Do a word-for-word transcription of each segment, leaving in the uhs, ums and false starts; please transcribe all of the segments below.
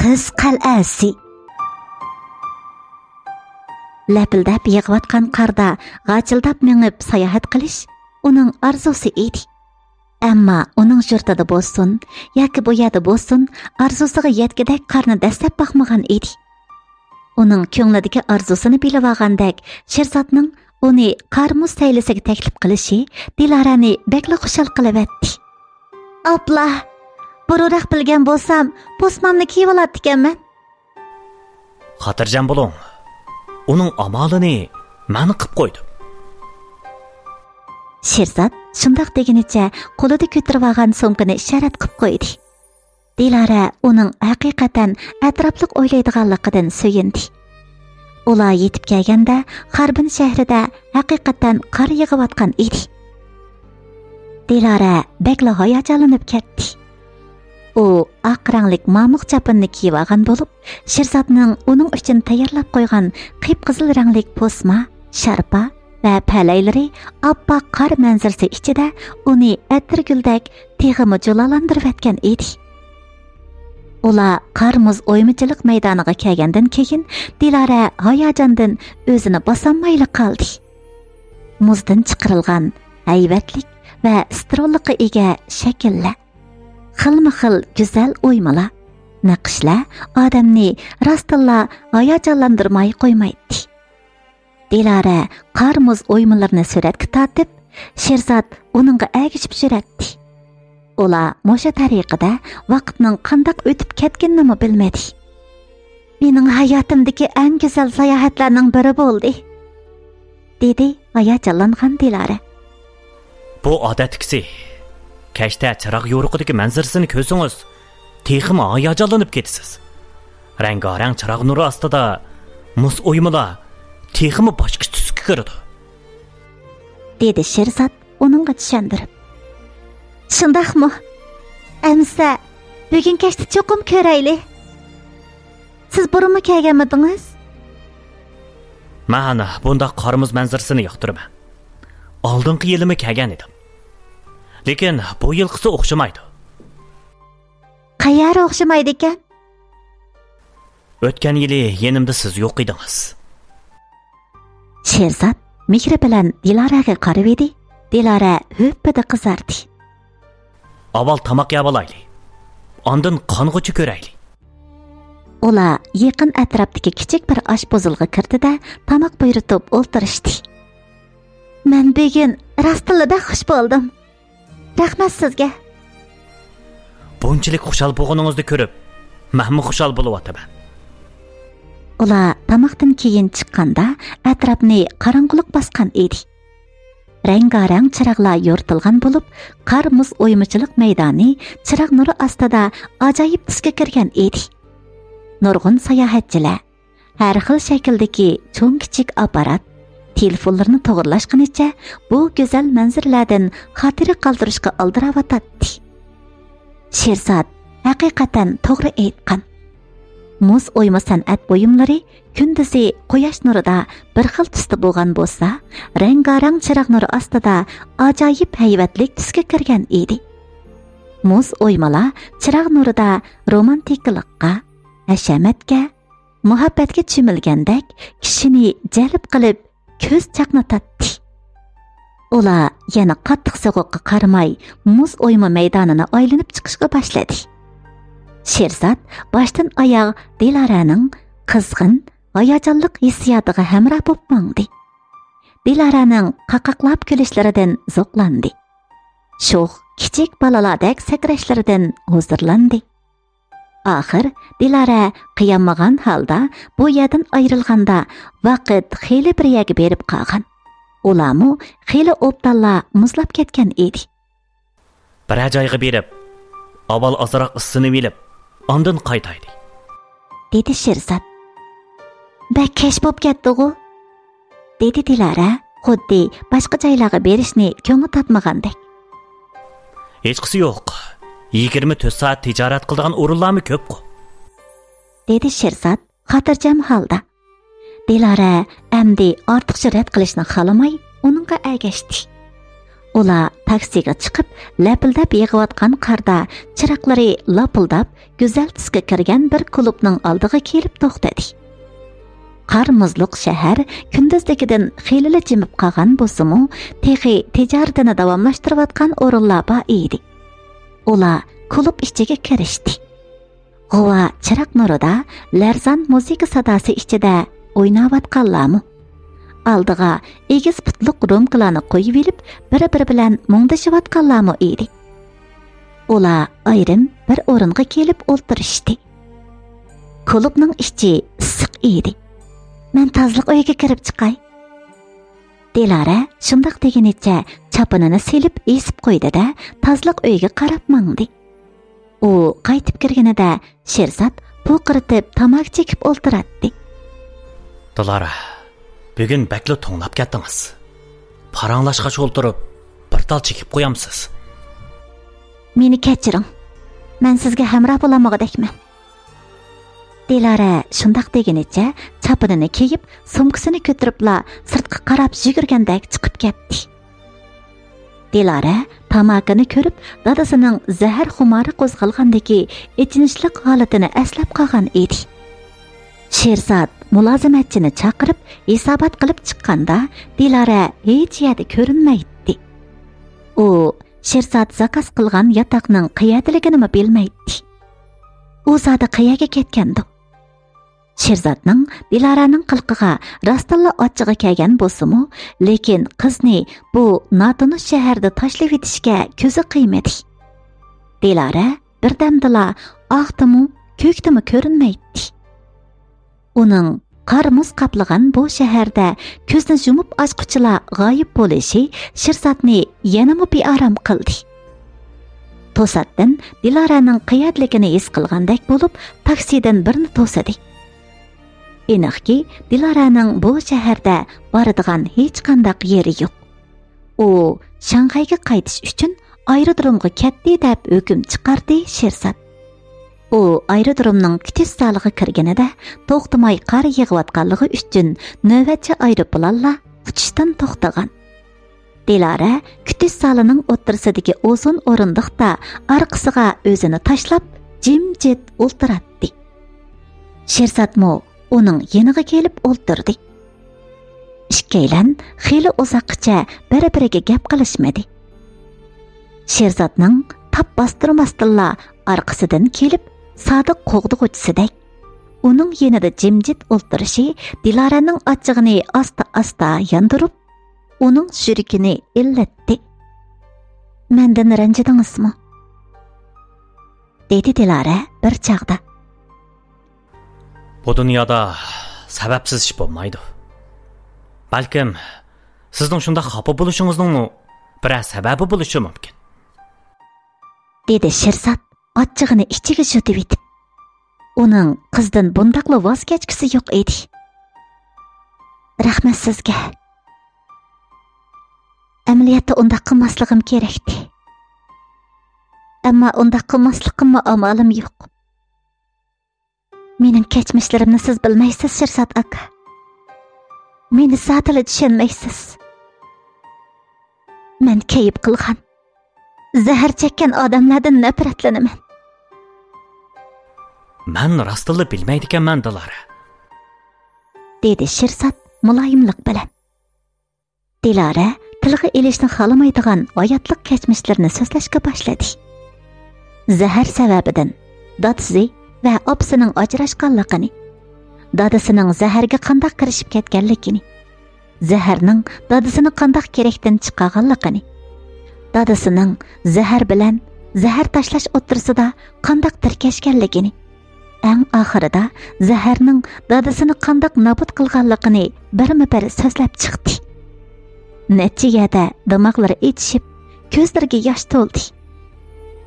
قىز قەلئەسى. لەپىلدەپ يېغىۋاتقان قاردا غاچىلداپ مېڭىپ ساياھەت قىلىش ئۇنىڭ ئارزۇسى ئىدى. ئەمما ئۇنىڭ يۇرتىدا بولسۇن ياكى بۇ يەردە بولسۇن، ئارزۇسىغا يەتكۈدەك قارنى دەسسەپ باقمىغان ئىدى. ئۇنىڭ كۆڭلىدىكى ئارزۇسىنى بىلىۋالغاندەك، شىرزاتنىڭ ئۇنى قار-مۇز سەيلىسىگە تەكلىپ قىلىشى دىلارەنى بەكلا خۇشال قىلىۋەتتى. ئاپلا، بۇرۇنراق بىلگەن بولسام، پوسمامنى كىيىۋالاتتىكەنمەن. خاتىرجەم بولۇڭ، ئۇنىڭ ئامالىنى مەن قىپ قويدۇم. شىرزات شۇنداق دېگىنىچە قولىدا كۆتۈرۈۋالغان سومكىنى ئىشارەت قىپ قويدى. دىلارە ئۇنىڭ ھەقىقەتەن ئەتراپلىق ئويلايدىغانلىقىدىن سۆيۈندى. ئۇلار يېتىپ كەلگەندە خاربىن شەھىرىدە ھەقىقەتەن قار يېغىۋاتقان ئىدى. دىلارە بەكلا ھاياجانلىنىپ كەتتى. ئۇ ئاق رەڭلىك مامۇق چاپىنىنى كىيىۋالغان بولۇپ، شىرزاتنىڭ ئۇنىڭ ئۈچۈن تەييارلاپ قويغان قىپقىزىل رەڭلىك پوسما، شارپا ۋە پەلەيلىرى ئاپئاق قار مەنزىرىسى ئىچىدە ئۇنى ئەتىرگۈلدەك تېخىمۇ جۇلالاندۇرۇۋەتكەن ئىدى. ئۇلار قار-مۇز ئويمىچىلىق مەيدانىغا كەلگەندىن كېيىن، دىلارە ھاياجاندىن ئۆزىنى باسالمايلا قالدى. مۇزدىن چىقىرىلغان ھەيۋەتلىك ۋە ستىروللۇققا ئىگە شەكىللەر، خىلمۇ خىل گۈزەل ئويمىلار، نەقىشلەر ئادەمنى راستتىنلا ھاياجانلاندۇرماي قويمايتتى. دىلارە قار-مۇز ئويمىلىرىنى سۈرەتكە تارتىپ، شىرزات ئۇنىڭغا ئەگىشىپ يۈرەتتى. ئۇلار مۇشۇ تەرىقىدە ۋاقىتنىڭ قانداق ئۆتۈپ كەتكىنىنىمۇ بىلمىدى. مېنىڭ ھاياتىمدىكى ئەڭ گۈزەل ساياھەتلەرنىڭ بىرى بولدى، دېدى ھاياجانلانغان دىلارە. بۇ ئادەتتىكىسى. كەچتە چىراغ يورۇقىدىكى مەنزىرىسىنى كۆرسىڭىز، تېخىمۇ ھاياجانلىنىپ كېتىسىز. رەڭگارەڭ چىراغ نۇرى ئاستىدا مۇز ئويمىلار تېخىمۇ باشقىچە تۈسكە كىرىدۇ، دېدى شىرزات ئۇنىڭغا چۈشەندۈرۈپ. شۇنداقمۇ؟ ئەمىسە، بۈگۈن كەچتە چوقۇم كۆرەيلى. سىز بۇرۇنمۇ كەلگەنمىدىڭىز؟ مەن بۇنداق قار-مۇز مەنزىرىسىنى ياقتۇرىمەن. ئالدىنقى يىلىمۇ كەلگەن ئىدىم. لېكىن بۇ يىلقىسى ئوخشىمايدۇ. قەيەر ئوخشىمايدىكەن؟ ئۆتكەن يىلى يېنىمدا سىز يوق ئىدىڭىز. شېرزات مېھرى بىلەن دىلارەگە قارىۋىدى. دىلارە ھۆپپىدە قىزاردى. ئاۋۋال تاماق يەۋالايلى. ئاندىن قانغۇچە كۆرەيلى. ئۇلار يېقىن ئەتراپتىكى كىچىك بىر ئاشپۇزۇلغا كىردى-دە، تاماق بۇيرۇتۇپ ئولتۇرۇشتى. مەن بۈگۈن راستتىنلا بەك خۇش بولدۇم. رەھمەت سىزگە. بۇنچىلىك خۇشال بولغىنىڭىزنى كۆرۈپ، مەنمۇ خۇشال بولۇۋاتىمەن. ئۇلار تاماقتىن كېيىن چىققاندا، ئەتراپنى قاراڭغۇلۇق باسقان ئىدى. رەڭگارەڭ چىراغلار يورۇتۇلغان بولۇپ، قار-مۇز ئويمىچىلىق مەيدانى چىراغ نۇرى ئاستىدا ئاجايىپ تۈسكە كىرگەن ئىدى. نۇرغۇن ساياھەتچىلەر، ھەر خىل شەكىلدىكى چوڭ-كىچىك ئاپپارات، تېلېفونلىرىنى توغرىلاشقىنىچە بۇ گۈزەل مەنزىرىلەردىن خاتىرە قالدۇرۇشقا ئالدىراۋاتاتتى. شىرزات ھەقىقەتەن توغرا ئېيتقان. مۇز ئويما سەنئەت بۇيۇملىرى كۈندۈزى قۇياش نۇرىدا بىر خىل تۈستە بولغان بولسا، رەڭگارەڭ چىراغ نۇرى ئاستىدا ئاجايىپ ھەيۋەتلىك تۈسكە كىرگەن ئىدى. مۇز ئويمىلار چىراغ نۇرىدا رومانتىكىلىققا، ھەشەمەتكە، مۇھەببەتكە چۆمۈلگەندەك كىشىنى جەلپ قىلىپ كۆز چاقنىتاتتى. ئۇلار يەنە قاتتىق سوغۇققا قارىماي مۇز ئويما مەيدانىنى ئايلىنىپ چىقىشقا باشلىدى. شىرزات باشتىن ئاياغ دىلارەنىڭ قىزغىن، ھاياجانلىق ھېسسىياتىغا ھەمراھ بولۇپ ماڭدى. دىلارەنىڭ قاقاقلاپ كۈلۈشلىرىدىن زوقلاندى. شوخ، كىچىك بالىلاردەك سەكرەشلىرىدىن ھۇزۇرلاندى. ئاخىر دىلارە قىيالمىغان ھالدا بۇ يەردىن ئايرىلغاندا، ۋاقىت خېلى بىر يەرگە بېرىپ قالغان. ئۇلارمۇ خېلى ئوبدانلا مۇزلاپ كەتكەن ئىدى. بىرەر جايغا بېرىپ، ئاۋۋال ئازراق ئىسسىنىۋېلىپ، ئاندىن قايتايلى، دېدى شىرزات. بەك كەچ بوپ كەتتىغۇ؟ دېدى دىلارە، خۇددى باشقا جايلارغا بېرىشنى كۆڭلى تارتمىغاندەك. ھېچقىسى يوق. يىگىرمە تۆت سائەت تىجارەت قىلىدىغان ئورۇنلارمۇ كۆپقۇ، دېدى شىرزات خاتىرجەم ھالدا. دىلارە ئەمدى ئارتۇقچە رەت قىلىشنى خالىماي، ئۇنىڭغا ئەگەشتى. ئۇلار تاكسىغا چىقىپ، لەپىلدەپ يېغىۋاتقان قاردا چىراغلىرى لاپىلداپ، گۈزەل تۈسكە كىرگەن بىر كۇلۇبنىڭ ئالدىغا كېلىپ توختىدى. قار مۇزلۇق شەھەر كۈندۈزدىكىدىن خېلىلا جىمىپ قالغان بولسىمۇ، تېخى تىجارىتىنى داۋاملاشتۇرۇۋاتقان ئورۇنلار بار ئىدى. ئۇلار كۇلۇب ئىچىگە كىرىشتى. غۇۋا چىراغ نۇرىدا لەرزان مۇزىكا ساداسى ئىچىدە ئويناۋاتقانلارمۇ، ئالدىغا ئېگىز پۇتلۇق رومكىلارنى قويۇۋېلىپ، بىر-بىرى بىلەن مۇڭدىشىۋاتقانلارمۇ ئىدى. ئۇلار ئايرىم بىر ئورۇنغا كېلىپ ئولتۇرۇشتى. كۇلۇبنىڭ ئىچى ئىسسىق ئىدى. مەن تازىلىق ئۆيىگە كىرىپ چىقاي. دىلارە شۇنداق دېگىنىچە چاپىنىنى سېلىپ ئېسىپ قويدى-دە، تازىلىق ئۆيىگە قاراپ ماڭدى. ئۇ قايتىپ كىرگىنىدە، شىرزات پۇقىرىتىپ تاماكا چېكىپ ئولتۇراتتى. دىلارە، بۈگۈن بەكلا توڭلاپ كەتتىڭىز. پاراڭلاشقاچ ئولتۇرۇپ، بىر تال چېكىپ قويامسىز؟ مېنى كەچۈرۈڭ. مەن سىزگە ھەمراھ بولالمىغۇدەكمەن. دىلارە شۇنداق دېگىنىچە چاپىنىنى كىيىپ، سومكىسىنى كۆتۈرۈپلا سىرتقا قاراپ يۈگۈرگەندەك چىقىپ كەتتى. دىلارە تاماكىنى كۆرۈپ، دادىسىنىڭ زەھەر خۇمارى قوزغالغاندىكى ئېچىنىشلىق ھالىتىنى ئەسلەپ قالغان ئىدى. شىرزات مۇلازىمەتچىنى چاقىرىپ، ھېسابات قىلىپ چىققاندا، دىلارە ھېچ يەردە كۆرۈنمەيتتى. ئۇ شىرزات زاكاز قىلغان ياتاقنىڭ قەيەردىلىكىنىمۇ بىلمەيتتى. ئۇ زادى قەيەرگە كەتكەندۇ؟ شىرزاتنىڭ دىلارەنىڭ قىلىقىغا راستتىنلا ئاچچىقى كەلگەن بولسىمۇ، لېكىن قىزنى بۇ ناتونۇش شەھەردە تاشلىۋېتىشكە كۆزى قىيمىدى. دىلارە بىردەمدىلا ئاقتىمۇ، كۆكتىمۇ كۆرۈنمەيتتى. ئۇنىڭ قار مۇز قاپلىغان بۇ شەھەردە كۆزنى يۇمۇپ ئاچقۇچىلا غايىب بولۇشى شىرزاتنى يەنىمۇ بىئارام قىلدى. توساتتىن دىلارەنىڭ قەيەردىلىكىنى ھېس قىلغاندەك بولۇپ، تاكسىدىن بىرنى توسىدى. ئېنىقكى، دىلارەنىڭ بۇ شەھەردە بارىدىغان ھېچقانداق يېرى يوق. ئۇ شاڭخەيگە قايتىش ئۈچۈن ئايرودرومغا كەتتى دەپ ھۆكۈم چىقاردى شىرزات. ئۇ ئايرودرومنىڭ كۈتۈش زالىغا كىرگىنىدە، توختىماي قار يېغىۋاتقانلىقى ئۈچۈن نۆۋەتچى ئايروپىلانلار ئۇچۇشتىن توختىغان. دىلارە كۈتۈش زالىنىڭ ئوتتۇرىسىدىكى ئۇزۇن ئورۇندۇقتا ئارقىسىغا ئۆزىنى تاشلاپ، جىمجىت ئولتۇراتتى. شىرزاتمۇ ئۇنىڭ يېنىغا كېلىپ ئولتۇردى. ئىككىيلەن خېلى ئۇزاققىچە بىر-بىرىگە گەپ قىلىشمىدى. شىرزاتنىڭ تاپ باستۇرماستىنلا ئارقىسىدىن كېلىپ، سادىق قوغدىغۇچىسىدەك ئۇنىڭ يېنىدا جىمجىت ئولتۇرۇشى دىلارەنىڭ ئاچچىقىنى ئاستا-ئاستا ياندۇرۇپ، ئۇنىڭ يۈرىكىنى ئىللىتتى. مەندىن رەنجىدىڭىزمۇ؟ دېدى دىلارە بىر چاغدا. بۇ دۇنيادا سەۋەبسىز ئىش بولمايدۇ. بەلكىم، سىزنىڭ شۇنداق خاپا بولۇشىڭىزنىڭمۇ بىرەر سەۋەبى بولۇشى مۇمكىن. دېدى شىرزات ئاچچىقىنى ئىچىگە يۇتۇۋېتىپ. ئۇنىڭ قىزدىن بۇنداقلا ۋاز كەچكۈسى يوق ئىدى. رەھمەت سىزگە. ئەمەلىيەتتە ئۇنداق قىلماسلىقىم كېرەكتى. ئەمما ئۇنداق قىلماسلىقىممۇ ئامالىم يوق. مېنىڭ كەچمىشلىرىمنى سىز بىلمەيسىز، شىرزات ئاكا. مېنى زادىلا چۈشەنمەيسىز. مەن كەيپ قىلغان، زەھەر چەككەن ئادەملەردىن نەپرەتلىنىمەن. مەن راستتىنلا بىلمەيدىكەنمەن، دىلارە. دېدى شىرزات مۇلايىملىق بىلەن. دىلارە تىلغا ئېلىشنى خالىمايدىغان ھاياتلىق كەچمىشلىرىنى سۆزلەشكە باشلىدى. زەھەر سەۋەبىدىن دادىسى ۋە ئاپىسىنىڭ ئاجراشقانلىقىنى، دادىسىنىڭ زەھەرگە قانداق كىرىشىپ كەتكەنلىكىنى، زەھەرنىڭ دادىسىنى قانداق كېرەكتىن چىقارغانلىقىنى، دادىسىنىڭ زەھەر بىلەن زەھەر تاشلاش ئوتتۇرىسىدا قانداق تىركەشكەنلىكىنى، ئەڭ ئاخىرىدا زەھەرنىڭ دادىسىنى قانداق نابۇت قىلغانلىقىنى بىرمۇ بىر سۆزلەپ چىقتى. نەچچە يەردە دىماغلىرى ئېچىشىپ، كۆزلىرىگە ياش تولدى.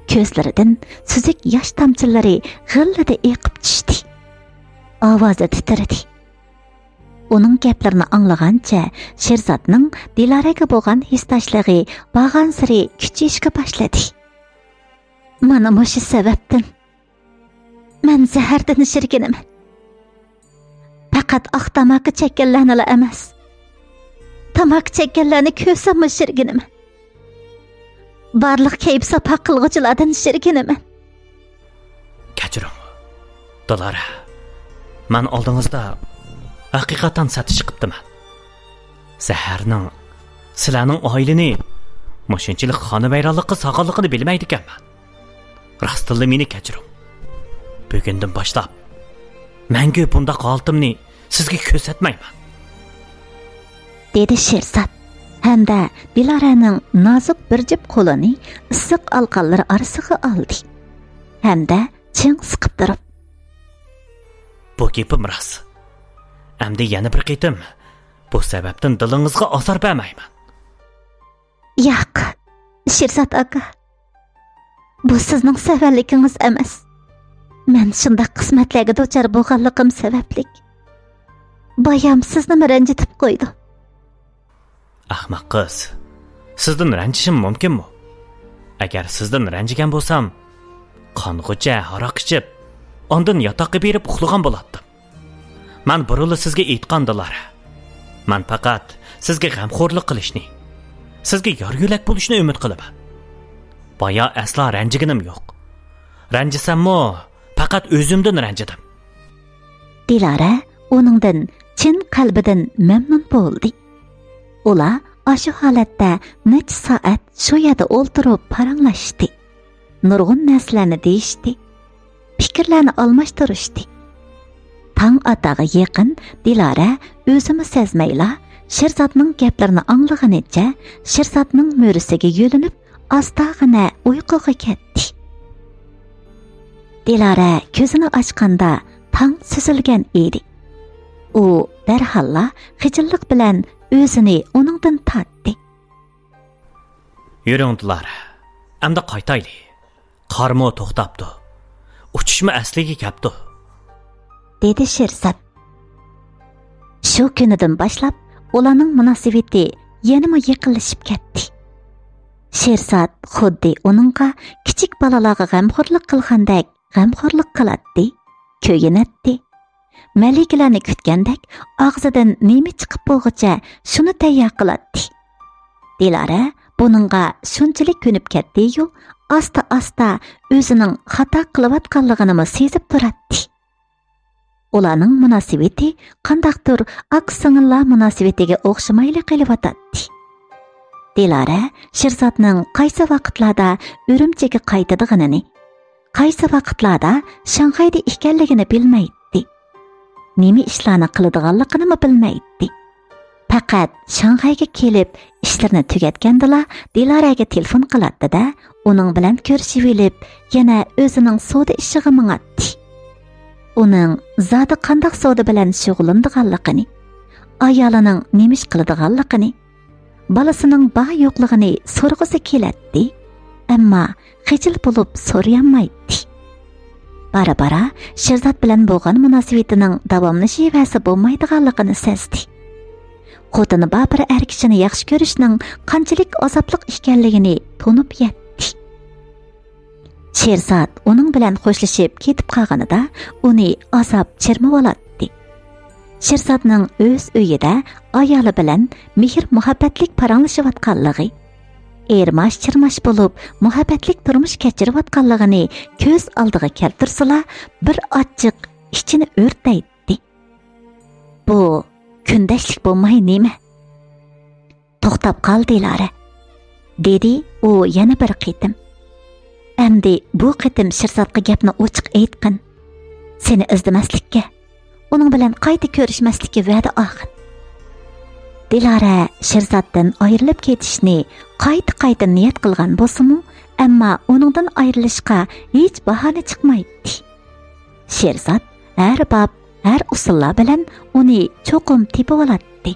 كۆزلىرىدىن سۈزۈك ياش تامچىلىرى غىللىدە ئېقىپ چۈشتى. ئاۋازى تىترىدى. ئۇنىڭ گەپلىرىنى ئاڭلىغانچە، شىرزاتنىڭ دىلارەگە بولغان ھېسداشلىقى بارغانسېرى كۈچىيىشكە باشلىدى. مانا مۇشۇ سەۋەبتىن مەن زەھەردىن شىركىنىمەن. پەقەت ئاق تاماكا چەككەنلەرنىلا ئەمەس، تاماكا چەككەنلەرنى كۆرسەممۇ شىركىنىمەن. بارلىق كەيپ ساپا قىلغۇچىلاردىن شېرىكىنىمەن. كەچۈرۈڭ، دىلارە. مەن ئالدىڭىزدا ھەقىقەتەن سەت ئىش قىپتىمەن. سەھەرنىڭ سىلەرنىڭ ئائىلىنى مۇشۇنچىلىك خانىۋەيرانلىققا سالغانلىقىنى بىلمەيدىكەنمەن. راستتىنلا مېنى كەچۈرۈڭ. بۈگۈندىن باشلاپ مەڭگۈ بۇنداق ھالىتىمنى سىزگە كۆرسەتمەيمەن. دېدى شېرزات ھەمدە دىلارەنىڭ نازۇك بىر جۈپ قولىنى ئىسسىق ئالىقانلىرى ئارىسىغا ئالدى ھەمدە چىڭ سىقىپ تۇرۇپ، بۇ گېپىم راست. ئەمدى يەنە بىر قېتىم بۇ سەۋەبتىن دىلىڭىزغا ئازار بەرمەيمەن. ياق، شېرزات ئاكا. بۇ سىزنىڭ سەۋەنلىكىڭىز ئەمەس. مەن شۇنداق قىسمەتلەرگە دۇچار بولغانلىقىم سەۋەبلىك بايام سىزنىمۇ رەنجىتىپ قويدۇم. ئەخمەق قىز، سىزدىن رەنجىشىم مۇمكىنمۇ؟ ئەگەر سىزدىن رەنجىگەن بولسام، قانغۇچە ھاراق ئىچىپ، ئاندىن ياتاققا بېرىپ ئۇخلىغان بولاتتىم. مەن بۇرۇنلا سىزگە ئېيتقان دىلارە. مەن پەقەت سىزگە غەمخورلۇق قىلىشنى، سىزگە يار يۆلەك بولۇشنى ئۈمىد قىلىمەن. بايا ئەسلا رەنجىگىنىم يوق. رەنجىسەممۇ، پەقەت ئۆزۈمدىن رەنجىدىم. دىلارە ئۇنىڭدىن چىن قەلبىدىن مەمنۇن بولدى. ئۇلار ئاشۇ ھالەتتە نەچچە سائەت شۇ يەردە ئولتۇرۇپ پاراڭلاشتى. نۇرغۇن نەرسىلەرنى دېيىشتى. پىكىرلەرنى ئالماشتۇرۇشتى. تاڭ ئاتارغا يېقىن دىلارە ئۆزىمۇ سەزمەيلا شىرزاتنىڭ گەپلىرىنى ئاڭلىغىنىچە شىرزاتنىڭ مۈرىسىگە يۆلىنىپ ئاستاغىنە ئۇيقۇغا كەتتى. دىلارە كۆزىنى ئاچقاندا تاڭ سۈزۈلگەن ئىدى. ئۇ دەرھاللا خىجىللىق بىلەن ئۆزىنى ئۇنىڭدىن تارتتى. يۈرۈڭ دىلارە، ئەمدى قايتايلى. قارمۇ توختاپتۇ. ئۇچۇشمۇ ئەسلىگە كەپتۇ. دېدى شىرزات. شۇ كۈنىدىن باشلاپ ئۇلارنىڭ مۇناسىۋىتى يەنىمۇ يېقىنلىشىپ كەتتى. شىرزات خۇددى ئۇنىڭغا كىچىك بالىلارغا غەمخورلۇق قىلغاندەك غەمخورلۇق قىلاتتى، كۆيۈنەتتى. مەلىكىلەرنى كۈتكەندەك ئاغزىدىن نېمە چىقىپ بولغۇچە شۇنى تەييار قىلاتتى. دىلارە بۇنىڭغا شۇنچىلىك كۆنۈپ كەتتىيۇ، ئاستا-ئاستا ئۆزىنىڭ خاتا قىلىۋاتقانلىقىنىمۇ سېزىپ تۇراتتى. ئۇلارنىڭ مۇناسىۋىتى قانداقتۇر ئاكا-سىڭىللار مۇناسىۋىتىگە ئوخشىمايلا قېلىۋاتاتتى. دىلارە شىرزاتنىڭ قايسى ۋاقىتلاردا ئۈرۈمچىگە قايتىدىغىنىنى، قايسى ۋاقىتلاردا شاڭخەيدە ئىكەنلىكىنى بىلمەيتتى. نېمە ئىشلارنى قىلىدىغانلىقىنىمۇ بىلمەيتتى. پەقەت شاڭخەيگە كېلىپ ئىشلىرىنى تۈگەتكەندىلا دىلارەگە تېلېفون قىلاتتى-دە، ئۇنىڭ بىلەن كۆرۈشۈۋېلىپ، يەنە ئۆزىنىڭ سودا ئىشىغا ماڭاتتى. ئۇنىڭ زادى قانداق سودا بىلەن شۇغۇللىنىدىغانلىقىنى، ئايالىنىڭ نېمە ئىش قىلىدىغانلىقىنى، بالىسىنىڭ بار-يوقلۇقىنى سورىغۇسى كېلەتتى، ئەمما خىجىل بولۇپ سورىيالمايتتى. بارا-بارا شىرزات بىلەن بولغان مۇناسىۋىتىنىڭ داۋاملىشىۋەرسە بولمايدىغانلىقىنى سەزدى. خوتۇنى بار بىر ئەر كىشىنى ياخشى كۆرۈشنىڭ قانچىلىك ئازابلىق ئىكەنلىكىنى تونۇپ يەتتى. شىرزات ئۇنىڭ بىلەن خوشلىشىپ كېتىپ قالغىنىدا ئۇنى ئازاب چىرمىۋالاتتى. شىرزاتنىڭ ئۆز ئۆيىدە ئايالى بىلەن مېھىر-مۇھەببەتلىك پاراڭلىشىۋاتقانلىقى، ئېرماش-چىرماش بولۇپ مۇھەببەتلىك تۇرمۇش كەچۈرۈۋاتقانلىقىنى كۆز ئالدىغا كەلتۈرسىلا، بىر ئاچچىق ئىچىنى ئۆرتەيتتى. بۇ كۈندەشلىك بولماي نېمە؟ توختاپ قال، دىلارە، دېدى ئۇ يەنە بىر قېتىم. ئەمدى بۇ قېتىم شىرزاتقا گەپنى ئوچۇق ئېيتقىن. سېنى ئىزدىمەسلىككە، ئۇنىڭ بىلەن قايتا كۆرۈشمەسلىككە ۋەدە ئالغىن. دىلارە شىرزاتتىن ئايرىلىپ كېتىشنى قايتا-قايتا نىيەت قىلغان بولسىمۇ، ئەمما ئۇنىڭدىن ئايرىلىشقا ھېچ باھانە چىقمايتتى. شىرزات ھەر باب، ھەر ئۇسۇللار بىلەن ئۇنى چوقۇم تېپىۋالاتتى.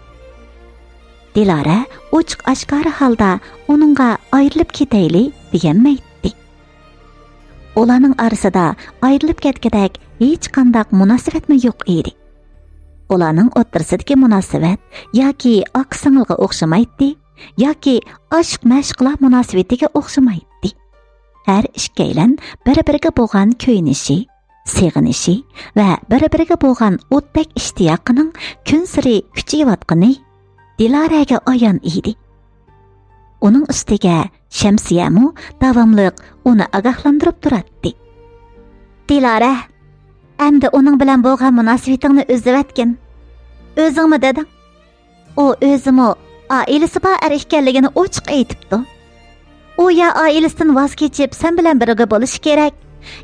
دىلارە ئوچۇق-ئاشكارا ھالدا ئۇنىڭغا ئايرىلىپ كېتەيلى دېيەلمەيتتى. ئۇلارنىڭ ئارىسىدا ئايرىلىپ كەتكۈدەك ھېچقانداق مۇناسىۋەتمۇ يوق ئىدى. ئۇلارنىڭ ئوتتۇرىسىدىكى مۇناسىۋەت ياكى ئاكا-سىڭىلغا ئوخشىمايتتى، ياكى ئاشىق-مەشۇقلار مۇناسىۋىتىگە ئوخشىمايتتى. ھەر ئىككىيلەن بىر-بىرىگە بولغان كۆيۈنۈشى، سېغىنىشى ۋە بىر-بىرىگە بولغان ئوتتەك ئىشتىياقىنىڭ كۈنسېرى كۈچىيىۋاتقىنى دىلارەگە ئايان ئىدى. ئۇنىڭ ئۈستىگە شەمسىيەمۇ داۋاملىق ئۇنى ئاگاھلاندۇرۇپ تۇراتتى. دىلارە، ئەمدى ئۇنىڭ بىلەن بولغان مۇناسىۋىتىڭنى ئۈزۈۋەتكىن. ئۆزۈڭمۇ دېدىڭ. ئۇ ئۆزىمۇ ئائىلىسى بار ئەر ئىكەنلىكىنى ئوچۇق ئېيتىپتۇ. ئۇ يا ئائىلىسىدىن ۋاز كېچىپ سەن بىلەن بىرگە بولۇشى كېرەك،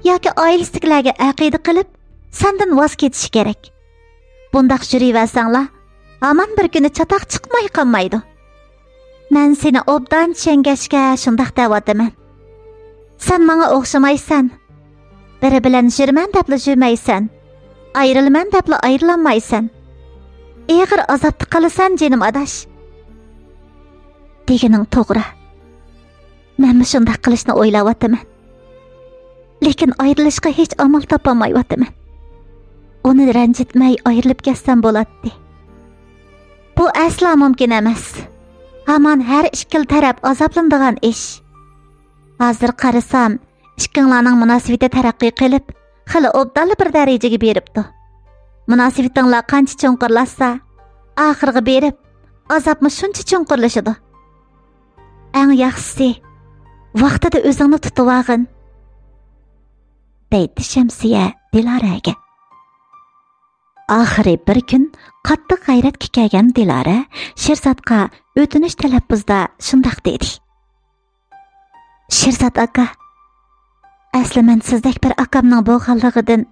ياكى ئائىلىسىدىكىلەرگە ئەقىدە قىلىپ سەندىن ۋاز كېچىشى كېرەك. بۇنداق يۈرۈۋەرسەڭلار، ھامان بىر كۈنى چاتاق چىقماي قالمايدۇ. مەن سېنى ئوبدان چۈشەنگەچكە شۇنداق دەۋاتىمەن. سەن ماڭا ئوخشىمايسەن. بىرى بىلەن يۈرىمەن دەپلا يۈرمەيسەن. ئايرىلىمەن دەپلا ئايرىلالمايسەن. ئېغىر ئازابتا قالىسەن، جېنىم ئاداش. دېگىنىڭ توغرا. مەنمۇ شۇنداق قىلىشنى ئويلاۋاتىمەن. لېكىن ئايرىلىشقا ھېچ ئامال تاپالمايۋاتىمەن. ئۇنى رەنجىتمەي ئايرىلىپ كەتسەم بولاتتى. بۇ ئەسلا مۇمكىن ئەمەس. ھامان ھەر ئىككىلا تەرەپ ئازابلىنىدىغان ئىش. ھازىر قارىسام، ئىككىڭلارنىڭ مۇناسىۋىتى تەرەققىي قىلىپ، خېلى ئوبدانلا بىر دەرىجىگە بېرىپتۇ. مۇناسىۋىتىڭلار قانچە چوڭقۇرلاشسا، ئاخىرىغا بېرىپ ئازابمۇ شۇنچە چوڭقۇرلىشىدۇ. ئەڭ ياخشىسى، ۋاقتىدا ئۆزۈڭنى تۇتۇۋالغىن، دەيتتى شەمسىيە دىلارەگە. ئاخىرى بىر كۈن قاتتىق غەيرەتكە كەلگەن دىلارە شىرزاتقا ئۆتۈنۈش تەلەپپۇزدا شۇنداق دېدى: شىرزات ئاكا، ئەسلى مەن سىزدەك بىر ئاكامنىڭ بولغانلىقىدىن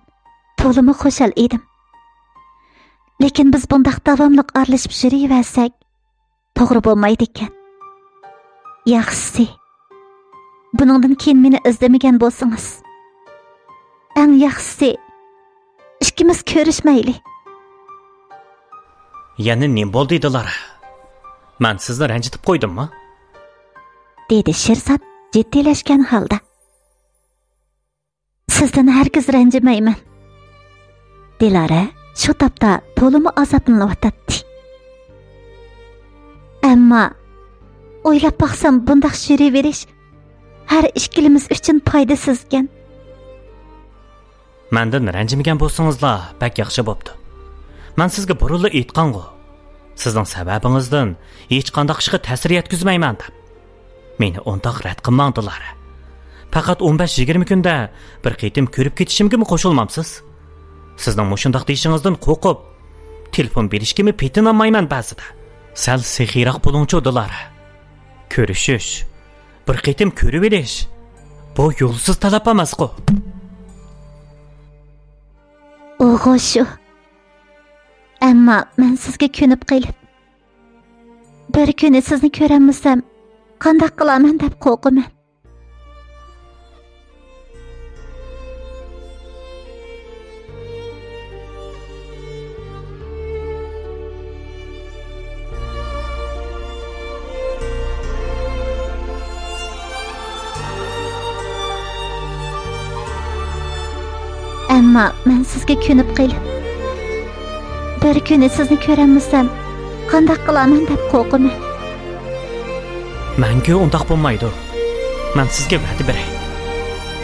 تولىمۇ خۇشال ئىدىم. لېكىن بىز بۇنداق داۋاملىق ئارىلىشىپ يۈرۈۋەرسەك، توغرا بولمايدىكەن. ياخشىسى، بۇنىڭدىن كېيىن مېنى ئىزدىمىگەن بولسىڭىز. ئەڭ ياخشىسى، ئىككىمىز كۆرۈشمەيلى. يەنە نېمە بولدى، دىلارە؟ مەن سىزنى رەنجىتىپ قويدۇممۇ؟ دېدى شىرزات جىددىيلەشكەن ھالدا. سىزدىن ھەرگىز رەنجىمەيمەن. دىلارە شۇ تاپتا تولىمۇ ئازابلىنىۋاتاتتى. ئەمما ئويلاپ باقسام، بۇنداق يۈرۈۋېرىش ھەر ئىككىلىمىز ئۈچۈن پايدىسىزكەن. مەندىن رەنجىمىگەن بولسىڭىزلا بەك ياخشى بوپتۇ. مەن سىزگە بۇرۇنلا ئېيتقانغۇ، سىزنىڭ سەۋەبىڭىزدىن ھېچقانداق ئىشقا تەسىر يەتكۈزمەيمەن دەپ. مېنى ئۇنداق رەت قىلماڭ، دىلارە. پەقەت ئون بەش يىگىرمە كۈندە بىر قېتىم كۆرۈپ كېتىشىمگىمۇ قوشۇلمامسىز؟ سىزنىڭ مۇشۇنداق دېيىشىڭىزدىن قورقۇپ، تېلېفون بېرىشكىمۇ پېتىنالمايمەن بەزىدە. سەل سېخىيراق بولۇڭچۇ، دىلارە. كۆرۈشۈش، بىر قېتىم كۆرۈۋېلىش، بۇ يولسىز تەلەپ ئەمەسقۇ؟ ئۇغۇ شۇ. ئەمما مەن سىزگە كۆنۈپ قېلىپ، بىر كۈنى سىزنى كۆرەلمىسەم، قانداق قىلارمەن دەپ قورقىمەن. ئەمما مەن سىزگە كۆنۈپ قېلىپ، بىر كۈنى سىزنى كۆرەلمىسەم، قانداق قىلارمەن دەپ قورقىمەن. مەڭگۈ ئۇنداق بولمايدۇ. مەن سىزگە ۋەدە بېرەي.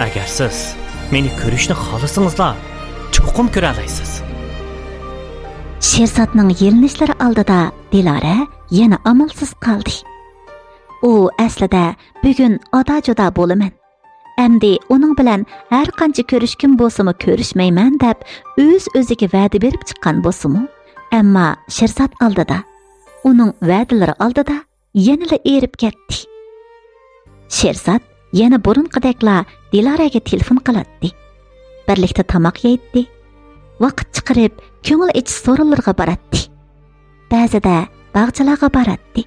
ئەگەر سىز مېنى كۆرۈشنى خالىسىڭىزلا، چوقۇم كۆرەلەيسىز. شىرزاتنىڭ يېلىنىشلىرى ئالدىدا دىلارە يەنە ئامالسىز قالدى. ئۇ ئەسلىدە بۈگۈن ئادا-جۇدا بولىمەن، ئەمدى ئۇنىڭ بىلەن ھەر قانچە كۆرۈشكۈم بولسىمۇ كۆرۈشمەيمەن دەپ ئۆز-ئۆزىگە ۋەدە بېرىپ چىققان بولسىمۇ، ئەمما شىرزات ئالدىدا، ئۇنىڭ ۋەدىلىرى ئالدىدا يەنىلا ئېرىپ كەتتى. شىرزات يەنە بۇرۇنقىدەكلا دىلارەگە تېلېفون قىلاتتى. بىرلىكتە تاماق يەيتتى. ۋاقىت چىقىرىپ كۆڭۈل ئېچىش سورۇنلىرىغا باراتتى. بەزىدە باغچىلارغا باراتتى.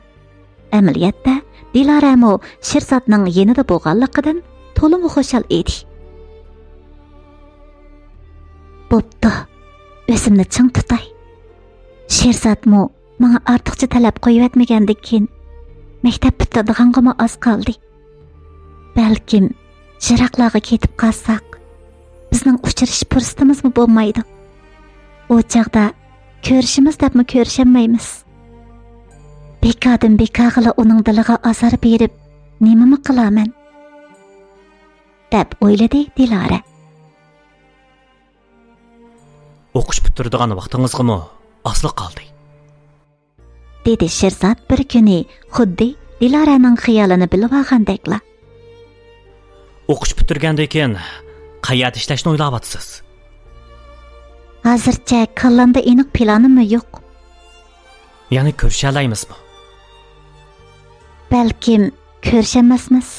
ئەمەلىيەتتە دىلارەمۇ شىرزاتنىڭ يېنىدا بولغانلىقىدىن تولىمۇ خۇشال ئىدى. بوپتۇ، ئۆزۈمنى چىڭ تۇتاي. شىرزاتمۇ ماڭا ئارتۇقچە تەلەپ قويۇۋەتمىگەندىكىن، مەكتەپ پۈتتۈرىدىغانغىمۇ ئاز قالدى. بەلكىم يىراقلارغا كېتىپ قالساق، بىزنىڭ ئۇچرىشىش پۇرسىتىمىزمۇ بولمايدۇ. ئۇ چاغدا كۆرۈشىمىز دەپمۇ كۆرۈشەلمەيمىز. بىكاردىن بىكارغىلا ئۇنىڭ دىلىغا ئازار بېرىپ نېمىمۇ قىلارمەن؟ دەپ ئويلىدى دىلارە. ئوقۇش پۈتتۈرىدىغان ۋاقتىڭىزغىمۇ ئازلا قالدى. دېدى شىرزات بىر كۈنى خۇددى دىلارەنىڭ خىيالىنى بىلىۋالغاندەكلا. ئوقۇش پۈتتۈرگەندىن كېيىن قەيەردە ئىشلەشنى ئويلاۋاتىسىز؟ ھازىرچە كاللامدا ئېنىق پىلانىممۇ يوق. يەنى كۆرۈشەلەيمىزمۇ؟ بەلكىم كۆرۈشەلمەسمىز.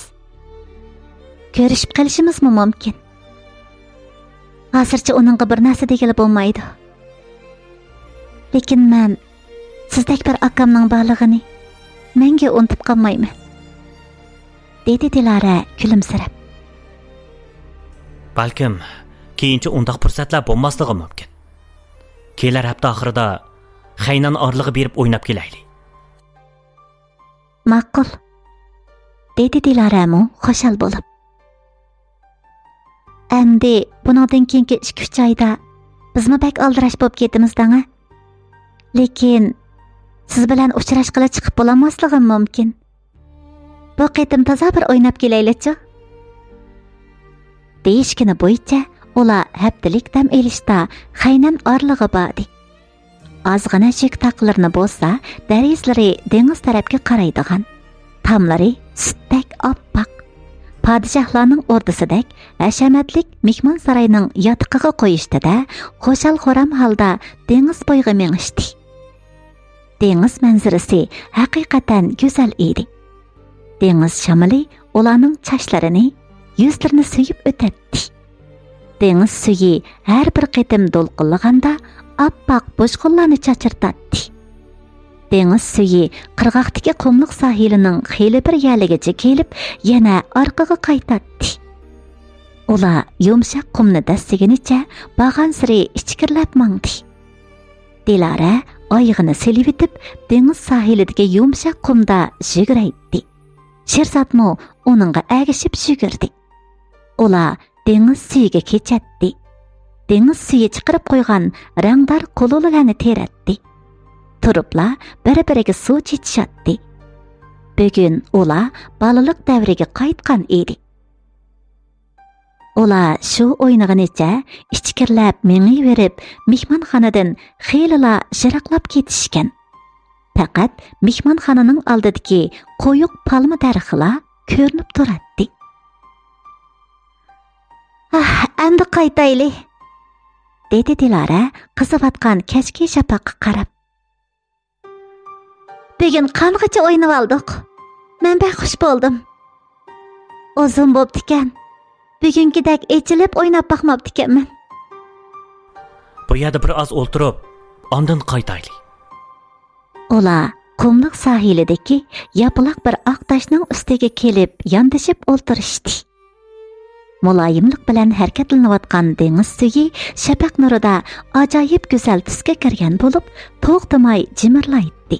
كۆرۈشۈپ قېلىشىمىزمۇ مۇمكىن. ھازىرچە ئۇنىڭغا بىر نەرسە دېگىلى بولمايدۇ. لېكىن مەن سىزدەك بىر ئاكامنىڭ بارلىقىنى مەڭگۈ ئۇنتۇپ قالمايمەن، دېدى دىلارە كۈلۈمسىرەپ. بەلكىم، كېيىنچە ئۇنداق پۇرسەتلەر بولماسلىقى مۇمكىن. كېلەر ھەپتە ئاخىرىدا خەينەن ئارىلىغا بېرىپ ئويناپ كېلەيلى. ماقۇل، دېدى دىلارەمۇ خۇشال بولۇپ. ئەمدى بۇنىڭدىن كېيىنكى ئىككى-ئۈچ ئايدا بىزمۇ بەك ئالدىراش بولۇپ كېتىمىز دەڭە. لېكىن سىز بىلەن ئۇچراشقىلى چىقىپ بولالماسلىقىم مۇمكىن. بۇ قېتىم تازا بىر ئويناپ كېلەيلىچۇ؟ دېيىشكىنى بويىچە ئۇلار ھەپتىلىك دەم ئېلىشتا خەينەن ئارىلىغا باردى. ئازغىنە شۆك تاقلىرىنى بولسا دېرىزىلىرى دېڭىز تەرەپكە قارايدىغان، تاملىرى سۈتتەك ئاپئاق، پادىشاھلارنىڭ ئوردىسىدەك ھەشەمەتلىك مېھمانساراينىڭ ياتىقىغا قويۇشتى-دە، خۇشال-خۇرام ھالدا دېڭىز بويىغا مېڭىشتى. دېڭىز مەنزىرىسى ھەقىقەتەن گۈزەل ئىدى. دېڭىز شامىلى ئۇلارنىڭ چاچلىرىنى، يۈزلىرىنى سۆيۈپ ئۆتەتتى. دېڭىز سۈيى ھەر بىر قېتىم دولقۇنلىغاندا، ئاپئاق بۇژغۇنلارنى چاچرىتاتتى. دېڭىز سۈيى قىرغاقتىكى قۇملۇق ساھىلىنىڭ خېلى بىر يەرلىكىگىچە كېلىپ، يەنە ئارقىغا قايتاتتى. ئۇلار يۇمشاق قۇمنى دەسسىگىنىچە بارغانسېرى ئىچكىرىلەپ ماڭدى. دىلارە ئايىغىنى سېلىۋېتىپ، دېڭىز ساھىلىدىكى يۇمشاق قۇمدا يۈگۈرەيتتى. شىرزاتمۇ ئۇنىڭغا ئەگىشىپ يۈگۈردى. ئۇلار دېڭىز سۈيىگە كېچەتتى. دېڭىز سۈيى چىقىرىپ قويغان رەڭدار قۇلۇلىلارنى تېرەتتى. تۇرۇپلا بىر-بىرىگە سۇ چېچىشاتتى. بۈگۈن ئۇلار بالىلىق دەۋرىگە قايتقان ئىدى. ئۇلار شۇ ئوينىغىنىچە ئىچكىرىلەپ مېڭىۋېرىپ، مېھمانخانىدىن خېلىلا يىراقلاپ كېتىشكەن. پەقەت مېھمانخانىنىڭ ئالدىدىكى قويۇق پالما دەرىخىلا كۆرۈنۈپ تۇراتتى. «ئاھ، ئەمدى قايتايلى»، دېدى دىلارە قىزىۋاتقان كەچكى شەپەققە قاراپ. «بۈگۈن قانغىچە ئوينىۋالدۇق. مەن بەك خۇش بولدۇم. ئۇزۇن بوپتىكەن. بۈگۈنكىدەك ئېچىلىپ ئويناپ باقماپتىكەنمەن.» بۇ يەردە بىر ئاز ئولتۇرۇپ، ئاندىن قايتايلى. ئۇلار قۇملۇق ساھىلىدىكى ياپىلاق بىر ئاق تاشنىڭ ئۈستىگە كېلىپ ياندىشىپ ئولتۇرۇشتى. مۇلايىملىق بىلەن ھەرىكەتلىنىۋاتقان دېڭىز سۈيى شەپەق نۇرىدا ئاجايىپ گۈزەل تۈسكە كىرگەن بولۇپ، توختىماي جىمىرلايتتى.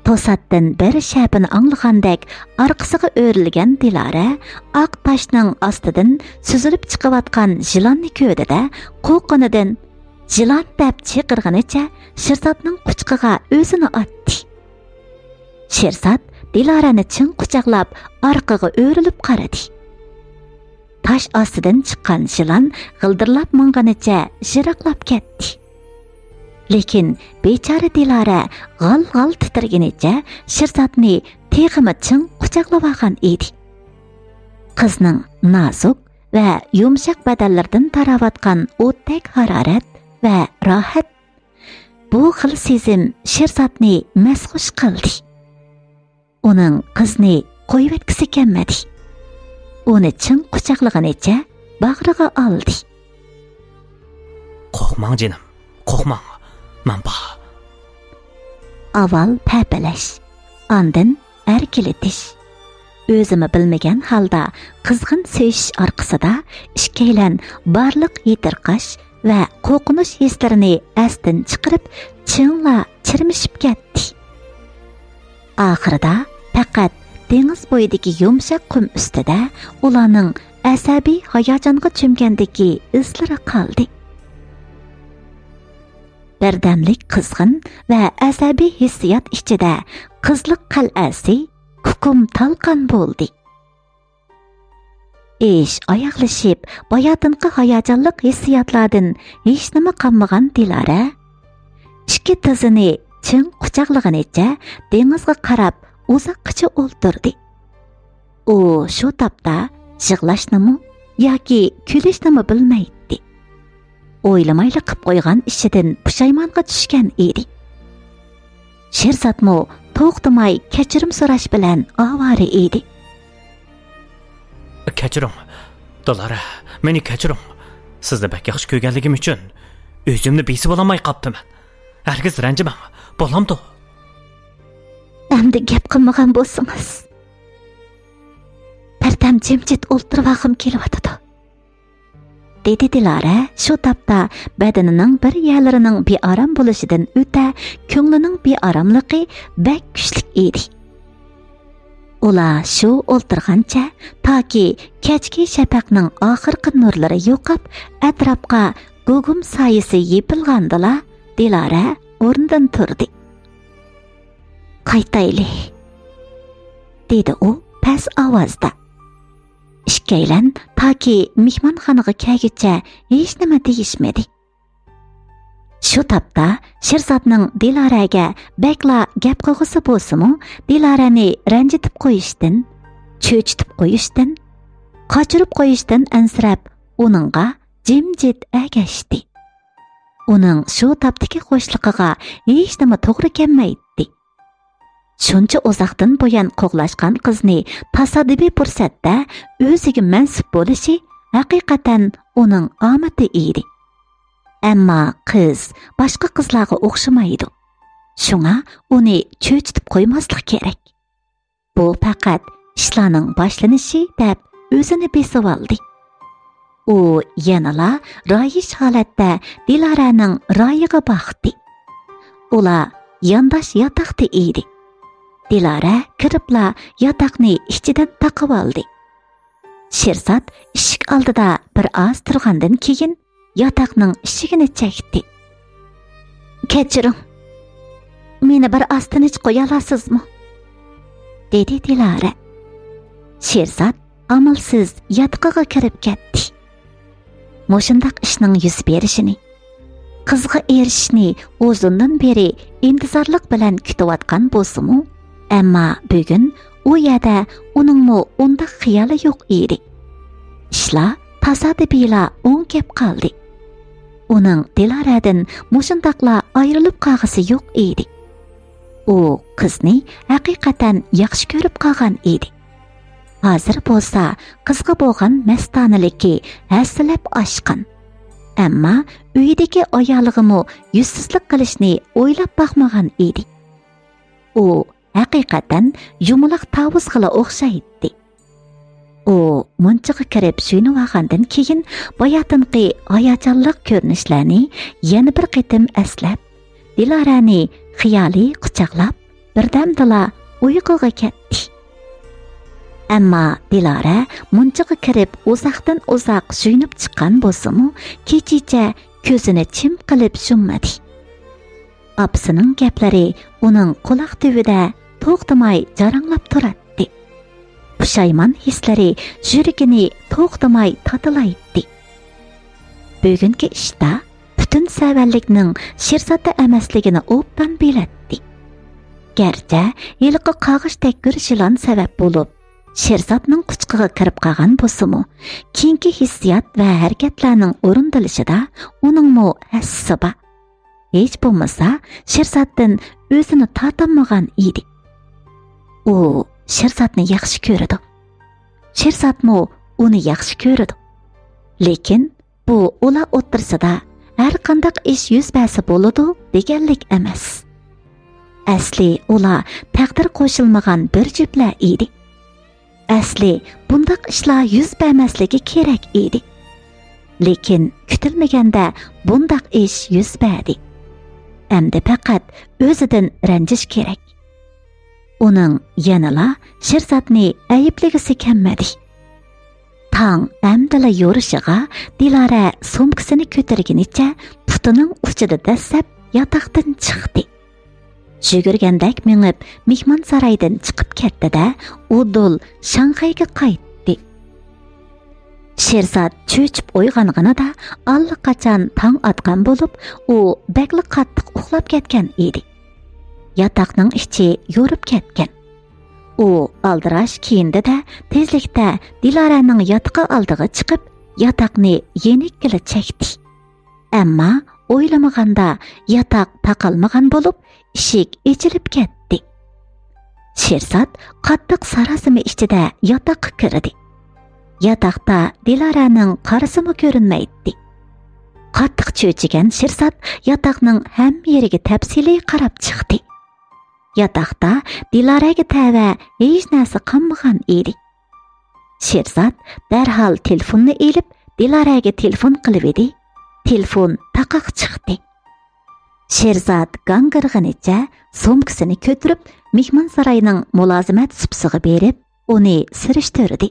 توساتتىن بىر شەپىنى ئاڭلىغاندەك ئارقىسىغا ئۆرۈلگەن دىلارە ئاق تاشنىڭ ئاستىدىن سۈزۈلۈپ چىقىۋاتقان يىلاننى كۆردى-دە، قورققىنىدىن «يىلان!» دەپ چىقىرغىنىچە شىرزاتنىڭ قۇچىقىغا ئۆزىنى ئاتتى. شىرزات دىلارەنى چىڭ قۇچاقلاپ، ئارقىغا ئۆرۈلۈپ قارىدى. تاش ئاستىدىن چىققان يىلان غىلدىرلاپ ماڭغىنىچە يىراقلاپ كەتتى. لېكىن بىچارە دىلارە غال-غال تىترىگىنىچە شىرزاتنى تېخىمۇ چىڭ قۇچاقلىۋالغان ئىدى. قىزنىڭ نازۇك ۋە يۇمشاق بەدەنلىرىدىن تاراۋاتقان ئوتتەك ھارارەت ۋە راھەت، بۇ خىل سېزىم شىرزاتنى مەستخۇش قىلدى. ئۇنىڭ قىزنى قويۇۋەتكۈسى كەلمىدى. ئۇنى چىڭ قۇچاقلىغىنىچە باغرىغا ئالدى. «قورقماڭ جېنىم، قورقماڭ، مەن بار.» ئاۋۋال پەپىلەش، ئاندىن ئەركىلىتىش. ئۆزىمۇ بىلمىگەن ھالدا قىزغىن سۆيۈشۈش ئارقىسىدا ئىككىيلەن بارلىق يېتىرقاش ۋە قورقۇنچ ھېسلىرىنى ئەستىن چىقىرىپ، چىڭلا چىرمىشىپ كەتتى. ئاخىرىدا پەقەت دېڭىز بويىدىكى يۇمشاق قۇم ئۈستىدە ئۇلارنىڭ ئەسەبىي ھاياجانغا چۆمگەندىكى ئىزلىرى قالدى. بىردەملىك قىزغىن ۋە ئەسەبىي ھېسسىيات ئىچىدە قىزلىق قەلئەسى كۇكۇم تالقان بولدى. ئىش ئاياغلىشىپ، باياتىنقى ھاياجانلىق ھېسسىياتلاردىن ھېچنېمە قالمىغان دىلارە ئىككى تىزىنى چىڭ قۇچاقلىغىنىچە دېڭىزغا قاراپ ئۇزاققىچە ئولتۇردى. ئۇ شۇ تاپتا يىغلاشنىمۇ ياكى كۈلۈشنىمۇ بىلمەيتتى. ئويلىمايلا قىپ قويغان ئىشىدىن پۇشايمانغا چۈشكەن ئىدى. شىرزاتمۇ توختىماي كەچۈرۈم سوراش بىلەن ئاۋارە ئىدى. كەچۈرۈڭ، دىلارە، مېنى كەچۈرۈڭ. سىزنى بەك ياخشى كۆرگەنلىكىم ئۈچۈن ئۆزۈمنى بېسىۋالالماي قاپتىمەن. ھەرگىز رەنجىمەڭ، بولامدۇ؟ ئەمدى گەپ قىلمىغان بولسىڭىز. بىردەم جىمجىت ئولتۇرۇۋالغۇم كېلىۋاتىدۇ، دېدى دىلارە شۇ تاپتا بەدىنىنىڭ بىر يەرلىرىنىڭ بىئارام بولۇشىدىن ئۆتە، كۆڭلىنىڭ بىئاراملىقى بەك كۈچلۈك ئىدى. ئۇلار شۇ ئولتۇرغانچە، تاكى كەچكى شەپەقنىڭ ئاخىرقى نۇرلىرى يوقاپ، ئەتراپقا گۇگۇم سايىسى يېپىلغاندىلا، دىلارە ئورنىدىن تۇردى. قايتايلى، دېدى ئۇ پەس ئاۋازدا. ئىككىيلەن تاكى مېھمانخانىغا كەلگۈچە ھېچنېمە دېيىشمىدى. شۇ تاپتا شىرزاتنىڭ دىلارەگە بەكلا گەپ قىلغۇسى بولسىمۇ، دىلارەنى رەنجىتىپ قويۇشتىن، چۆچۈتۈپ قويۇشتىن، قاچۇرۇپ قويۇشتىن ئەنسىرەپ، ئۇنىڭغا جىمجىت ئەگەشتى. ئۇنىڭ شۇ تاپتىكى خۇشلۇقىغا ھېچنېمە توغرا كەلمەيتتى. شۇنچە ئۇزاقتىن بۇيان قوغلاشقان قىزنى تاسادىپىي پۇرسەتتە ئۆزىگە مەنسۇپ بولۇشى ھەقىقەتەن ئۇنىڭ ئامىتى ئىدى. ئەمما قىز باشقا قىزلارغا ئوخشىمايدۇ. شۇڭا ئۇنى چۆچۈتۈپ قويماسلىق كېرەك. بۇ پەقەت ئىشلارنىڭ باشلىنىشى دەپ ئۆزىنى بېسىۋالدى. ئۇ يەنىلا رايىش ھالەتتە دىلارەنىڭ رايىغا باقتى. ئۇلار يانداش ياتاقتا ئىدى. دىلارە كىرىپلا ياتاقنى ئىچىدىن تاقىۋالدى. شىرزات ئىشىك ئالدىدا بىر ئاز تۇرغاندىن كېيىن ياتاقنىڭ ئىشىكىنى چەكتى. كەچۈرۈڭ، مېنى بىر ئاز تىنچ قويالارسىزمۇ؟ دېدى دىلارە. شىرزات ئامالسىز ياتىقىغا كىرىپ كەتتى. مۇشۇنداق ئىشنىڭ يۈز بېرىشىنى، قىزغا ئېرىشىشنى ئۇزۇندىن بېرى ئىنتىزارلىق بىلەن كۈتۈۋاتقان بولسىمۇ، ئەمما بۈگۈن ئۇ يەردە ئۇنىڭمۇ ئۇنداق خىيالى يوق ئىدى. ئىشلار تاسادىپىيلا ئوڭ كەپ قالدى. ئۇنىڭ دىلارەدىن مۇشۇنداقلا ئايرىلىپ قالغۇسى يوق ئىدى. ئۇ قىزنى ھەقىقەتەن ياخشى كۆرۈپ قالغان ئىدى. ھازىر بولسا قىزغا بولغان مەستانىلىكى ھەسسىلەپ ئاشقان. ئەمما ئۆيدىكى ئايالىغىمۇ يۈزسىزلىك قىلىشنى ئويلاپ باقمىغان ئىدى. ئۇ ھەقىقەتەن يۇمىلاق تاۋۇزغىلا ئوخشايتتى. ئۇ مۇنچىغا كىرىپ سۆيۈنۈۋالغاندىن كېيىن، باياتىنقى ھاياجانلىق كۆرۈنۈشلەرنى يەنە بىر قېتىم ئەسلەپ، دىلارەنى خىيالىي قۇچاقلاپ، بىردەمدىلا ئۇيقۇغا كەتتى. ئەمما دىلارە مۇنچىغا كىرىپ ئۇزاقتىن ئۇزاق سۆيۈنۈپ چىققان بولسىمۇ، كېچىچە كۆزىنى چىم قىلىپ يۇممىدى. ئاپىسىنىڭ گەپلىرى ئۇنىڭ قۇلاق تۈۋىدە توختىماي جاراڭلاپ تۇراتتى. پۇشايمان ھېسلىرى يۈرىكىنى توختىماي تاتىلايتتى. بۈگۈنكى ئىشتا پۈتۈن سەۋەنلىكنىڭ شىرزاتتا ئەمەسلىكىنى ئوبدان بىلەتتى. گەرچە ھېلىقى قاغىشتەك بىر يىلان سەۋەب بولۇپ، شىرزاتنىڭ قۇچىقىغا كىرىپ قالغان بولسىمۇ، كېيىنكى ھېسسىيات ۋە ھەرىكەتلەرنىڭ ئورۇندىلىشىدا ئۇنىڭمۇ ھەسسىسى بار. ھېچ بولمىسا، شىرزاتتىن ئۆزىنى تارتالمىغان ئىدى. ئۇ شىرزاتنى ياخشى كۆرىدۇ. شىرزاتمۇ ئۇنى ياخشى كۆرىدۇ. لېكىن بۇ ئۇلار ئوتتۇرىسىدا ھەر قانداق ئىش يۈز بەرسە بولىدۇ دېگەنلىك ئەمەس. ئەسلى ئۇلار تەقدىر قوشۇلمىغان بىر جۈپلەر ئىدى. ئەسلى بۇنداق ئىشلار يۈز بەرمەسلىكى كېرەك ئىدى. لېكىن كۈتۈلمىگەندە بۇنداق ئىش يۈز بەردى. ئەمدى پەقەت ئۆزىدىن رەنجىش كېرەك. ئۇنىڭ يەنىلا شىرزاتنى ئەيىبلىگۈسى كەلمىدى. تاڭ ئەمدىلا يورۇشىغا دىلارە سومكىسىنى كۆتۈرگىنىچە پۇتىنىڭ ئۇچىدا دەسسەپ ياتاقتىن چىقتى. يۈگۈرگەندەك مېڭىپ مېھمانسارايدىن چىقىپ كەتتى-دە، ئۇدۇل شاڭخەيگە قايتتى. شىرزات چۆچۈپ ئويغانغىنىدا ئاللىقاچان تاڭ ئاتقان بولۇپ، ئۇ بەكلا قاتتىق ئۇخلاپ كەتكەن ئىدى. ياتاقنىڭ ئىچى يورۇپ كەتكەن. ئۇ ئالدىراش كىيىندى-دە، تېزلىكتە دىلارەنىڭ ياتىقى ئالدىغا چىقىپ، ياتاقنى يېنىككىلا چەكتى. ئەمما ئويلىمىغاندا ياتاق تاقالمىغان بولۇپ، ئىشىك ئېچىلىپ كەتتى. شىرزات قاتتىق ساراسىمە ئىچىدە ياتاققا كىردى. ياتاقتا دىلارەنىڭ قارىسىمۇ كۆرۈنمەيتتى. قاتتىق چۆچۈگەن شىرزات ياتاقنىڭ ھەممە يېرىگە تەپسىلىي قاراپ چىقتى. ياتاقتا دىلارەگە تەۋە ھېچ نەرسە قالمىغان ئىدى. شىرزات دەرھال تېلېفوننى ئېلىپ، دىلارەگە تېلېفون قىلىۋىدى. تېلېفون تاقاق چىقتى. شىرزات گاڭگىرىغىنىچە سومكىسىنى كۆتۈرۈپ، مېھمانساراينىڭ مۇلازىمەت سۇپىسىغا بېرىپ، ئۇنى سۈرۈشتۈردى.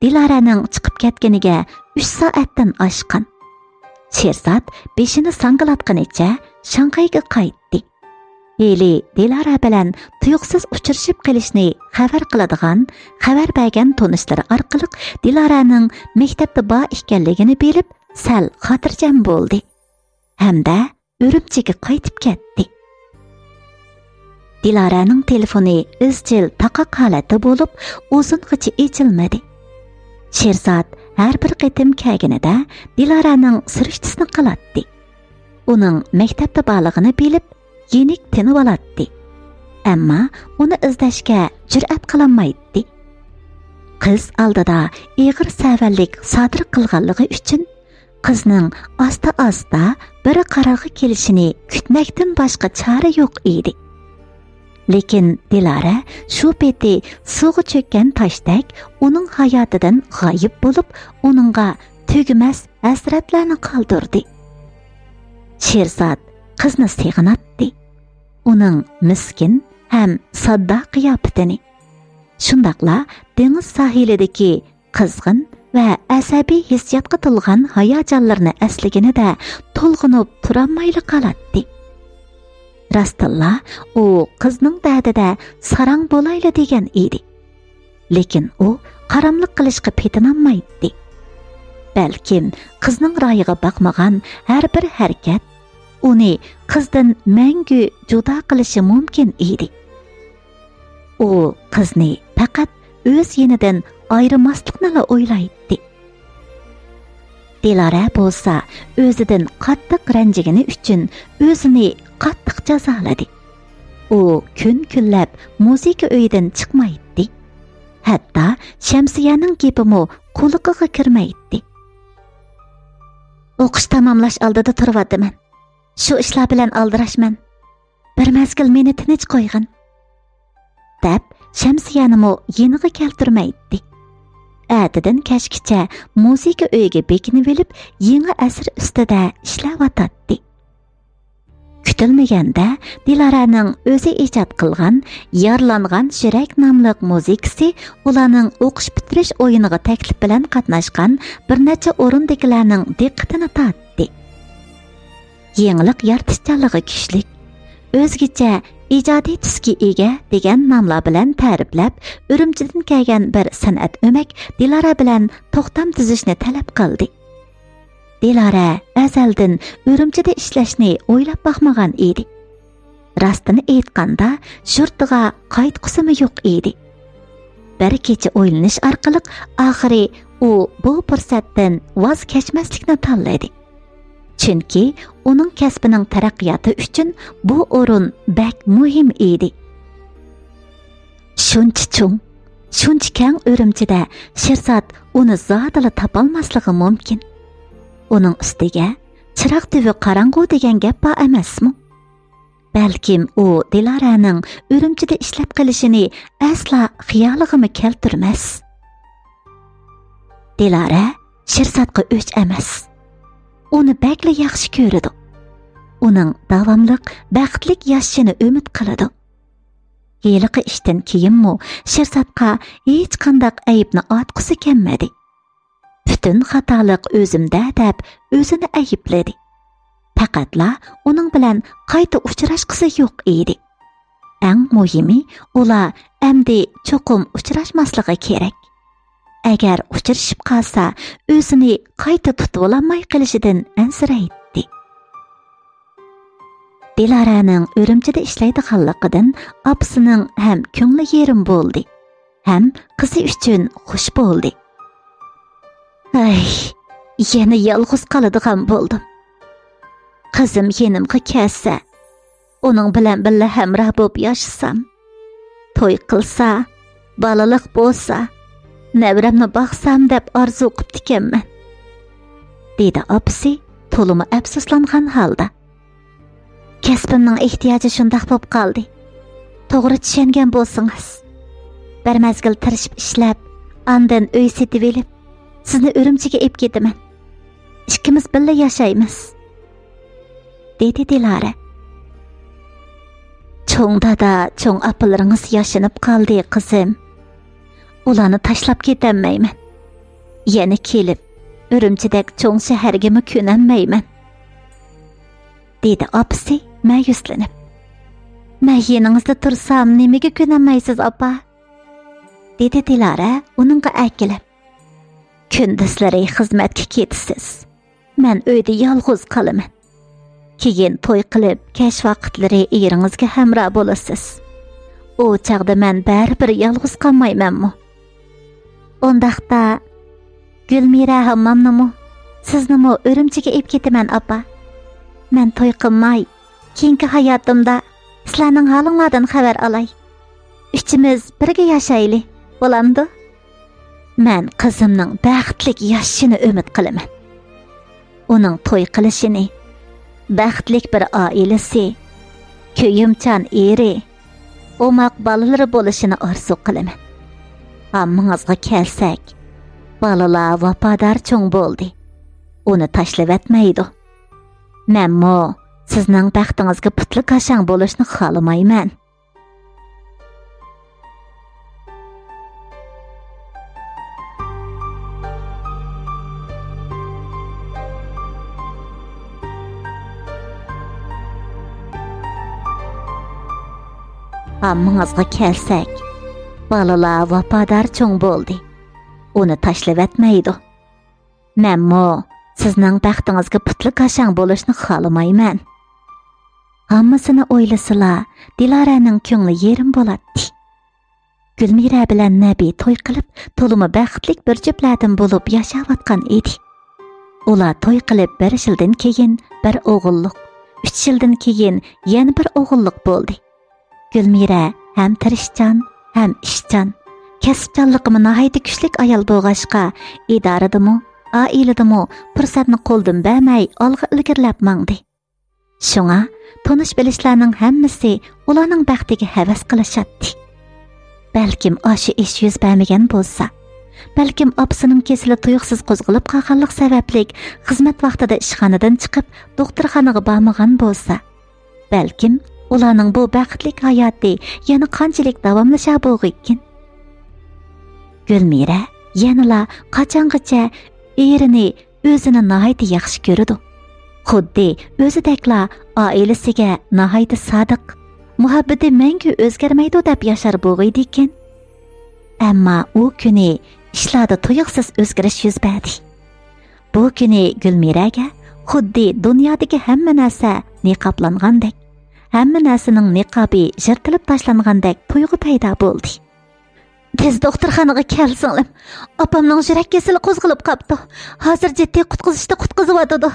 دىلارەنىڭ چىقىپ كەتكىنىگە ئۈچ سائەتتىن ئاشقان. شىرزات بېشىنى ساڭگىلاتقىنىچە شاڭخەيگە قايتتى. ھېلى دىلارە بىلەن تۇيۇقسىز ئۇچرىشىپ قېلىشنى خەۋەر قىلىدىغان، خەۋەر بەرگەن تونۇشلىرى ئارقىلىق دىلارەنىڭ مەكتەپتە بار ئىكەنلىكىنى بىلىپ، سەل خاتىرجەم بولدى ھەمدە ئۈرۈمچىگە قايتىپ كەتتى. دىلارەنىڭ تېلېفونى ئىزچىل تاقاق ھالەتتە بولۇپ، ئۇزۇنغىچە ئېچىلمىدى. شىرزات ھەر بىر قېتىم كەلگىنىدە دىلارەنىڭ سۈرۈشتىسىنى قىلاتتى. ئۇنىڭ مەكتەپتە بارلىقىنى بىلىپ، يېنىك تىنىۋالاتتى. ئەمما ئۇنى ئىزدەشكە جۈرئەت قىلالمايتتى. قىز ئالدىدا ئېغىر سەۋەنلىك سادىر قىلغانلىقى ئۈچۈن، قىزنىڭ ئاستا-ئاستا بىر قارارغا كېلىشىنى كۈتمەكتىن باشقا چارە يوق ئىدى. لېكىن دىلارە شۇ پېتى سۇغا چۆككەن تاشتەك ئۇنىڭ ھاياتىدىن غايىب بولۇپ، ئۇنىڭغا تۈگىمەس ھەسرەتلەرنى قالدۇردى. شىرزات قىزنى سېغىناتتى. ئۇنىڭ مىسكىن ھەم ساددا قىياپىتىنى، شۇنداقلا دېڭىز ساھىلىدىكى قىزغىن ۋە ئەسەبىي ھېسسىياتقا تولغان ھاياجانلىرىنى ئەسلىگىنىدە تولغىنىپ تۇرالمايلا قالاتتى. راستتىنلا ئۇ قىزنىڭ دەردىدە ساراڭ بولايلى دېگەن ئىدى. لېكىن ئۇ قاراملىق قىلىشقا پېتىنالمايتتى. بەلكىم قىزنىڭ رايىغا باقمىغان ھەر بىر ھەرىكەت ئۇنى قىزدىن مەڭگۈ جۇدا قىلىشى مۇمكىن ئىدى. ئۇ قىزنى پەقەت ئۆز يېنىدىن ئايرىماسلىقنىلا ئويلايتتى. دىلارە بولسا ئۆزىدىن قاتتىق رەنجىگىنى ئۈچۈن ئۆزىنى قاتتىق جازالىدى. ئۇ كۈن كۈنلەپ مۇزىكا ئۆيىدىن چىقمايتتى. ھەتتا شەمسىيەنىڭ گېپىمۇ قۇلىقىغا كىرمەيتتى. ئوقۇش تاماملاش ئالدىدا تۇرۇۋاتىمەن. شۇ ئىشلار بىلەن ئالدىراشمەن. بىر مەزگىل مېنى تىنچ قويغىن، دەپ شەمسىيەنىمۇ يېنىغا كەلتۈرمەيتتى. ئەتىدىن كەچكىچە مۇزىكا ئۆيىگە بېكىنىۋېلىپ، يېڭى ئەسەر ئۈستىدە ئىشلەۋاتاتتى. كۈتۈلمىگەندە دىلارەنىڭ ئۆزى ئىجاد قىلغان يارىلانغان يۈرەك ناملىق مۇزىكىسى ئۇلارنىڭ ئوقۇش پۈتتۈرۈش ئويۇنىغا تەكلىپ بىلەن قاتناشقان بىر نەچچە ئورۇندىكىلەرنىڭ دىققىتىنى تارتتى. يېڭىلىق يارىتىشچانلىقى كۈچلۈك، ئۆزگىچە ئىجادىي تۈسكە ئىگە دېگەن ناملار بىلەن تەرىپلەپ، ئۈرۈمچىدىن كەلگەن بىر سەنئەت ئۆمەك دىلارا بىلەن توختام تۈزۈشنى تەلەپ قىلدى. دىلارا ئەزەلدىن ئۈرۈمچىدە ئىشلەشنى ئويلاپ باقمىغان ئىدى. راستىنى ئېيتقاندا، يۇرتىغا قايتقۇسىمۇ يوق ئىدى. بىر كېچە ئويلىنىش ئارقىلىق ئاخىرى ئۇ بۇ پۇرسەتتىن ۋاز كەچمەسلىكنى تاللىدى. چۈنكى ئۇنىڭ كەسپىنىڭ تەرەققىياتى ئۈچۈن بۇ ئورۇن بەك مۇھىم ئىدى. شۇنچە چوڭ، شۇنچە كەڭ ئۈرۈمچىدە شىرزات ئۇنى زادىلا تاپالماسلىقى مۇمكىن. ئۇنىڭ ئۈستىگە چىراغ تۈۋى قاراڭغۇ دېگەن گەپ بار ئەمەسمۇ؟ بەلكىم ئۇ دىلارەنىڭ ئۈرۈمچىدە ئىشلەپ قېلىشىنى ئەسلا خىيالىغىمۇ كەلتۈرمەس. دىلارە شىرزاتقا ئۆچ ئەمەس. ئۇنى بەكلا ياخشى كۆرىدۇ. ئۇنىڭ داۋاملىق بەختلىك ياشىشىنى ئۈمىد قىلىدۇ. ھېلىقى ئىشتىن كېيىنمۇ شىرزاتقا ھېچقانداق ئەيىبنى ئارتقۇسى كەلمىدى. پۈتۈن خاتالىق ئۆزۈمدە دەپ ئۆزىنى ئەيىبلىدى. پەقەتلا ئۇنىڭ بىلەن قايتا ئۇچراشقۇسى يوق ئىدى. ئەڭ مۇھىمى، ئۇلار ئەمدى چوقۇم ئۇچراشماسلىقى كېرەك. ئەگەر ئۇچرىشىپ قالسا، ئۆزىنى قايتا تۇتۇۋالالماي قېلىشىدىن ئەنسىرەيتتى. دىلارەنىڭ ئۈرۈمچىدە ئىشلەيدىغانلىقىدىن ئاپىسىنىڭ ھەم كۆڭلى يېرىم بولدى، ھەم قىزى ئۈچۈن خۇش بولدى. ئەي، يەنە يالغۇز قالىدىغان بولدۇم. قىزىم يېنىمغا كەلسە، ئۇنىڭ بىلەن بىللە ھەمراھ بولۇپ ياشىسام، توي قىلسا، بالىلىق بولسا، نەۋرەمنى باقسام دەپ ئارزۇ قىپتىكەنمەن، دېدى ئاپىسى تولىمۇ ئەپسۇسلانغان ھالدا. كەسپىمنىڭ ئېھتىياجى شۇنداق بولۇپ قالدى. توغرا چۈشەنگەن بولسىڭىز، بىر مەزگىل تىرىشىپ ئىشلەپ، ئاندىن ئۆي سېتىۋېلىپ، سىزنى ئۈرۈمچىگە ئېلىپ كېتىمەن. ئىككىمىز بىللە ياشايمىز، دېدى دىلارە. چوڭ دادا، چوڭ ئاپىلىرىڭىز ياشىنىپ قالدى، قىزىم. ئۇلارنى تاشلاپ كېتەلمەيمەن. يەنە كېلىپ، ئۈرۈمچىدەك چوڭ شەھەرگىمۇ كۆنەلمەيمەن، دېدى ئاپىسى مەيۈسلىنىپ. مەن يېنىڭىزدا تۇرسام، نېمىگە كۆنەلمەيسىز، ئاپا؟ دېدى دىلارە ئۇنىڭغا ئەركىلەپ. كۈندۈزلىرى خىزمەتكە كېتىسىز. مەن ئۆيدە يالغۇز قالىمەن. كېيىن توي قىلىپ، كەچ ۋاقىتلىرى ئېرىڭىزگە ھەمراھ بولىسىز. ئۇ چاغدا مەن بەرىبىر يالغۇز قالمايمەنمۇ؟ ئۇنداقتا، گۈلمىرە ھاممامنىمۇ، سىزنىمۇ ئۈرۈمچىگە ئېلىپ كېتىمەن، ئاپا. مەن توي قىلماي، كېيىنكى ھاياتىمدا سىلەرنىڭ ھالىڭلاردىن خەۋەر ئالاي. ئۈچىمىز بىرگە ياشايلى، بولامدۇ؟ مەن قىزىمنىڭ بەختلىك ياشىشىنى ئۈمىد قىلىمەن. ئۇنىڭ توي قىلىشىنى، بەختلىك بىر ئائىلىسى، كۆيۈمچان ئېرى، ئوماق بالىلىرى بولۇشىنى ئارزۇ قىلىمەن. ھاممىڭىزغا كەلسەك، بالىلار ۋاپادار چوڭ بولدى. ئۇنى تاشلىۋەتمەيدۇ. مەنمۇ سىزنىڭ بەختىڭىزگە پۇتلا كاشاڭ بولۇشنى خالىمايمەن. ھاممىڭىزغا كەلسەك، بالىلار ۋاپادار چوڭ بولدى. ئۇنى تاشلىۋەتمەيدۇ. مەنمۇ سىزنىڭ بەختىڭىزگە پۇتلا كاشاڭ بولۇشنى خالىمايمەن. ھاممىسىنى ئويلىسىلا، دىلارەنىڭ كۆڭلى يېرىم بولاتتى. گۈلمىرە بىلەن نەبى توي قىلىپ، تولىمۇ بەختلىك بىر جۈپلەردىن بولۇپ ياشاۋاتقان ئىدى. ئۇلار توي قىلىپ بىر يىلدىن كېيىن بىر ئوغۇللۇق، ئۈچ يىلدىن كېيىن يەنە بىر ئوغۇللۇق بولدى. گۈلمىرە ھەم تىرىشچان، ھەم ئىشچان، كەسىپچانلىقىمۇ ناھايىتى كۈچلۈك ئايال بولغاچقا، ئىدارىدىمۇ، ئائىلىدىمۇ پۇرسەتنى قولدىن بەرمەي ئالغا ئىلگىرىلەپ ماڭدى. شۇڭا تونۇش-بىلىشلەرنىڭ ھەممىسى ئۇلارنىڭ بەختىگە ھەۋەس قىلىشاتتى. بەلكىم ئاشۇ ئىش يۈز بەرمىگەن بولسا، بەلكىم ئاپىسىنىڭ كېسىلى تۇيۇقسىز قوزغىلىپ قالغانلىق سەۋەبلىك خىزمەت ۋاقتىدا ئىشخانىدىن چىقىپ دوختۇرخانىغا بارمىغان بولسا، بەلكىم ئۇلارنىڭ بۇ بەختلىك ھاياتى يەنە قانچىلىك داۋاملىشار بولغىيكىن؟ گۈلمىرە يەنىلا قاچانغىچە ئېرىنى ئۆزىنى ناھايىتى ياخشى كۆرىدۇ. خۇددى ئۆزىدەكلا ئائىلىسىگە ناھايىتى سادىق، مۇھەببىتى مەڭگۈ ئۆزگەرمەيدۇ دەپ ياشار بولغىيدىكەن. ئەمما ئۇ كۈنى ئىشلاردا تۇيۇقسىز ئۆزگىرىش يۈز بەردى. بۇ كۈنى گۈلمىرەگە خۇددى دۇنيادىكى ھەممە نەرسە نىقابلانغاندەك، ھەممە نەرسىنىڭ نىقابى يىرتىلىپ تاشلانغاندەك تۇيغۇ پەيدا بولدى. تېز دوختۇرخانىغا كەلسىڭلىم، ئاپامنىڭ يۈرەك كېسىلى قوزغىلىپ قاپتۇ. ھازىر جىددىي قۇتقۇزۇشتا قۇتقۇزۇۋاتىدۇ.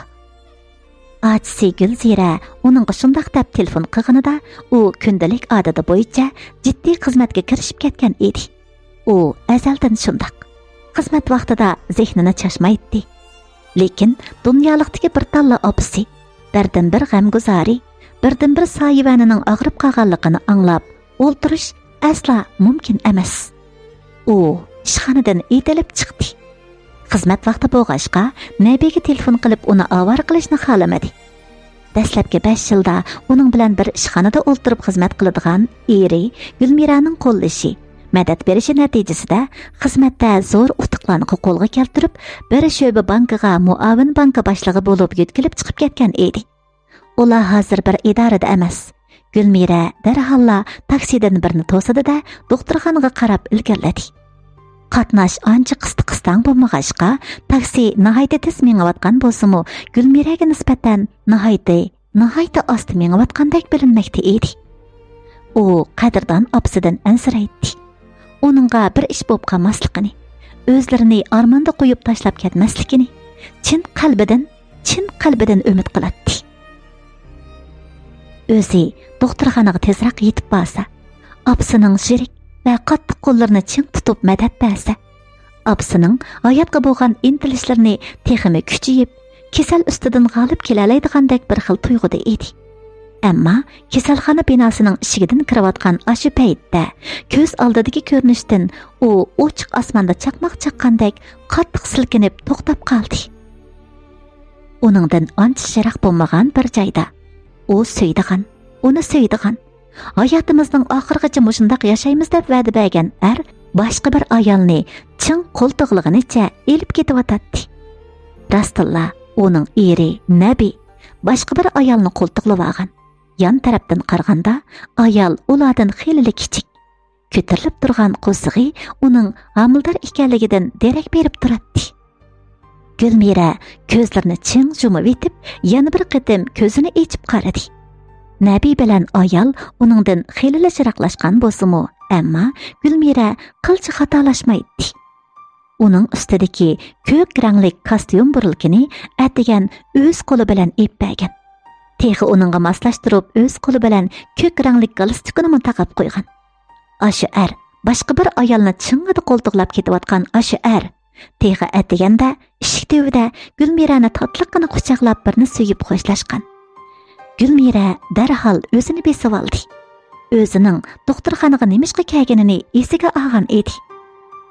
ئاچىسى گۈلزىرە ئۇنىڭغا شۇنداق دەپ تېلېفون قىلغىنىدا، ئۇ كۈندىلىك ئادىتى بويىچە جىددىي خىزمەتكە كىرىشىپ كەتكەن ئىدى. ئۇ ئەزەلدىن شۇنداق. خىزمەت ۋاقتىدا زېھنىنى چاچمايتتى. لېكىن دۇنيالىقتىكى بىر تاللا ئاپىسى، بىردىنبىر غەمگۇزارى، بىردىنبىر سايىۋەنىنىڭ ئاغرىپ قالغانلىقىنى ئاڭلاپ، ئولتۇرۇش ئەسلا مۇمكىن ئەمەس. ئۇ ئىشخانىدىن ئېتىلىپ چىقتى. خىزمەت ۋاقتى بولغاچقا، نەبىگە تېلېفون قىلىپ ئۇنى ئاۋارە قىلىشنى خالىمىدى. دەسلەپكى بەش يىلدا ئۇنىڭ بىلەن بىر ئىشخانىدا ئولتۇرۇپ خىزمەت قىلىدىغان ئېرى گۈلمىرانىڭ قوللىشى، مەدەت بېرىشى نەتىجىسىدە خىزمەتتە زور ئۇتۇقلارنى قولغا كەلتۈرۈپ، بىر شۆبە بانكىغا مۇئاۋىن بانكا باشلىقى بولۇپ يۆتكىلىپ چىقىپ كەتكەن ئىدى. ئۇلار ھازىر بىر ئىدارىدە ئەمەس. گۈلمىرە دەرھاللا تاكسىدىن بىرنى توسىدى-دە، دوختۇرخانىغا قاراپ ئىلگىرىلىدى. قاتناش ئانچە قىستى-قىستاڭ بولمىغاچقا، تاكسى ناھايىتى تېز مېڭىۋاتقان بولسىمۇ، گۈلمىرەگە نىسبەتەن ناھايىتى ناھايىتى ئاستا مېڭىۋاتقاندەك بىلىنمەكتە ئىدى. ئۇ قەدىردان ئاپىسىدىن ئەنسىرەيتتى. ئۇنىڭغا بىر ئىش بولۇپ قالماسلىقىنى، ئۆزلىرىنى ئارماندا قويۇپ تاشلاپ كەتمەسلىكىنى چىن قەلبىدىن، چىن قەلبىدىن ئۈمىد قىلاتتى. ئۆزى دوختۇرخانىغا تېزراق يېتىپ بارسا، ئاپىسىنىڭ زېرەك ۋە قاتتىق قوللىرىنى چىڭ تۇتۇپ مەدەت بەرسە، ئاپىسىنىڭ ھاياتقا بولغان ئىنتىلىشلىرىنى تېخىمۇ كۈچىيىپ، كېسەل ئۈستىدىن غالىب كېلەلەيدىغاندەك بىر خىل تۇيغۇدا ئىدى. ئەمما كېسەلخانا بىناسىنىڭ ئىشىكىدىن كىرىۋاتقان ئاشۇ پەيتتە كۆز ئالدىدىكى كۆرۈنۈشتىن ئۇ ئوچۇق ئاسماندا چاقماق چاققاندەك قاتتىق سىلكىنىپ توختاپ قالدى. ئۇنىڭدىن ئانچە يىراق بولمىغان بىر جايدا ئۇ سۆيىدىغان، ئۇنى سۆيىدىغان، ھاياتىمىزنىڭ ئاخىرىغىچە مۇشۇنداق ياشايمىز دەپ ۋەدە بەرگەن ئەر باشقا بىر ئايالنى چىڭ قولتۇقلىغىنىچە ئېلىپ كېتىۋاتاتتى. راستتىنلا ئۇنىڭ ئېرى نەبى باشقا بىر ئايالنى قولتۇقلىۋالغان. يان تەرەپتىن قارىغاندا ئايال ئۇلاردىن خېلىلا كىچىك. كۆتۈرۈلۈپ تۇرغان قورسىقى ئۇنىڭ ھامىلىدار ئىكەنلىكىدىن دېرەك بېرىپ تۇراتتى. گۈلمىرە كۆزلىرىنى چىڭ يۇمۇۋېتىپ، يەنە بىر قېتىم كۆزىنى ئېچىپ قارىدى. نەبى بىلەن ئايال ئۇنىڭدىن خېلىلا يىراقلاشقان بولسىمۇ، ئەمما گۈلمىرە قىلچە خاتالاشمايتتى. ئۇنىڭ ئۈستىدىكى كۆك رەڭلىك كاستيۇم بۇرۇلكىنى ئەتىگەن ئۆز قولى بىلەن ئېلىپ بەرگەن. تېخى ئۇنىڭغا ماسلاشتۇرۇپ، ئۆز قولى بىلەن كۆك رەڭلىك گالستۇكىنىمۇ تاقاپ قويغان. ئاشۇ ئەر، باشقا بىر ئايالنى چىڭڭىدە قولتۇقلاپ كېتىۋاتقان ئاشۇ ئەر، تېخى ئەتىگەندە ئىشىك تۈۋىدە گۈلمىرەنى تاتلىققىنا قۇچاقلاپ، بىرنى سۆيۈپ خوشلاشقان. گۈلمىرە دەرھال ئۆزىنى بېسىۋالدى. ئۆزىنىڭ دوختۇرخانىغا نېمىشقا كەلگىنىنى ئېسىگە ئالغان ئىدى.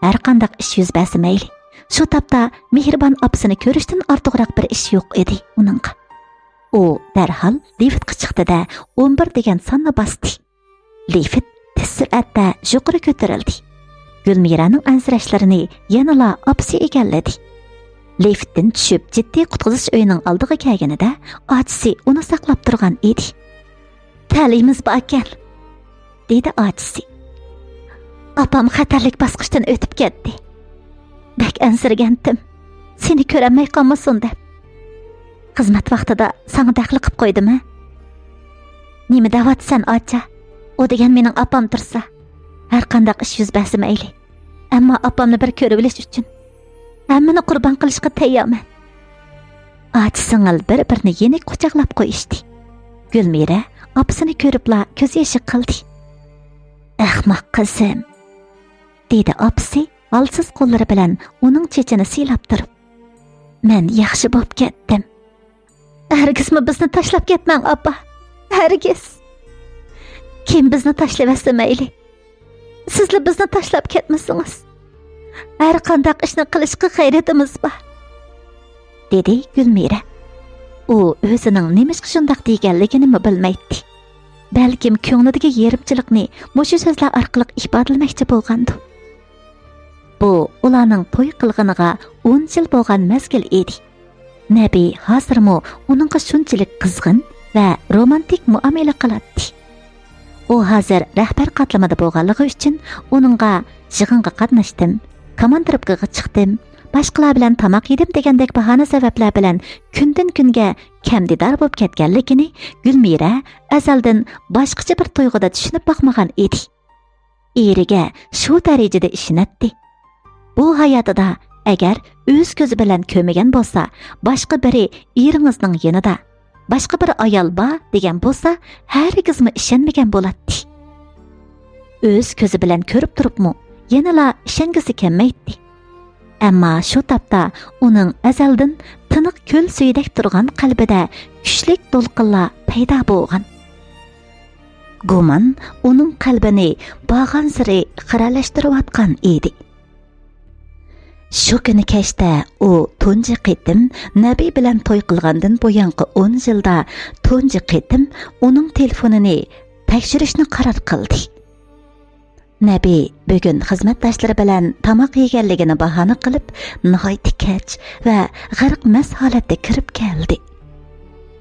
ھەرقانداق ئىش يۈز بەرسە مەيلى، شۇ تاپتا مېھرىبان ئاپىسىنى كۆرۈشتىن ئارتۇقراق بىر ئىش يوق ئىدى ئۇنىڭغا. ئۇ دەرھال لىفتقا چىقتى-دە، ئون بىر دېگەن ساننى باستى. لىفت تېز سۈرئەتتە يۇقىرى كۆتۈرۈلدى. گۈلمىرەنىڭ ئەنسىرەشلىرىنى يەنىلا ئاپىسى ئىگىلىدى. لىفتتىن چۈشۈپ، جىددىي قۇتقۇزۇش ئۆيىنىڭ ئالدىغا كەلگىنىدە، ئاچىسى ئۇنى ساقلاپ تۇرغان ئىدى. «تەلىيىمىز باركەن»، دېدى ئاچىسى. «ئاپام خەتەرلىك باسقۇچتىن ئۆتۈپ كەتتى. بەك ئەنسىرىگەنتىم، سېنى كۆرەلمەي قالمىسۇن دەپ. خىزمەت ۋاقتىدا ساڭا دەخلى قىپ قويدۇم ھە؟ نېمە دەۋاتىسەن ئاچا؟ ئۇ دېگەن مېنىڭ ئاپام تۇرسا، ھەرقانداق ئىش يۈز بەرسە مەيلى، ئەمما ئاپامنى بىر كۆرۈۋېلىش ئۈچۈن ھەممىنى قۇربان قىلىشقا تەييارمەن.» ئاچا سىڭىل بىر-بىرىنى يېنىك قۇچاقلاپ قويۇشتى. گۈلمىرە ئاپىسىنى كۆرۈپلا كۆز يېشى قىلدى. «ئەخمەق قىزىم»، دېدى ئاپىسى ھالسىز قوللىرى بىلەن ئۇنىڭ چېچىنى سىيلاپ تۇرۇپ. «مەن ياخشى بوپ كەتتىم. ھەرگىزمۇ بىزنى تاشلاپ كەتمەڭ، ئاپا. ھەرگىز. كىم بىزنى تاشلىۋەتسە مەيلى، سىزلا بىزنى تاشلاپ كەتمىسىڭىز. ھەر قانداق ئىشنى قىلىشقا غەيرىتىمىز بار»، دېدى گۈلمىرە. ئۇ ئۆزىنىڭ نېمىشقا شۇنداق دېگەنلىكىنىمۇ بىلمەيتتى. بەلكىم كۆڭلىدىكى يېرىمچىلىقنى مۇشۇ سۆزلەر ئارقىلىق ئىپادىلىمەكچى بولغاندۇ. بۇ ئۇلارنىڭ توي قىلغىنىغا ئون يىل بولغان مەزگىل ئىدى. نەبى ھازىرمۇ ئۇنىڭغا شۇنچىلىك قىزغىن ۋە رومانتىك مۇئامىلە قىلاتتى. ئۇ ھازىر رەھبەر قاتلىمىدا بولغانلىقى ئۈچۈن ئۇنىڭغا «يىغىنغا قاتناشتىم، كاماندىروپكىغا چىقتىم، باشقىلار بىلەن تاماق يېدىم» دېگەندەك باھانە سەۋەبلەر بىلەن كۈندىن-كۈنگە كەمدىدار بولۇپ كەتكەنلىكىنى گۈلمىرە ئەزەلدىن باشقىچە بىر تۇيغۇدا چۈشىنىپ باقمىغان ئىدى. ئېرىگە شۇ دەرىجىدە ئىشىنەتتى. بۇ ھاياتىدا ئەگەر ئۆز كۆزى بىلەن كۆرمىگەن بولسا، باشقا بىرى ئېرىڭىزنىڭ يېنىدا، باشقا بىر ئايال بار دېگەن بولسا، ھەرگىزمۇ ئىشەنمىگەن بولاتتى. ئۆز كۆزى بىلەن كۆرۈپ تۇرۇپمۇ يەنىلا ئىشەنگۈسى كەلمەيتتى. ئەمما شۇ تاپتا ئۇنىڭ ئەزەلدىن تىنىق كۆل سۈيىدەك تۇرغان قەلبىدە كۈچلۈك دولقۇنلار پەيدا بولغان. گۇمان ئۇنىڭ قەلبىنى بارغانسېرى خىرەلەشتۈرۈۋاتقان ئىدى. شۇ كۈنى كەچتە ئۇ تۇنجى قېتىم نەبى بىلەن توي قىلغاندىن بۇيانقى ئون يىلدا تۇنجى قېتىم ئۇنىڭ تېلېفونىنى تەكشۈرۈشنى قارار قىلدى. نەبى بۈگۈن خىزمەتداشلىرى بىلەن تاماق يېگەنلىكىنى باھانە قىلىپ، ناھايىتى كەچ ۋە غەرق مەست ھالەتتە كىرىپ كەلدى.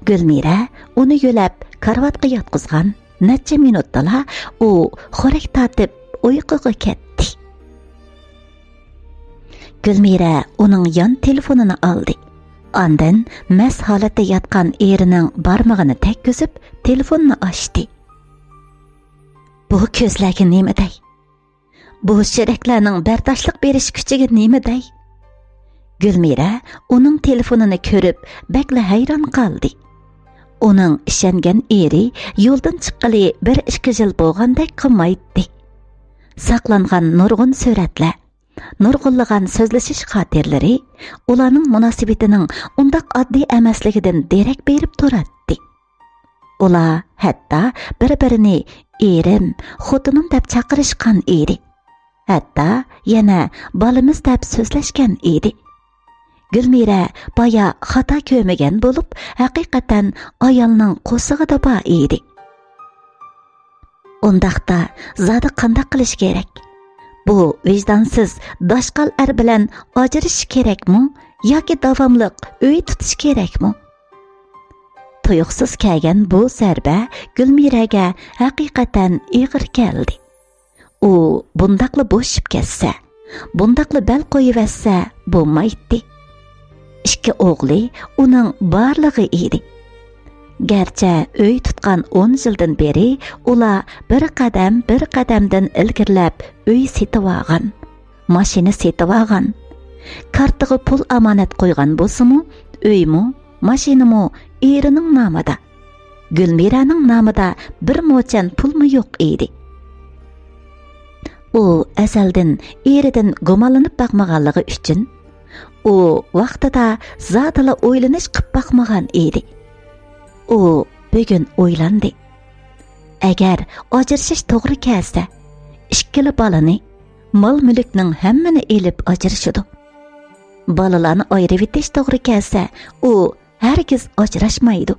گۈلمىرە ئۇنى يۆلەپ كارىۋاتقا ياتقۇزغان. نەچچە مىنۇتتىلا ئۇ خورەك تارتىپ ئۇيقۇغا كەتتى. گۈلمىرە ئۇنىڭ يان تېلېفونىنى ئالدى. ئاندىن مەست ھالەتتە ياتقان ئېرىنىڭ بارمىقىنى تەگكۈزۈپ، تېلېفوننى ئاچتى. بۇ كۆزلەرگە نېمە دەي؟ بۇ چېرەكلەرنىڭ بەرداشلىق بېرىش كۈچىگە نېمە دەي؟ گۈلمىرە ئۇنىڭ تېلېفونىنى كۆرۈپ، بەكلا ھەيران قالدى. ئۇنىڭ ئىشەنگەن ئېرى يولدىن چىققىلى بىر ئىككى يىل بولغاندەك قىلمايتتى. ساقلانغان نۇرغۇن سۈرەتلەر، نۇرغۇنلىغان سۆزلىشىش خاتىرىلىرى ئۇلارنىڭ مۇناسىۋىتىنىڭ ئۇنداق ئاددىي ئەمەسلىكىدىن دېرەك بېرىپ تۇراتتى. ئۇلار ھەتتا بىر-بىرىنى ئېرىم، خوتۇنۇم دەپ چاقىرىشقان ئىدى. ھەتتا يەنە بالىمىز دەپ سۆزلەشكەن ئىدى. گۈلمىرە بايا خاتا كۆرمىگەن بولۇپ، ھەقىقەتەن ئايالنىڭ قورسىقىدا بار ئىدى. ئۇنداقتا زادى قانداق قىلىش كېرەك؟ بۇ ۋىجدانسىز داشقال ئەر بىلەن ئاجرىشىش كېرەكمۇ ياكى داۋاملىق ئۆي تۇتۇش كېرەكمۇ؟ تۇيۇقسىز كەلگەن بۇ زەربە گۈلمىرەگە ھەقىقەتەن ئېغىر كەلدى. ئۇ بۇنداقلا بوشىشىپ كەتسە، بۇنداقلا بەل قويۇۋەتسە بولمايتتى. ئىككى ئوغلى ئۇنىڭ بارلىقى ئىدى. گەرچە ئۆي تۇتقان ئون يىلدىن بېرى ئۇلار بىر قەدەم، بىر قەدەمدىن ئىلگىرىلەپ ئۆي سېتىۋالغان، ماشىنا سېتىۋالغان، كارتىغا پۇل ئامانەت قويغان بولسىمۇ، ئۆيمۇ، ماشىنىمۇ ئېرىنىڭ نامىدا. گۈلمىرەنىڭ نامىدا بىر موچەن پۇلمۇ يوق ئىدى. ئۇ ئەزەلدىن ئېرىدىن گۇمانلىنىپ باقمىغانلىقى ئۈچۈن، ئۇ ۋاقتىدا زادىلا ئويلىنىش قىپ باقمىغان ئىدى. ئۇ بۈگۈن ئويلاندى. ئەگەر ئاجرىشىش توغرا كەلسە، ئىككىلا بالىنى، مال-مۈلۈكنىڭ ھەممىنى ئېلىپ ئاجرىشىدۇ. بالىلارنى ئايرىۋېتىش توغرا كەلسە، ئۇ ھەرگىز ئاجراشمايدۇ.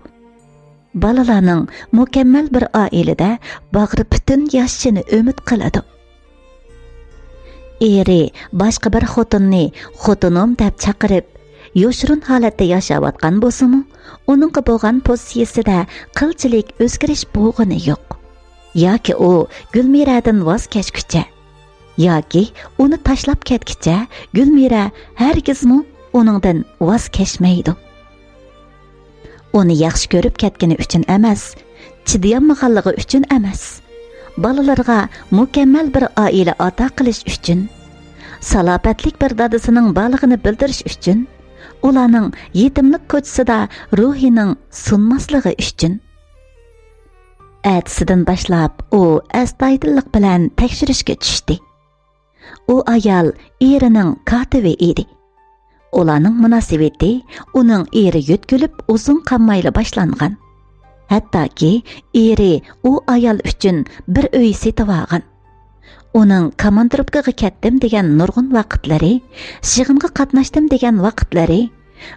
بالىلارنىڭ مۇكەممەل بىر ئائىلىدە باغرى پۈتۈن ياشىشىنى ئۈمىد قىلىدۇ. ئېرى باشقا بىر خوتۇننى خوتۇنۇم دەپ چاقىرىپ، يوشۇرۇن ھالەتتە ياشاۋاتقان بولسىمۇ، ئۇنىڭغا بولغان پوزىتسىيىسىدە قىلچىلىك ئۆزگىرىش بولغىنى يوق. ياكى ئۇ گۈلمىرەدىن ۋاز كەچكۈچە، ياكى ئۇنى تاشلاپ كەتكىچە گۈلمىرە ھەرگىزمۇ ئۇنىڭدىن ۋاز كەچمەيدۇ. ئۇنى ياخشى كۆرۈپ كەتكىنى ئۈچۈن ئەمەس، چىدىيالمىغانلىقى ئۈچۈن ئەمەس، بالىلىرىغا مۇكەممەل بىر ئائىلە ئاتا قىلىش ئۈچۈن، سالاپەتلىك بىر دادىسىنىڭ بارلىقىنى بىلدۈرۈش ئۈچۈن، ئۇلارنىڭ يېتىملىك كوچىسىدا روھىنىڭ سۇنماسلىقى ئۈچۈن. ئەتىسىدىن باشلاپ ئۇ ئەستايىدىللىق بىلەن تەكشۈرۈشكە چۈشتى. ئۇ ئايال ئېرىنىڭ كاتىپى ئىدى. ئۇلارنىڭ مۇناسىۋىتى ئۇنىڭ ئېرى يۆتكىلىپ ئۇزۇن قالمايلا باشلانغان. ھەتتاكى ئېرى ئۇ ئايال ئۈچۈن بىر ئۆي سېتىۋالغان. ئۇنىڭ كاماندىروپكىغا كەتتىم دېگەن نۇرغۇن ۋاقىتلىرى، يىغىنغا قاتناشتىم دېگەن ۋاقىتلىرى،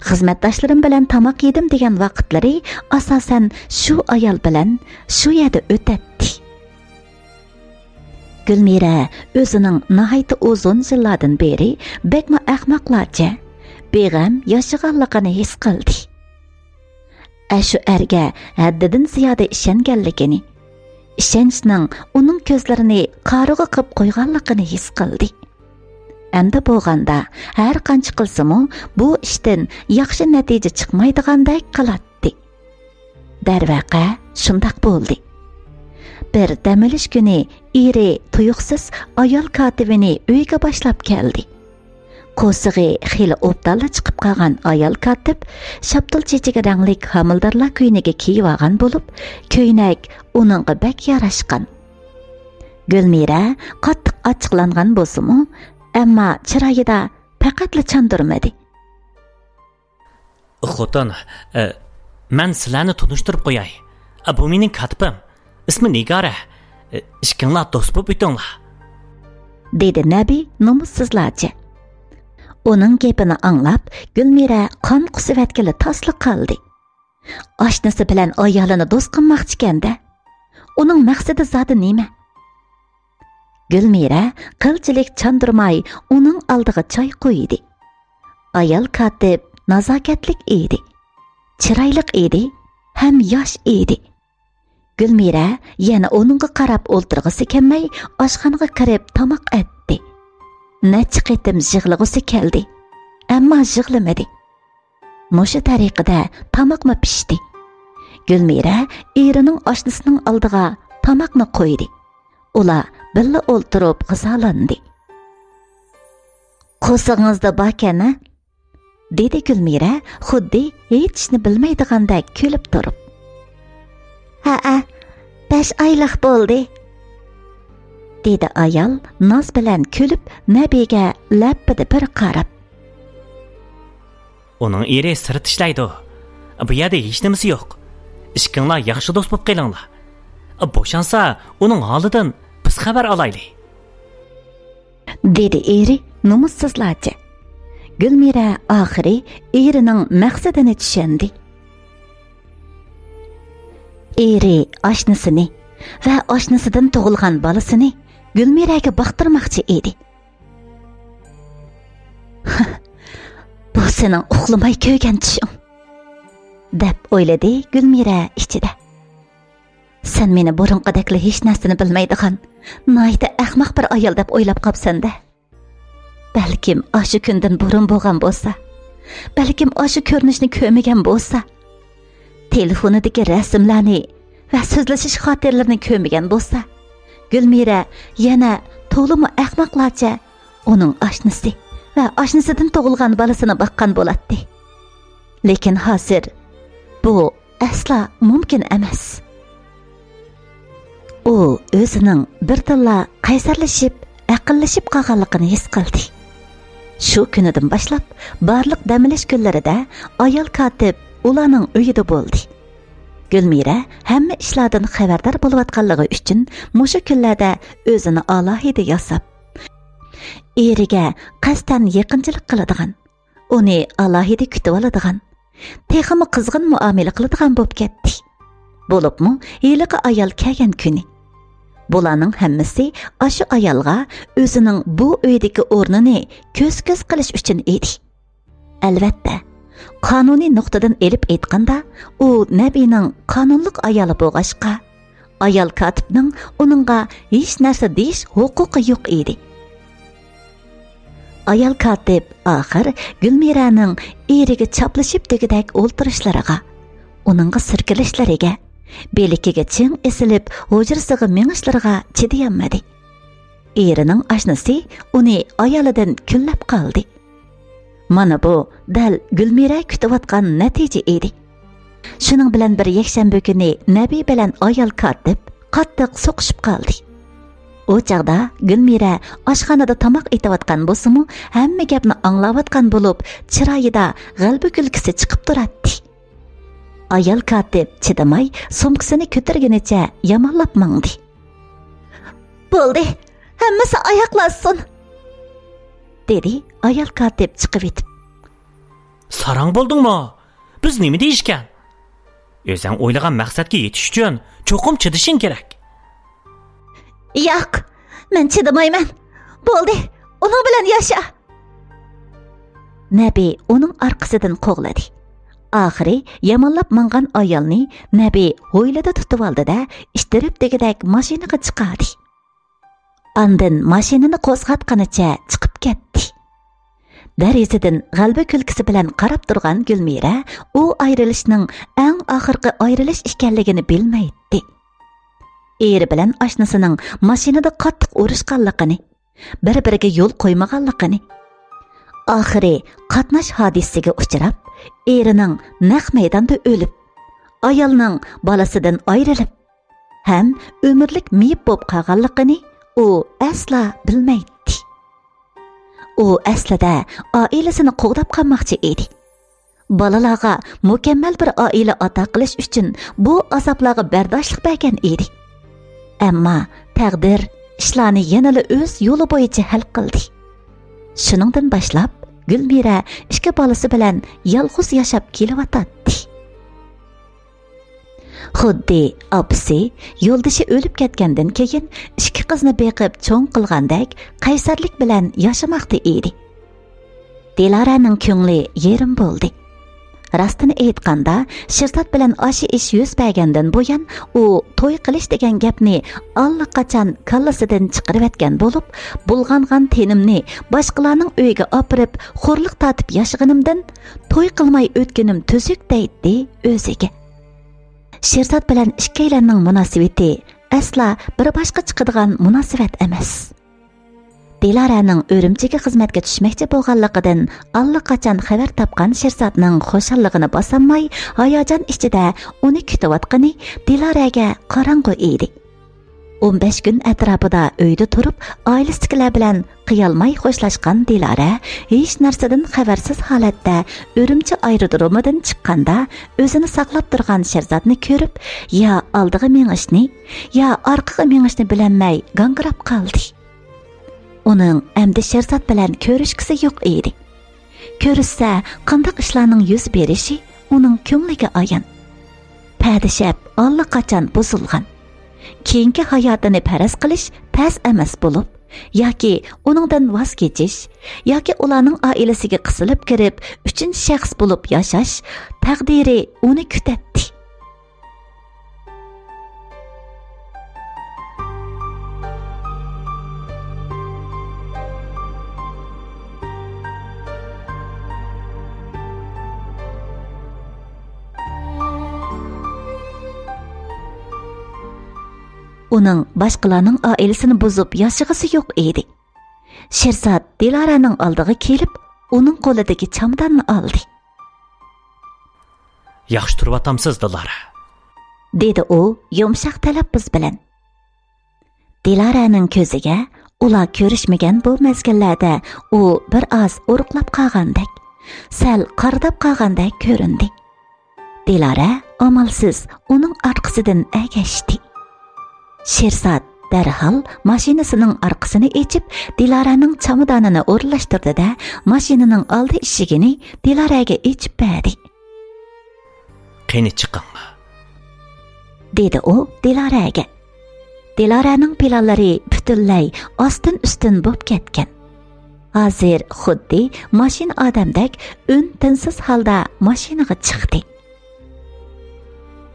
خىزمەتداشلىرىم بىلەن تاماق يېدىم دېگەن ۋاقىتلىرى ئاساسەن شۇ ئايال بىلەن شۇ يەردە ئۆتەتتى. گۈلمىرە ئۆزىنىڭ ناھايىتى ئۇزۇن يىللاردىن بېرى بەكمۇ ئەخمەقلارچە، بىغەم ياشىغانلىقىنى ھېس قىلدى. ئەشۇ ئەرگە ھەددىدىن زىيادە ئىشەنگەنلىكىنى، ئىشەنچنىڭ ئۇنىڭ كۆزلىرىنى قارىغۇ قىپ قويغانلىقىنى ھېس قىلدى. ئەمدى بولغاندا، ھەر قانچە قىلسىمۇ، بۇ ئىشتىن ياخشى نەتىجە چىقمايدىغاندەك قىلاتتى. دەرۋەقە، شۇنداق بولدى. بىر دەم ئېلىش كۈنى ئېرى تۇيۇقسىز ئايال كاتىپىنى ئۆيگە باشلاپ كەلدى. قورسىقى خېلى ئوبدانلا چىقىپ قالغان ئايال كاتىپ شاپتۇل چېچىكى رەڭلىك ھامىلىدارلار كۆينىكى كىيىۋالغان بولۇپ، كۆينەك ئۇنىڭغا بەك ياراشقان. گۈلمىرە قاتتىق ئاچچىقلانغان بولسىمۇ، ئەمما چىرايىدا پەقەتلا چاندۇرمىدى. خوتۇن، ئە، مەن سىلەرنى تونۇشتۇرۇپ قوياي. ئە، بۇ مېنىڭ كاتىپىم. ئىسمى نىگارە. ئە، ئىككىڭلار دوست بولۇپ ئۆتۈڭلار. دېدى نەبى نومۇسسىزلارچە. ئۇنىڭ گېپىنى ئاڭلاپ، گۈلمىرە قان قۇسۇۋەتكىلى تاسلا قالدى. ئاشنىسى بىلەن ئايالىنى دوست قىلماقچىكەن-دە. ئۇنىڭ مەقسىتى زادى نېمە؟ گۈلمىرە قىلچىلىك چاندۇرماي ئۇنىڭ ئالدىغا چاي قۇيدى. ئايال كاتىپ نازاكەتلىك ئىدى. چىرايلىق ئىدى ھەم ياش ئىدى. گۈلمىرە يەنە ئۇنىڭغا قاراپ ئولتۇرغۇسى كەلمەي، ئاشخانىغا كىرىپ تاماق ئەتتى. نەچچە قېتىم يىغلىغۇسى كەلدى، ئەمما يىغلىمىدى. مۇشۇ تەرىقىدە تاماقمۇ پىشتى. گۈلمىرە ئېرىنىڭ ئاشنىسىنىڭ ئالدىغا تاماقنى قويدى. ئۇلار بىللە ئولتۇرۇپ غىزالاندى. «قورسىقىڭىزدا باركەن، ھە؟» دېدى گۈلمىرە خۇددى ھېچ ئىشنى بىلمەيدىغاندەك كۈلۈپ تۇرۇپ. «ھەئە، بەش ئايلىق بولدى»، دېدى ئايال ناز بىلەن كۈلۈپ نەبىگە لەپپىدە بىر قاراپ. «ئۇنىڭ ئېرى سىرت ئىشلەيدۇ. بۇ يەردە ھېچنېمىسى يوق. ئىككىڭلار ياخشى دوست بولۇپ قېلىڭلار. بوشانسا، ئۇنىڭ ھالىدىن بىز خەۋەر ئالايلى.» دېدى ئېرى نومۇسسىزلارچە. گۈلمىرە ئاخىرى ئېرىنىڭ مەقسىتىنى چۈشەندى. ئېرى ئاشنىسىنى ۋە ئاشنىسىدىن تۇغۇلغان بالىسىنى گۈلمىرەگە باقتۇرماقچى ئىدى. «بۇ سېنىڭ ئۇخلىماي كۆرگەن چۈشۈڭ»، دەپ ئويلىدى گۈلمىرە ئىچىدە. «سەن مېنى بۇرۇنقىدەكلا ھېچ نەرسىنى بىلمەيدىغان، ناھايىتى ئەخمەق بىر ئايال دەپ ئويلاپ قاپسەن-دە. بەلكىم ئاشۇ كۈندىن بۇرۇن بولغان بولسا، بەلكىم ئاشۇ كۆرۈنۈشنى كۆرمىگەن بولسا، تېلېفونىدىكى رەسىملەرنى ۋە سۆزلىشىش خاتىرىلىرىنى كۆرمىگەن بولسا، گۈلمىرە يەنە تولىمۇ ئەخمەقلارچە ئۇنىڭ ئاشنىسى ۋە ئاشنىسىدىن تۇغۇلغان بالىسىنى باققان بولاتتى. لېكىن ھازىر بۇ ئەسلا مۇمكىن ئەمەس.» ئۇ ئۆزىنىڭ بىردىنلا قەيسەرلىشىپ، ئەقىللىشىپ قالغانلىقىنى ھېس قىلدى. شۇ كۈنىدىن باشلاپ بارلىق دەم ئېلىش كۈنلىرىدە ئايال كاتىپ ئۇلارنىڭ ئۆيىدە بولدى. گۈلمىرە ھەممە ئىشلاردىن خەۋەردار بولۇۋاتقانلىقى ئۈچۈن مۇشۇ كۈنلەردە ئۆزىنى ئالاھىدە ياساپ، ئېرىگە قەستەن يېقىنچىلىق قىلىدىغان، ئۇنى ئالاھىدە كۈتۈۋالىدىغان، تېخىمۇ قىزغىن مۇئامىلە قىلىدىغان بولۇپ كەتتى. بولۇپمۇ ھېلىقى ئايال كەلگەن كۈنى. بۇلارنىڭ ھەممىسى ئاشۇ ئايالغا ئۆزىنىڭ بۇ ئۆيدىكى ئورنىنى كۆز-كۆز قىلىش ئۈچۈن ئىدى. ئەلۋەتتە، قانۇنىي نۇقتىدىن ئېلىپ ئېيتقاندا، ئۇ نەبىنىڭ قانۇنلۇق ئايالى بولغاچقا، ئايال كاتىپنىڭ ئۇنىڭغا ھېچ نەرسە دېيىش ھوقۇقى يوق ئىدى. ئايال كاتىپ ئاخىر گۈلمىرەنىڭ ئېرىگە چاپلىشىپ دېگۈدەك ئولتۇرۇشلىرىغا، ئۇنىڭغا سۈركىلىشلىرىگە، بىلىكىگە چىڭ ئېسىلىپ ھۇجرىسىغا مېڭىشلىرىغا چىدىيالمىدى. ئېرىنىڭ ئاشنىسى ئۇنى ئايالىدىن كۈنلەپ قالدى. مانا بۇ دەل گۈلمىرە كۈتۈۋاتقان نەتىجە ئىدى. شۇنىڭ بىلەن بىر يەكشەنبە كۈنى نەبى بىلەن ئايال كاتىپ قاتتىق سوقۇشۇپ قالدى. ئۇ چاغدا گۈلمىرە ئاشخانىدا تاماق ئېتىۋاتقان بولسىمۇ، ھەممە گەپنى ئاڭلاۋاتقان بولۇپ، چىرايىدا غەلىبە كۈلكىسى چىقىپ تۇراتتى. ئايال كاتىپ چىدىماي سومكىسىنى كۆتۈرگىنىچە يامانلاپ ماڭدى. بولدى، ھەممىسى ئاياغلاشسۇن، دېدى ئايال كاتىپ چىقىۋېتىپ. ساراڭ بولدۇڭمۇ؟ بىز نېمە دېيىشكەن؟ ئۆزۈڭ ئويلىغان مەقسەتكە يېتىش ئۈچۈن چوقۇم چىدىشىڭ كېرەك. ياق، مەن چىدىمايمەن. بولدى، ئۇنىڭ بىلەن ياشا. نەبى ئۇنىڭ ئارقىسىدىن قوغلىدى. ئاخىرى يامانلاپ ماڭغان ئايالنى نەبى ھويلىدا تۇتۇۋالدى-دە، ئىتتىرىپ دېگۈدەك ماشىنىغا چىقاردى. ئاندىن ماشىنىنى قوزغاتقىنىچە چىقىپ كەتتى. دېرىزىدىن غەلىبە كۈلكىسى بىلەن قاراپ تۇرغان گۈلمىرە ئۇ ئايرىلىشنىڭ ئەڭ ئاخىرقى ئايرىلىش ئىكەنلىكىنى بىلمەيتتى. ئېرى بىلەن ئاشنىسىنىڭ ماشىنىدا قاتتىق ئۇرۇشقانلىقىنى، بىر-بىرىگە يول قويمىغانلىقىنى، ئاخىرى قاتناش ھادىسىسىگە ئۇچراپ، ئېرىنىڭ نەق مەيداندا ئۆلۈپ، ئايالنىڭ بالىسىدىن ئايرىلىپ، ھەم ئۆمۈرلۈك مېيىپ بولۇپ قالغانلىقىنى ئۇ ئەسلا بىلمەيتتى. ئۇ ئەسلىدە ئائىلىسىنى قوغداپ قالماقچى ئىدى. بالىلارغا مۇكەممەل بىر ئائىلە ئاتا قىلىش ئۈچۈن بۇ ئازابلارغا بەرداشلىق بەرگەن ئىدى. ئەمما تەقدىر ئىشلارنى يەنىلا ئۆز يولى بويىچە ھەل قىلدى. شۇنىڭدىن باشلاپ گۈلمىرە ئىككى بالىسى بىلەن يالغۇز ياشاپ كېلىۋاتاتتى. خۇددى ئاپىسى، يولدىشى ئۆلۈپ كەتكەندىن كېيىن ئىككى قىزنى بېقىپ چوڭ قىلغاندەك قەيسەرلىك بىلەن ياشىماقتا ئىدى. دىلارەنىڭ كۆڭلى يېرىم بولدى. راستىنى ئېيتقاندا، شىرزات بىلەن ئاشۇ ئىش يۈز بەرگەندىن بۇيان، ئۇ توي قىلىش دېگەن گەپنى ئاللىقاچان كاللىسىدىن چىقىرىۋەتكەن بولۇپ، بۇلغانغان تېنىمنى باشقىلارنىڭ ئۆيىگە ئاپىرىپ، خورلۇق تارتىپ ياشىغىنىمدىن توي قىلماي ئۆتكىنىم تۈزۈك، دەيتتى ئۆزىگە. شىرزات بىلەن ئىككىيلەننىڭ مۇناسىۋىتى ئەسلا بىر باشقا چىقىدىغان مۇناسىۋەت ئەمەس. دىلارەنىڭ ئۈرۈمچىگە خىزمەتكە چۈشمەكچى بولغانلىقىدىن ئاللىقاچان خەۋەر تاپقان شىرزاتنىڭ خۇشاللىقىنى باسالماي، ھاياجان ئىچىدە ئۇنى كۈتۈۋاتقىنى دىلارەگە قاراڭغۇ ئىدى. ئون بەش كۈن ئەتراپىدا ئۆيدە تۇرۇپ، ئائىلىسىدىكىلەر بىلەن قىيالماي خوشلاشقان دىلارە ھېچ نەرسىدىن خەۋەرسىز ھالەتتە ئۈرۈمچى ئايرودرومىدىن چىققاندا، ئۆزىنى ساقلاپ تۇرغان شىرزاتنى كۆرۈپ، يا ئالدىغا مېڭىشنى، يا ئارقىغا مېڭىشنى بىلەلمەي گاڭگىراپ قالدى. ئۇنىڭ ئەمدى شىرزات بىلەن كۆرۈشكۈسى يوق ئىدى. كۆرۈشسە، قانداق ئىشلارنىڭ يۈز بېرىشى ئۇنىڭ كۆڭلىگە ئايان. پەدىشەپ ئاللىقاچان بۇزۇلغان. كېيىنكى ھاياتىنى پەرەز قىلىش تەس ئەمەس بولۇپ، ياكى ئۇنىڭدىن ۋاز كېچىش، ياكى ئۇلارنىڭ ئائىلىسىگە قىسىلىپ كىرىپ، ئۈچىنچى شەخس بولۇپ ياشاش تەقدىرى ئۇنى كۈتەتتى. ئۇنىڭ باشقىلارنىڭ ئائىلىسىنى بۇزۇپ ياشىغۇسى يوق ئىدى. شىرزات دىلارەنىڭ ئالدىغا كېلىپ، ئۇنىڭ قولىدىكى چامداننى ئالدى. ياخشى تۇرۇۋاتامسىز، دىلارە؟ دېدى ئۇ يۇمشاق تەلەپپۇز بىلەن. دىلارەنىڭ كۆزىگە ئۇلار كۆرۈشمىگەن بۇ مەزگىللەردە ئۇ بىر ئاز ئورۇقلاپ قالغاندەك، سەل قارىداپ قالغاندەك كۆرۈندى. دىلارە ئامالسىز ئۇنىڭ ئارقىسىدىن ئەگەشتى. شىرزات دەرھال ماشىنىسىنىڭ ئارقىسىنى ئېچىپ، دىلارەنىڭ چامدانىنى ئورۇنلاشتۇردى-دە، ماشىنىنىڭ ئالدى ئىشىكىنى دىلارەگە ئېچىپ بەردى. قېنى چىقىڭ، دېدى ئۇ دىلارەگە. دىلارەنىڭ پىلانلىرى پۈتۈنلەي ئاستىن-ئۈستۈن بوپ كەتكەن. ھازىر خۇددى ماشىنا ئادەمدەك ئۈن-تىنسىز ھالدا ماشىنىغا چىقتى.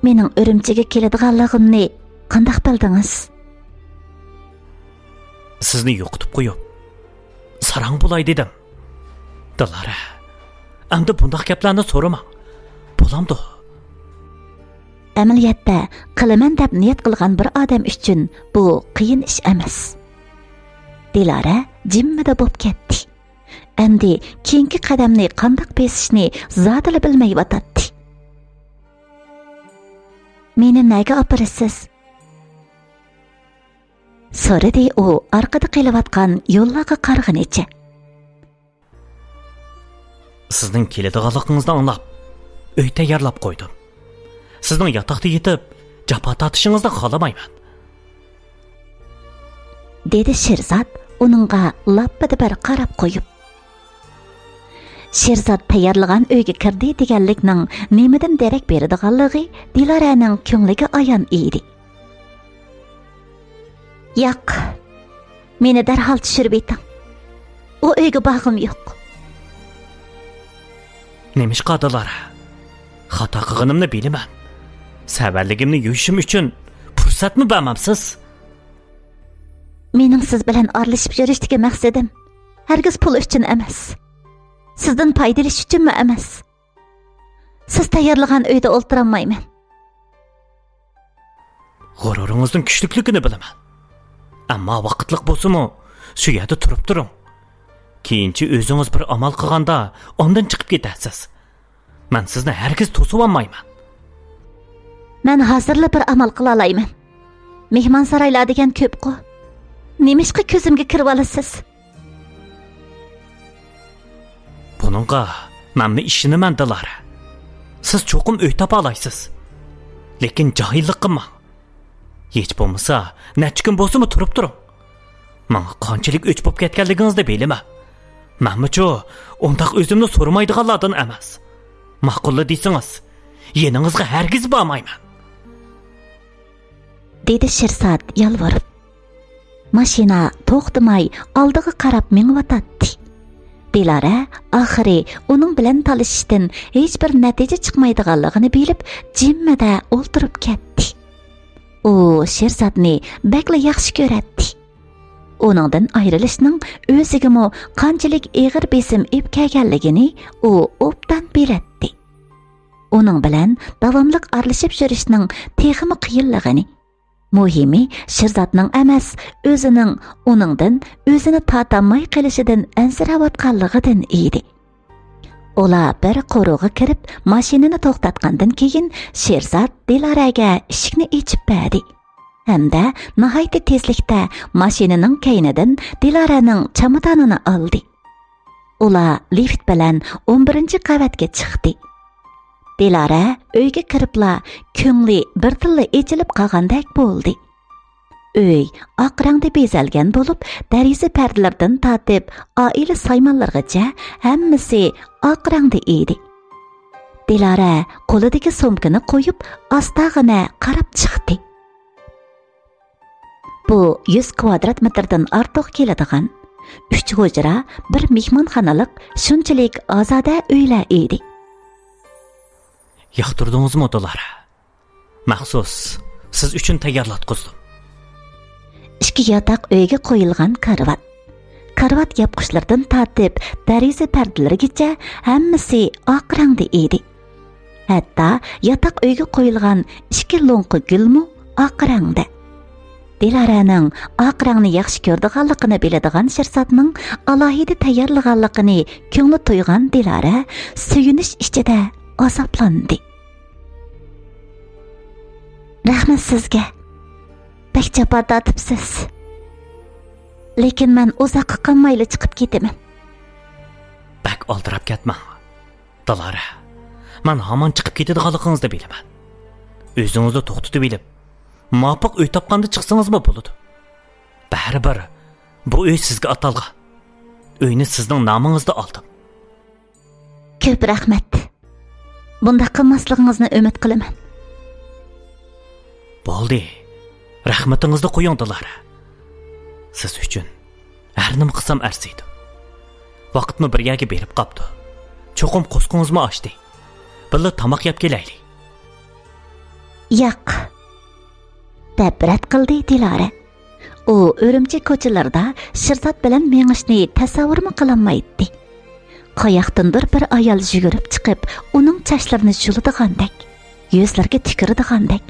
مېنىڭ ئۈرۈمچىگە كېلىدىغانلىقىمنى قانداق بىلدىڭىز؟ سىزنى يوقىتىپ قويۇپ، ساراڭ بولاي دېدىم. دىلارە، ئەمدى بۇنداق گەپلەرنى سورىماڭ. بولامدۇ؟ ئەمەلىيەتتە، قىلىمەن دەپ نىيەت قىلغان بىر ئادەم ئۈچۈن بۇ قىيىن ئىش ئەمەس. دىلارە جىممىدە بوپ كەتتى. ئەمدى كېيىنكى قەدەمنى قانداق بېسىشنى زادىلا بىلمەيۋاتاتتى. مېنى نەگە ئاپىرىسىز؟ سورىدى ئۇ ئارقىدا قېلىۋاتقان يوللارغا قارىغىنىچە. سىزنىڭ كېلىدىغانلىقىڭىزنى ئاڭلاپ، ئۆي تەييارلاپ قويدۇم. سىزنىڭ ياتاقتا يېتىپ، جاپا تارتىشىڭىزنى خالىمايمەن. دېدى شىرزات ئۇنىڭغا لاپپىدە بىر قاراپ قويۇپ. شىرزات تەييارلىغان ئۆيگە كىردى دېگەنلىكنىڭ نېمىدىن دېرەك بېرىدىغانلىقى دىلارەنىڭ كۆڭلىگە ئايان ئىدى. ياق، مېنى دەرھال چۈشۈرۈۋېتىڭ. ئۇ ئۆيگە بارغۇم يوق. نېمىشقا، دىلارە؟ خاتا قىلغىنىمنى بىلىمەن. سەۋەنلىكىمنى يۇيۇشۇم ئۈچۈن پۇرسەتمۇ بەرمەمسىز؟ مېنىڭ سىز بىلەن ئارىلىشىپ يۈرۈشتىكى مەقسىتىم ھەرگىز پۇل ئۈچۈن ئەمەس. سىزدىن پايدىلىنىش ئۈچۈنمۇ ئەمەس. سىز تەييارلىغان ئۆيدە ئولتۇرالمايمەن. غۇرۇرىڭىزنىڭ كۈچلۈكلۈكىنى بىلىمەن. ئەمما ۋاقىتلىق بولسىمۇ، شۇ يەردە تۇرۇپ تۇرۇڭ. كېيىنچە ئۆزىڭىز بىر ئامال قىلغاندا، ئاندىن چىقىپ كېتەرسىز. مەن سىزنى ھەرگىز توسۇۋالمايمەن. مەن ھازىرلا بىر ئامال قىلالايمەن. مېھمانسارايلار دېگەن كۆپقۇ. نېمىشقا كۆزۈمگە كىرىۋالىسىز؟ بۇنىڭغا مەنمۇ ئىشىنىمەن، دىلارە. سىز چوقۇم ئۆي تاپالايسىز. لېكىن جاھىللىق قىلماڭ. ھېچ بولمىسا، نەچچە كۈن بولسىمۇ تۇرۇپ تۇرۇڭ. ماڭا قانچىلىك ئۆچ بولۇپ كەتكەنلىكىڭىزنى بىلىمەن. مەنمۇچۇ ئۇنداق ئۆزۈمنى سورىمايدىغانلاردىن ئەمەس. ماقۇللا دېسىڭىز، يېنىڭىزغا ھەرگىز بارمايمەن. دېدى شىرزات يالۋۇرۇپ. ماشىنا توختىماي ئالدىغا قاراپ مېڭىۋاتاتتى. دىلارە ئاخىرى ئۇنىڭ بىلەن تالىشىشتىن ھېچبىر نەتىجە چىقمايدىغانلىقىنى بىلىپ، جىممىدە ئولتۇرۇپ كەتتى. ئۇ شىرزاتنى بەكلا ياخشى كۆرەتتى. ئۇنىڭدىن ئايرىلىشنىڭ ئۆزىگىمۇ قانچىلىك ئېغىر بېسىم ئېلىپ كەلگەنلىكىنى ئۇ ئوبدان بىلەتتى. ئۇنىڭ بىلەن داۋاملىق ئارىلىشىپ يۈرۈشنىڭ تېخىمۇ قىيىنلىقىنى، مۇھىمى شىرزاتنىڭ ئەمەس، ئۆزىنىڭ ئۇنىڭدىن ئۆزىنى تارتالماي قېلىشىدىن ئەنسىرەۋاتقانلىقىدىن ئىدى. ئۇلار بىر قورۇغا كىرىپ، ماشىنىنى توختاتقاندىن كېيىن، شىرزات دىلارەگە ئىشىكنى ئېچىپ بەردى ھەمدە ناھايىتى تېزلىكتە ماشىنىنىڭ كەينىدىن دىلارەنىڭ چامادانىنى ئالدى. ئۇلار لىفت بىلەن ئون بىرىنچى قەۋەتكە چىقتى. دىلارە ئۆيگە كىرىپلا، كۆڭلى بىردىنلا ئېچىلىپ قالغاندەك بولدى. ئۆي ئاق رەڭدە بېزەلگەن بولۇپ، دېرىزە پەردىلىرىدىن تارتىپ ئائىلە سايمانلىرىغىچە ھەممىسى ئاق رەڭدە ئىدى. دىلارە قولىدىكى سومكىنى قويۇپ، ئاستاغىنە قاراپ چىقتى. بۇ يۈز كۋادرات مېتىردىن ئارتۇق كېلىدىغان، ئۈچ ھۇجرا، بىر مېھمانخانىلىق شۇنچىلىك ئازادە ئۆيلەر ئىدى. ياقتۇردىڭىزمۇ، دىلارە؟ مەخسۇس سىز ئۈچۈن تەييارلاتقۇزدۇم. ئىككى ياتاق ئۆيگە قويۇلغان كارىۋات، كارىۋات ياپقۇچلىرىدىن تارتىپ دېرىزە پەردىلىرىگىچە ھەممىسى ئاق رەڭدە ئىدى. ھەتتا ياتاق ئۆيگە قويۇلغان ئىككى لوڭقا گۈلمۇ ئاق رەڭدە. دىلارەنىڭ ئاق رەڭنى ياخشى كۆرىدىغانلىقىنى بىلىدىغان شىرزاتنىڭ ئالاھىدە تەييارلىغانلىقىنى كۆڭلى تويغان دىلارە سۆيۈنۈش ئىچىدە ئازابلاندى. رەھمەت سىزگە. بەك جاپا تارتىپسىز. لېكىن مەن ئۇزاققا قالمايلا چىقىپ كېتىمەن. بەك ئالدىراپ كەتمەڭ، دىلارە. مەن ھامان چىقىپ كېتىدىغانلىقىڭىزنى بىلىمەن. ئۆزىڭىزنى توختىتىۋېلىپ، مۇۋاپىق ئۆي تاپقاندا چىقسىڭىزمۇ بولىدۇ. بەرىبىر بۇ ئۆي سىزگە ئاتالغان. ئۆينى سىزنىڭ نامىڭىزدا ئالدىم. كۆپ رەھمەت. بۇنداق قىلماسلىقىڭىزنى ئۈمىد قىلىمەن. بولدى. رەھمىتىڭىزنى قويۇڭ، دىلارە. سىز ئۈچۈن ھەر نېمە قىلسام ئەرزىيدۇ. ۋاقىتمۇ بىر يەرگە بېرىپ قاپتۇ. چوقۇم قورسىقىڭىزمۇ ئاچتى. بىللە تاماق يەپ كېلەيلى. ياق، دەپ رەت قىلدى دىلارە. ئۇ ئۈرۈمچى كوچىلىرىدا شىرزات بىلەن مېڭىشنى تەسەۋۋۇرمۇ قىلالمايتتى. قاياقتىندۇر بىر ئايال يۈگۈرۈپ چىقىپ، ئۇنىڭ چاچلىرىنى يۇلىدىغاندەك، يۈزلىرىگە تۈكۈرىدىغاندەك،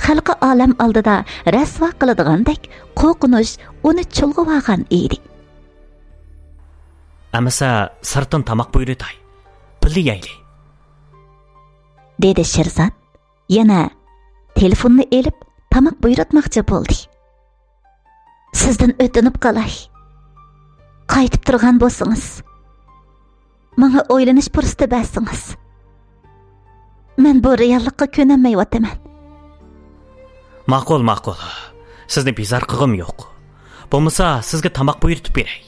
خەلقى ئالەم ئالدىدا رەسۋا قىلىدىغاندەك قورقۇنچ ئۇنى چۇلغىۋالغان ئىدى. ئەمىسە سىرتتىن تاماق بۇيرۇتاي، بىللە يەيلى، دېدى شىرزات. يەنە تېلېفوننى ئېلىپ، تاماق بۇيرۇتماقچى بولدى. سىزدىن ئۆتۈنۈپ قالاي. قايتىپ تۇرغان بولسىڭىز، ماڭا ئويلىنىش پۇرسىتى بەرسىڭىز. مەن بۇ رېئاللىققا كۆنەلمەيۋاتىمەن. ماقۇل، ماقۇل. سىزنى بىزار قىلغۇم يوق. بولمىسا، سىزگە تاماق بۇيرۇتۇپ بېرەي.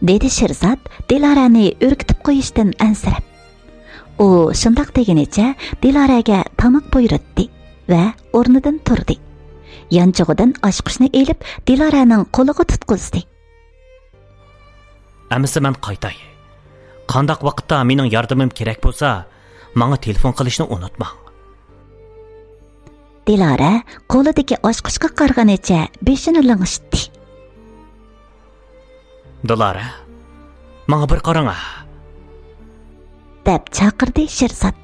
دېدى شىرزات دىلارەنى ئۈركۈتۈپ قويۇشتىن ئەنسىرەپ. ئۇ شۇنداق دېگىنىچە دىلارەگە تاماق بۇيرۇتتى ۋە ئورنىدىن تۇردى. يانچۇقىدىن ئاچقۇچنى ئېلىپ، دىلارەنىڭ قولىغا تۇتقۇزدى. ئەمىسە مەن قايتاي. قانداق ۋاقىتتا مېنىڭ ياردىمىم كېرەك بولسا، ماڭا تېلېفون قىلىشنى ئۇنتۇماڭ. دىلارە قولىدىكى ئاچقۇچقا قارىغىنىچە بېشىنى لىڭشىتتى. دىلارە، ماڭا بىر قاراڭ ھە، دەپ چاقىردى شىرزات.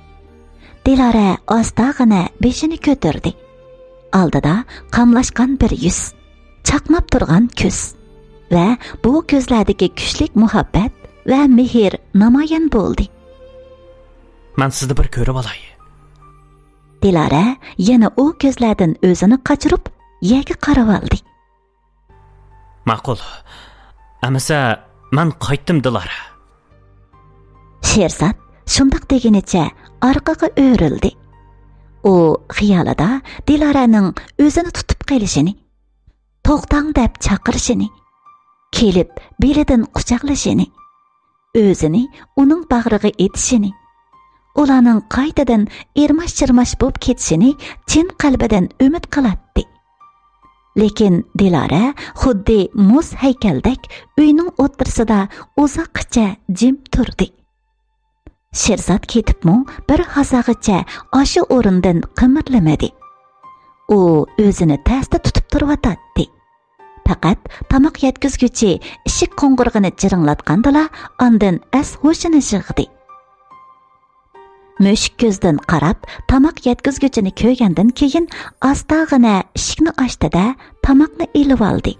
دىلارە ئاستاغىنە بېشىنى كۆتۈردى. ئالدىدا قاملاشقان بىر يۈز، چاقناپ تۇرغان كۆز ۋە بۇ كۆزلەردىكى كۈچلۈك مۇھەببەت ۋە مېھىر نامايان بولدى. مەن سىزنى بىر كۆرۈۋالاي. دىلارە يەنە ئۇ كۆزلەردىن ئۆزىنى قاچۇرۇپ، يەرگە قارىۋالدى. ماقۇل. ئەمىسە، مەن قايتتىم، دىلارە. شىرزات شۇنداق دېگىنىچە ئارقىغا ئۆرۈلدى. ئۇ خىيالىدا دىلارەنىڭ ئۆزىنى تۇتۇپ قېلىشىنى، توختاڭ دەپ چاقىرىشىنى، كېلىپ بېلىدىن قۇچاقلىشىنى، ئۆزىنى ئۇنىڭ باغرىغا ئېتىشىنى، ئۇلارنىڭ قايتىدىن ئىرماش-چىرماش بولۇپ كېتىشىنى چىن قەلبىدىن ئۈمىد قىلاتتى. لېكىن دىلارە خۇددى مۇز ھەيكەلدەك ئۆينىڭ ئوتتۇرىسىدا ئۇزاققىچە جىم تۇردى. شىرزات كېتىپمۇ بىر ھازاغىچە ئاشۇ ئورنىدىن قىمىرلىمىدى. ئۇ ئۆزىنى تەستە تۇتۇپ تۇرۇۋاتاتتى. پەقەت تاماق يەتكۈزگۈچى ئىشىك قوڭغۇرىقىنى جىرىڭلاتقاندىلا، ئاندىن ئەس ھوشىنى يىغدى. مۈشۈك كۆزدىن قاراپ، تاماق يەتكۈزگۈچىنى كۆرگەندىن كېيىن، ئاستاغىنە ئىشىكنى ئاچتى-دە، تاماقنى ئېلىۋالدى.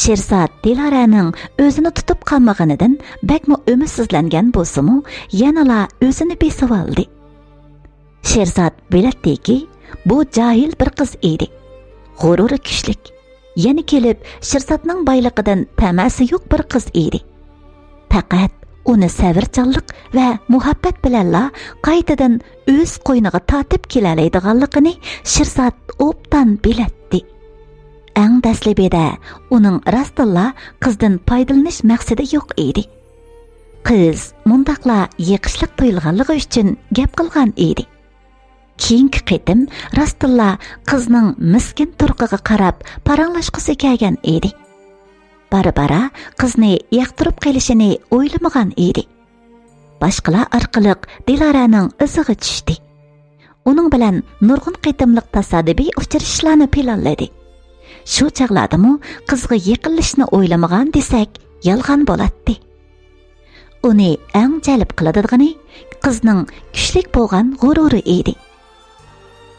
شىرزات دىلارەنىڭ ئۆزىنى تۇتۇپ قالمىغىنىدىن بەكمۇ ئۈمىدسىزلەنگەن بولسىمۇ، يەنىلا ئۆزىنى بېسىۋالدى. شىرزات بىلەتتىكى، بۇ جاھىل بىر قىز ئىدى. غۇرۇرى كۈچلۈك. يەنە كېلىپ، شىرزاتنىڭ بايلىقىدىن تەمەسى يوق بىر قىز ئىدى. پەقەت ئۇنى سەۋرچانلىق ۋە مۇھەببەت بىلەنلا قايتىدىن ئۆز قوينىغا تارتىپ كېلەلەيدىغانلىقىنى شىرزات ئوبدان بىلەتتى. ئەڭ دەسلىپىدە ئۇنىڭ راستتىنلا قىزدىن پايدىلىنىش مەقسىتى يوق ئىدى. قىز مۇنداقلا يېقىشلىق تۇيۇلغانلىقى ئۈچۈن گەپ قىلغان ئىدى. كېيىنكى قېتىم راستتىنلا قىزنىڭ مىسكىن تۇرقىغا قاراپ پاراڭلاشقۇسى كەلگەن ئىدى. بارا-بارا قىزنى ياقتۇرۇپ قېلىشىنى ئويلىمىغان ئىدى. باشقىلار ئارقىلىق دىلارەنىڭ ئىزىغا چۈشتى. ئۇنىڭ بىلەن نۇرغۇن قېتىملىق تاسادىپىي ئۇچرىشىشلارنى پىلانلىدى. شۇ چاغلاردىمۇ قىزغا يېقىنلىشىشنى ئويلىمىغان دېسەك يالغان بولاتتى. ئۇنى ئەڭ جەلپ قىلىدىغىنى قىزنىڭ كۈچلۈك بولغان غۇرۇرى ئىدى.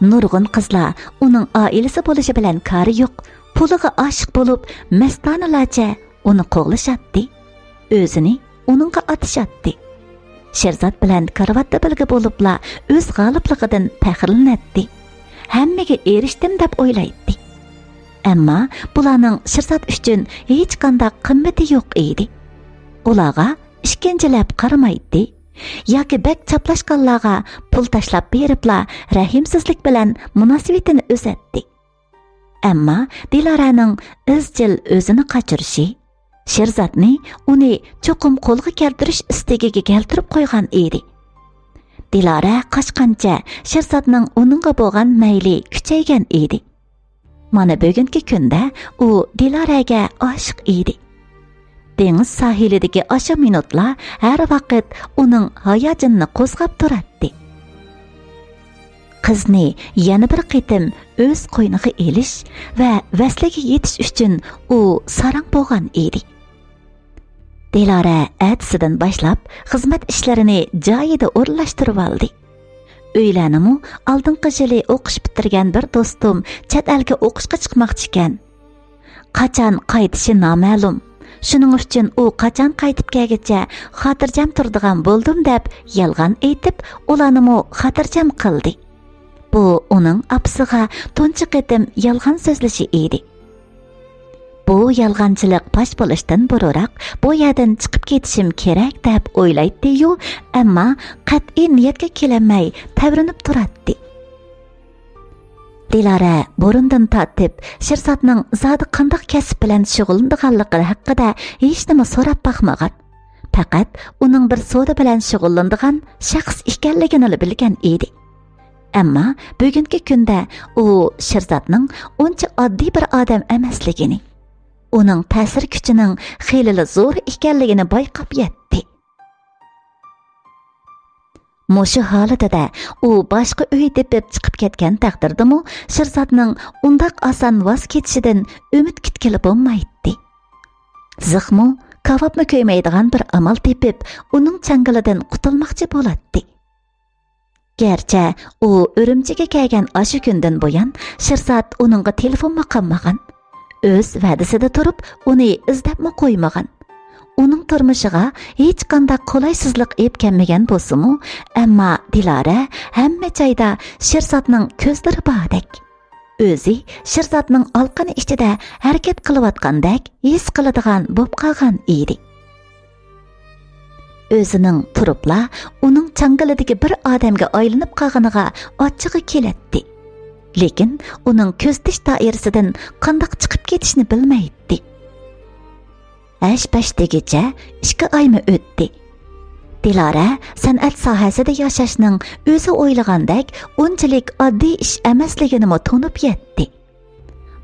نۇرغۇن قىزلار ئۇنىڭ ئائىلىسى بولۇشى بىلەن كارى يوق، پۇلىغا ئاشىق بولۇپ، مەستانىلەرچە ئۇنى قوغلىشاتتى، ئۆزىنى ئۇنىڭغا ئاتىشاتتى. شىرزات بىلەن كارىۋاتتا بىرگە بولۇپلا ئۆز غالىپلىقىدىن پەخىرلىنەتتى. ھەممىگە ئېرىشتىم دەپ ئويلايتتى. ئەمما بۇلارنىڭ شىرزات ئۈچۈن ھېچقانداق قىممىتى يوق ئىدى. ئۇلارغا ئىككىنچىلەپ قارىمايتتى ياكى بەك چاپلاشقانلارغا پۇل تاشلاپ بېرىپلا رەھىمسىزلىك بىلەن مۇناسىۋىتىنى ئۈزەتتى. ئەمما دىلارەنىڭ ئىزچىل ئۆزىنى قاچۇرۇشى شىرزاتنى ئۇنى چوقۇم قولغا كەلتۈرۈش ئىستىكىگە كەلتۈرۈپ قويغان ئىدى. دىلارە قاچقانچە شىرزاتنىڭ ئۇنىڭغا بولغان مەيلى كۈچەيگەن ئىدى. مانا بۈگۈنكى كۈندە ئۇ دىلارەگە ئاشىق ئىدى. دېڭىز ساھىلىدىكى ئاشۇ مىنۇتلار ھەر ۋاقىت ئۇنىڭ ھاياجىنىنى قوزغاپ تۇراتتى. قىزنى يەنە بىر قېتىم ئۆز قوينىغا ئېلىش ۋە ۋەسلىگە يېتىش ئۈچۈن ئۇ ساراڭ بولغان ئىدى. دىلارە ئەتىسىدىن باشلاپ خىزمەت ئىشلىرىنى جايىدا ئورۇنلاشتۇرۇۋالدى. ئۆيلەرنىمۇ ئالدىنقى يىلى ئوقۇش پۈتتۈرگەن بىر دوستۇم چەت ئەلگە ئوقۇشقا چىقماقچىكەن. قاچان قايتىشى نامەلۇم. شۇنىڭ ئۈچۈن ئۇ قاچان قايتىپ كەلگىچە خاتىرجەم تۇرىدىغان بولدۇم دەپ يالغان ئېيتىپ، ئۇلارنىمۇ خاتىرجەم قىلدى. بۇ ئۇنىڭ ئاپىسىغا تۇنجى قېتىم يالغان سۆزلىشى ئىدى. بۇ يالغانچىلىق پاش بولۇشتىن بۇرۇنراق بۇ يەردىن چىقىپ كېتىشىم كېرەك دەپ ئويلايتتى-يۇ، ئەمما قەتئىي نىيەتكە كېلەلمەي تەۋرىنىپ تۇراتتى. دىلارە بۇرۇندىن تارتىپ شىرزاتنىڭ زادى قانداق كەسىپ بىلەن شۇغۇللىنىدىغانلىقى ھەققىدە ھېچنېمە سوراپ باقمىغان. پەقەت ئۇنىڭ بىر سودا بىلەن شۇغۇللىنىدىغان شەخس ئىكەنلىكىنىلا بىلگەن ئىدى. ئەمما بۈگۈنكى كۈندە ئۇ شىرزاتنىڭ ئۇنچە ئاددىي بىر ئادەم ئەمەسلىكىنى، ئۇنىڭ تەسىر كۈچىنىڭ خېلىلا زور ئىكەنلىكىنى بايقاپ يەتتى. مۇشۇ ھالىتىدە ئۇ باشقا ئۆي تېپىپ چىقىپ كەتكەن تەقدىردىمۇ، شىرزاتنىڭ ئۇنداق ئاسان ۋاز كېچىشىدىن ئۈمىد كۈتكىلى بولمايتتى. زىخمۇ، كاۋاپمۇ كۆيمەيدىغان بىر ئامال تېپىپ، ئۇنىڭ چاڭگىلىدىن قۇتۇلماقچى بولاتتى. گەرچە ئۇ ئۈرۈمچىگە كەلگەن ئاشۇ كۈندىن بۇيان شىرزات ئۇنىڭغا تېلېفونمۇ قىلمىغان، ئۆز ۋەدىسىدە تۇرۇپ ئۇنى ئىزدەپمۇ قويمىغان. ئۇنىڭ تۇرمۇشىغا ھېچقانداق قولايسىزلىق ئېلىپ كەلمىگەن بولسىمۇ، ئەمما دىلارە ھەممە جايدا شىرزاتنىڭ كۆزلىرى باردەك. ئۆزى شىرزاتنىڭ ئالىقىنى ئىچىدە ھەرىكەت قىلىۋاتقاندەك ھېس قىلىدىغان بولۇپ قالغان ئىدى. ئۆزىنىڭ تۇرۇپلا ئۇنىڭ چاڭگىلىدىكى بىر ئادەمگە ئايلىنىپ قالغىنىغا ئاچچىقى كېلەتتى. لېكىن ئۇنىڭ كۆزىتىش دائىرىسىدىن قانداق چىقىپ كېتىشنى بىلمەيتتى. ھەش-پەش دېگۈچە ئىككى ئايمۇ ئۆتتى. دىلارە سەنئەت ساھەسىدە ياشاشنىڭ ئۆزى ئويلىغاندەك ئۇنچىلىك ئاددىي ئىش ئەمەسلىكىنىمۇ تونۇپ يەتتى.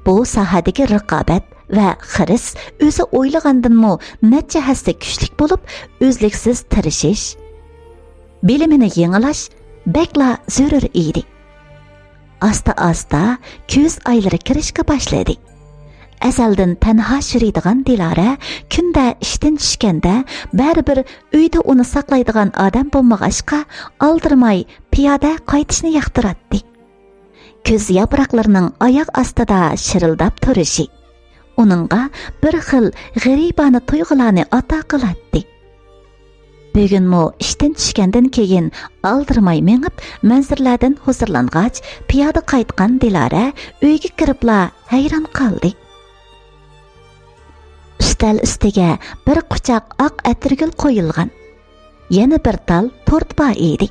بۇ ساھەدىكى رىقابەت ۋە خىرىس ئۆزى ئويلىغاندىنمۇ نەچچە ھەسسە كۈچلۈك بولۇپ، ئۈزلۈكسىز تىرىشىش، بىلىمىنى يېڭىلاش بەكلا زۆرۈر ئىدى. ئاستا-ئاستا كۈز ئايلىرى كىرىشكە باشلىدى. ئەزەلدىن تەنھا يۈرىدىغان دىلارە كۈندە ئىشتىن چۈشكەندە، بەرىبىر ئۆيدە ئۇنى ساقلايدىغان ئادەم بولمىغاچقا، ئالدىرىماي پىيادە قايتىشنى ياقتۇراتتى. كۈز ياپراقلىرىنىڭ ئاياغ ئاستىدا شىرىلداپ تۇرۇشى ئۇنىڭغا بىر خىل غېرىبانە تۇيغۇلارنى ئاتا قىلاتتى. بۈگۈنمۇ ئىشتىن چۈشكەندىن كېيىن ئالدىرىماي مېڭىپ، مەنزىرىلەردىن ھۇزۇرلانغاچ، پىيادە قايتقان دىلارە ئۆيگە كىرىپلا ھەيران قالدى. ئۈستەل ئۈستىگە بىر قۇچاق ئاق ئەتىرگۈل قويۇلغان. يەنە بىر تال تورت بار ئىدى.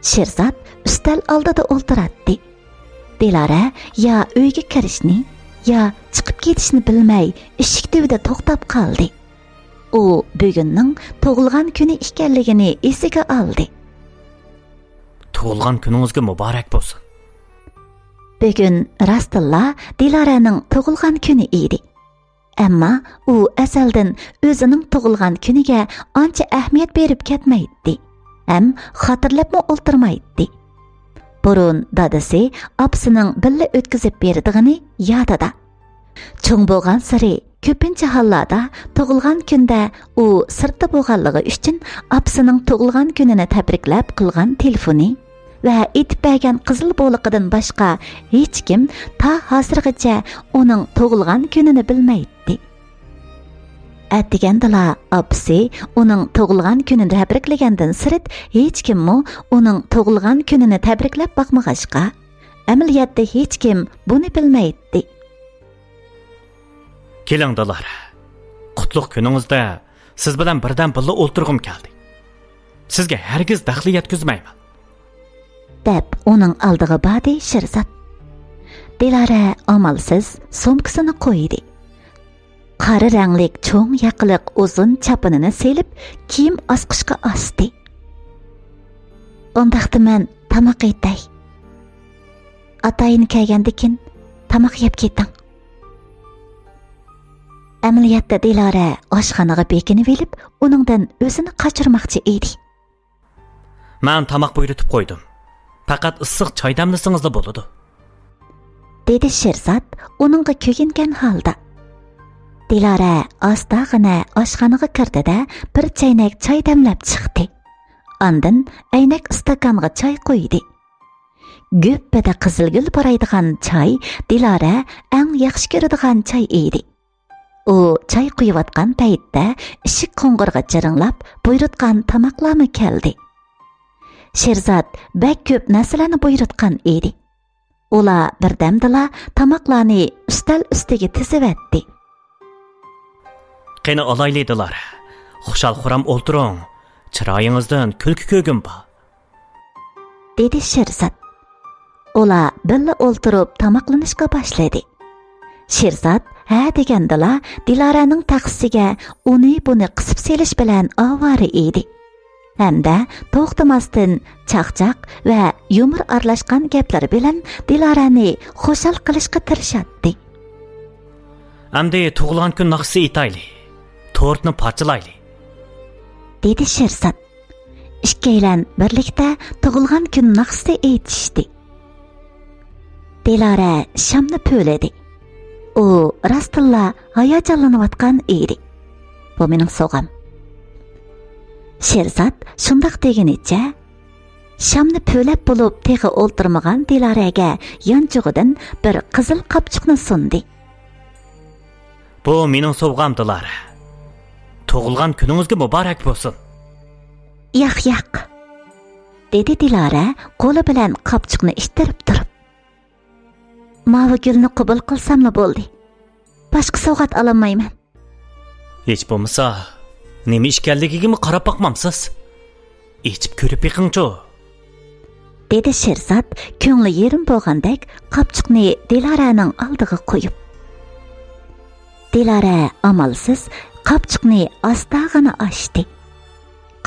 شىرزات ئۈستەل ئالدىدا ئولتۇراتتى. دىلارە يا ئۆيگە كىرىشنى، يا چىقىپ كېتىشنى بىلمەي، ئىشىك تۈۋىدە توختاپ قالدى. ئۇ بۈگۈننىڭ تۇغۇلغان كۈنى ئىكەنلىكىنى ئېسىگە ئالدى. تۇغۇلغان كۈنىڭىزگە مۇبارەك بولسۇن. بۈگۈن راستتىنلا دىلارەنىڭ تۇغۇلغان كۈنى ئىدى. ئەمما ئۇ ئەزەلدىن ئۆزىنىڭ تۇغۇلغان كۈنىگە ئانچە ئەھمىيەت بېرىپ كەتمەيتتى ھەم خاتىرىلەپمۇ ئولتۇرمايتتى. بۇرۇن دادىسى ئاپىسىنىڭ بىللە ئۆتكۈزۈپ بېرىدىغىنى يادىدا. چوڭ بولغانسېرى كۆپىنچە ھاللاردا تۇغۇلغان كۈندە ئۇ سىرتتا بولغانلىقى ئۈچۈن ئاپىسىنىڭ تۇغۇلغان كۈنىنى تەبرىكلەپ قىلغان تېلېفونى ۋە ئېتىپ بەرگەن قىزىل بولىقىدىن باشقا ھېچكىم تا ھازىرغىچە ئۇنىڭ تۇغۇلغان كۈنىنى بىلمەيتتى. ئەتىگەندىلا ئاپىسى ئۇنىڭ تۇغۇلغان كۈنىنى تەبرىكلىگەندىن سىرت، ھېچكىممۇ ئۇنىڭ تۇغۇلغان كۈنىنى تەبرىكلەپ باقمىغاچقا، ئەمەلىيەتتە ھېچكىم بۇنى بىلمەيتتى. كېلىڭ، دىلارە. قۇتلۇق كۈنىڭىزدە سىز بىلەن بىردەم بىللە ئولتۇرغۇم كەلدى. سىزگە ھەرگىز دەخلى يەتكۈزمەيمەن. دەپ ئۇنىڭ ئالدىغا باردى شىرزات. دىلارە ئامالسىز سومكىسىنى قويدى. قارا رەڭلىك چوڭ ياقىلىق ئۇزۇن چاپىنىنى سېلىپ، كىيىم ئاسقۇچقا ئاستى. ئۇنداقتا مەن تاماق ئېتەي. ئاتايىن كەلگەندىكىن تاماق يەپ كېتىڭ. ئەمەلىيەتتە دىلارە ئاشخانىغا بېكىنىۋېلىپ، ئۇنىڭدىن ئۆزىنى قاچۇرماقچى ئىدى. مەن تاماق بۇيرۇتۇپ قويدۇم. پەقەت ئىسسىق چاي دەملىسىڭىزلا بولىدۇ. دېدى شىرزات ئۇنىڭغا كۆيۈنگەن ھالدا. دىلارە ئاستاغىنە ئاشخانىغا كىردى-دە، بىر چەينەك چاي دەملەپ چىقتى. ئاندىن ئەينەك ئىستاكانغا چاي قۇيدى. گۈپپىدە قىزىلگۈل پۇرايدىغان چاي دىلارە ئەڭ ياخشى كۆرىدىغان چاي ئىدى. ئۇ چاي قۇيۇۋاتقان پەيتتە ئىشىك قوڭغۇرىغا جىرىڭلاپ بۇيرۇتقان تاماقلارمۇ كەلدى. شىرزات بەك كۆپ نەرسىلەرنى بۇيرۇتقان ئىدى. ئۇلار بىردەمدىلا تاماقلارنى ئۈستەل ئۈستىگە تىزىۋەتتى. قېنى ئالايلى، دىلارە. خۇشال-خۇرام ئولتۇرۇڭ. چىرايىڭىزدىن كۈلكە كۆرگۈم بار. دېدى شىرزات. ئۇلار بىللە ئولتۇرۇپ تاماقلىنىشقا باشلىدى. شىرزات ھە دېگەندىلا دىلارەنىڭ تەخسىسىگە ئۇنى-بۇنى قىسىپ سېلىش بىلەن ئاۋارە ئىدى. ھەمدە توختىماستىن چاقچاق ۋە يۇمۇر ئارىلاشقان گەپلىرى بىلەن دىلارەنى خۇشال قىلىشقا تىرىشاتتى. ئەمدى تۇغۇلغان كۈن ناخشىسى ئېيتايلى. تورتنى پارچىلايلى. دېدى شىرزات. ئىككىيلەن بىرلىكتە تۇغۇلغان كۈن ناخشىسى ئېيتىشتى. دىلارە شامنى پۈۋلىدى. ئۇ راستتىنلا ھاياجانلىنىۋاتقان ئىدى. بۇ مېنىڭ سوۋغام. شىرزات شۇنداق دېگىنىچە، شامنى پۈۋلەپ بولۇپ تېخى ئولتۇرمىغان دىلارەگە يانچۇقىدىن بىر قىزىل قاپچۇقنى سۇندى. بۇ مېنىڭ سوۋغام، دىلارە. تۇغۇلغان كۈنىڭىزگە مۇبارەك بولسۇن. ياق، ياق، دېدى دىلارە قولى بىلەن قاپچۇقنى ئىتتىرىپ تۇرۇپ. ماۋۇ گۈلنى قوبۇل قىلساملا بولدى. باشقا سوۋغات ئالالمايمەن. ھېچ بولمىسا، نېمە ئىكەنلىكىگىمۇ قاراپ باقمامسىز؟ ئېچىپ كۆرۈپ بېقىڭچۇ؟ دېدى شىرزات كۆڭلى يېرىم بولغاندەك قاپچۇقنى دىلارەنىڭ ئالدىغا قويۇپ. دىلارە ئامالسىز قاپچۇقنى ئاستاغىنا ئاچتى.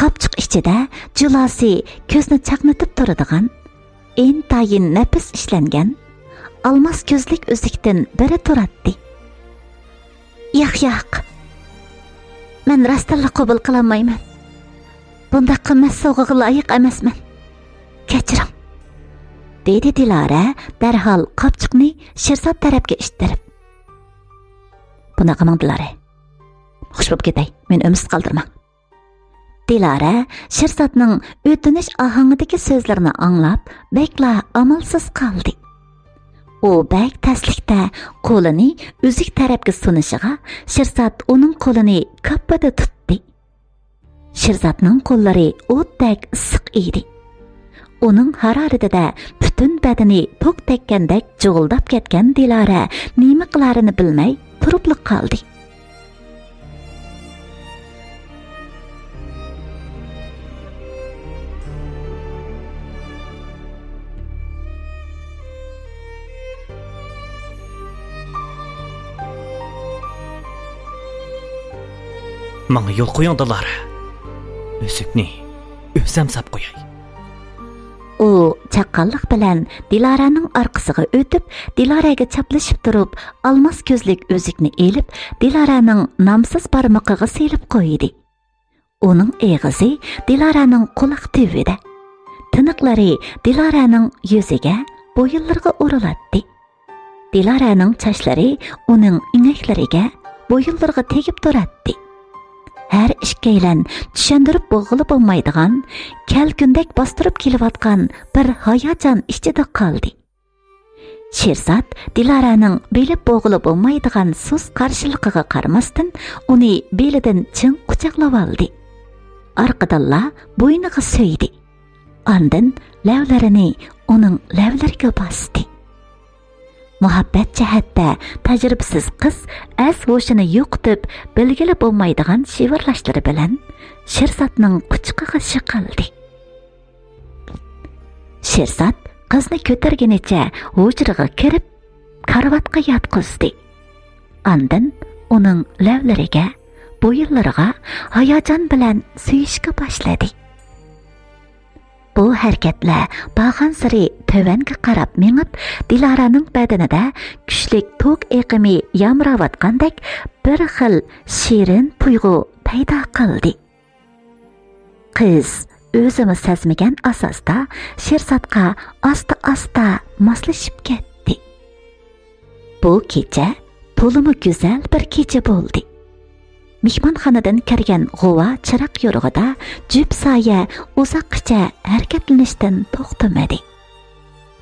قاپچۇق ئىچىدە جۇلاسى كۆزنى چاقنىتىپ تۇرىدىغان، ئىنتايىن نەپىس ئىشلەنگەن، ئالماس كۆزلۈك ئۈزۈكتىن بىرى تۇراتتى. ياق، ياق. مەن راستتىنلا قوبۇل قىلالمايمەن. بۇنداق قىممەت سوۋغىغا لايىق ئەمەسمەن. كەچۈرۈڭ، دېدى دىلارە دەرھال قاپچۇقنى شىرزات تەرەپكە ئىتتىرىپ. بۇنداق قىلماڭ، دىلارە. خوش بولۇپ كېتەي، مېنى ئۈمىدسىز قالدۇرماڭ. دىلارە شىرزاتنىڭ ئۆتۈنۈش ئاھاڭىدىكى سۆزلىرىنى ئاڭلاپ، بەكلا ئامالسىز قالدى. ئۇ بەك تەسلىكتە قولىنى ئۈزۈك تەرەپكە سۇنۇشىغا، شىرزات ئۇنىڭ قولىنى كاپپىدە تۇتتى. شىرزاتنىڭ قوللىرى ئوتتەك ئىسسىق ئىدى. ئۇنىڭ ھارارىتىدە پۈتۈن بەدىنى توك تەگكەندەك جۇغۇلداپ كەتكەن دىلارە نېمە قىلارىنى بىلمەي تۇرۇپلا قالدى. ماڭا يول قويۇڭ، دىلارە. ئۈزۈكنى ئۆزۈم ساپ قوياي. ئۇ چاققانلىق بىلەن دىلارەنىڭ ئارقىسىغا ئۆتۈپ، دىلارەگە چاپلىشىپ تۇرۇپ، ئالماس كۆزلۈك ئۈزۈكنى ئېلىپ، دىلارەنىڭ نامسىز بارمىقىغا سېلىپ قويدى. ئۇنىڭ ئېغىزى دىلارەنىڭ قۇلاق تۈۋىدە. تىنىقلىرى دىلارەنىڭ يۈزىگە، بويۇنلىرىغا ئۇرۇلاتتى. دىلارەنىڭ چاچلىرى ئۇنىڭ ئىڭەكلىرىگە، بويۇنلىرىغا تېگىپ تۇراتتى. ھەر ئىككىيلەن چۈشەندۈرۈپ بولغىلى بولمايدىغان، كەلكۈندەك باستۇرۇپ كېلىۋاتقان بىر ھاياجان ئىچىدە قالدى. شىرزات دىلارەنىڭ بىلىپ بولغىلى بولمايدىغان سۇس قارشىلىقىغا قارىماستىن، ئۇنى بېلىدىن چىڭ قۇچاقلىۋالدى. ئارقىدىنلا بوينىغا سۆيدى. ئاندىن لەۋلىرىنى ئۇنىڭ لەۋلىرىگە باستى. مۇھەببەت جەھەتتە تەجرىبىسىز قىز ئەس-ھوشىنى يوقىتىپ، بىلگىلى بولمايدىغان شىۋىرلاشلىرى بىلەن شىرزاتنىڭ قۇچىقىغا شىقىلدى. شىرزات قىزنى كۆتۈرگىنىچە ھۇجرىغا كىرىپ، كارىۋاتقا ياتقۇزدى. ئاندىن ئۇنىڭ لەۋلىرىگە، بويۇنلىرىغا ھاياجان بىلەن سۆيۈشكە باشلىدى. بۇ ھەرىكەتلەر بارغانسېرى تۆۋەنگە قاراپ مېڭىپ، دىلارەنىڭ بەدىنىدە كۈچلۈك توك ئېقىمى يامراۋاتقاندەك بىر خىل شېرىن تۇيغۇ پەيدا قىلدى. قىز ئۆزىمۇ سەزمىگەن ئاساستا شىرزاتقا ئاستا-ئاستا ماسلىشىپ كەتتى. بۇ كېچە تولىمۇ گۈزەل بىر كېچە بولدى. مېھمانخانىدىن كىرگەن غۇۋا چىراغ يورۇقىدا جۈپ سايە ئۇزاققىچە ھەرىكەتلىنىشتىن توختىمىدى.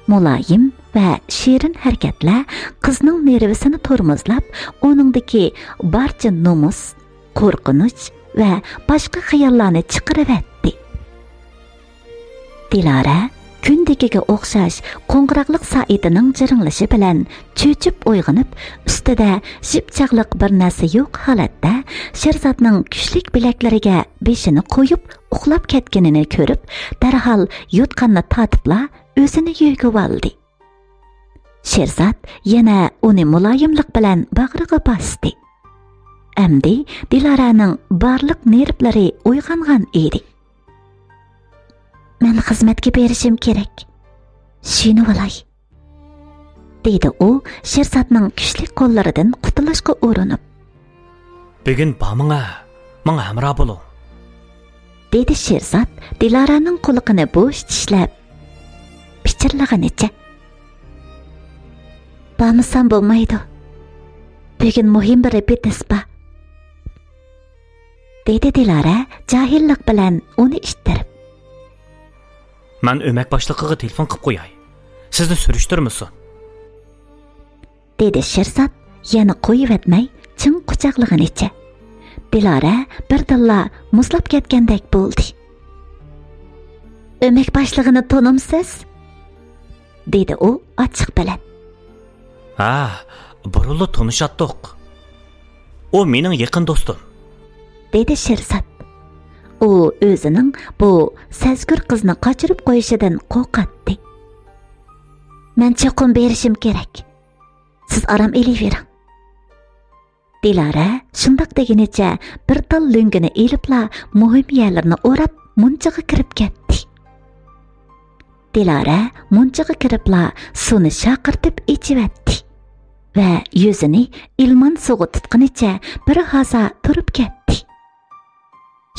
مۇلايىم ۋە شېرىن ھەرىكەتلەر قىزنىڭ نېرۋىسىنى تورمۇزلاپ، ئۇنىڭدىكى بارچە نومۇس، قورقۇنچ ۋە باشقا خىياللارنى چىقىرىۋەتتى. دىلارە كۈندىكىگە ئوخشاش قوڭغۇراقلىق سائىتىنىڭ جىرىڭلىشى بىلەن چۆچۈپ ئويغىنىپ، ئۈستىدە ژىپچاغلىق بىر نەرسە يوق ھالەتتە شىرزاتنىڭ كۈچلۈك بىلەكلىرىگە بېشىنى قويۇپ ئۇخلاپ كەتكىنىنى كۆرۈپ، دەرھال يوتقاننى تارتىپلا ئۆزىنى يۆگىۋالدى. شىرزات يەنە ئۇنى مۇلايىملىق بىلەن باغرىغا باستى. ئەمدى دىلارەنىڭ بارلىق نېرۋلىرى ئويغانغان ئىدى. مەن خىزمەتكە بېرىشىم كېرەك. شىنىۋالاي، دېدى ئۇ شىرزاتنىڭ كۈچلۈك قوللىرىدىن قۇتۇلۇشقا ئۇرۇنۇپ. بۈگۈن بارماڭ ھە، ماڭا ھەمراھ بولۇڭ. دېدى شىرزات دىلارەنىڭ قۇلىقىنى بوش چىشلەپ، پىچىرلىغىنىچە. بارمىسام بولمايدۇ. بۈگۈن مۇھىم بىر رېپېتىس بار. دېدى دىلارە جاھىللىق بىلەن ئۇنى ئىتتىرىپ. مەن ئۆمەك باشلىقىغا تېلېفون قىلىپ قوياي. سىزنى سۈرۈشتۈرمىسۇن. دېدى شىرزات يەنە قويۇۋەتمەي چىڭ قۇچاقلىغىنىچە. دىلارە بىردىنلا مۇزلاپ كەتكەندەك بولدى. ئۆمەك باشلىقىنى تونۇمسىز؟ دېدى ئۇ ئاچچىق بىلەن. ھە، بۇرۇنلا تونۇشاتتۇق. ئۇ مېنىڭ يېقىن دوستۇم. دېدى شىرزات. ئۇ ئۆزىنىڭ بۇ سەزگۈر قىزنى قاچۇرۇپ قويۇشىدىن قورقاتتى. مەن چوقۇم بېرىشىم كېرەك. سىز ئارام ئېلىۋېرىڭ. دىلارە شۇنداق دېگىنىچە بىر تال لۆڭگىنى ئېلىپلا مۇھىم يەرلىرىنى ئوراپ مۇنچىغا كىرىپ كەتتى. دىلارە مۇنچىغا كىرىپلا سۇنى شارقىرىتىپ ئىچىۋەتتى ۋە يۈزىنى ئىلمان سۇغا تۇتقىنىچە بىر ھازا تۇرۇپ كەتتى.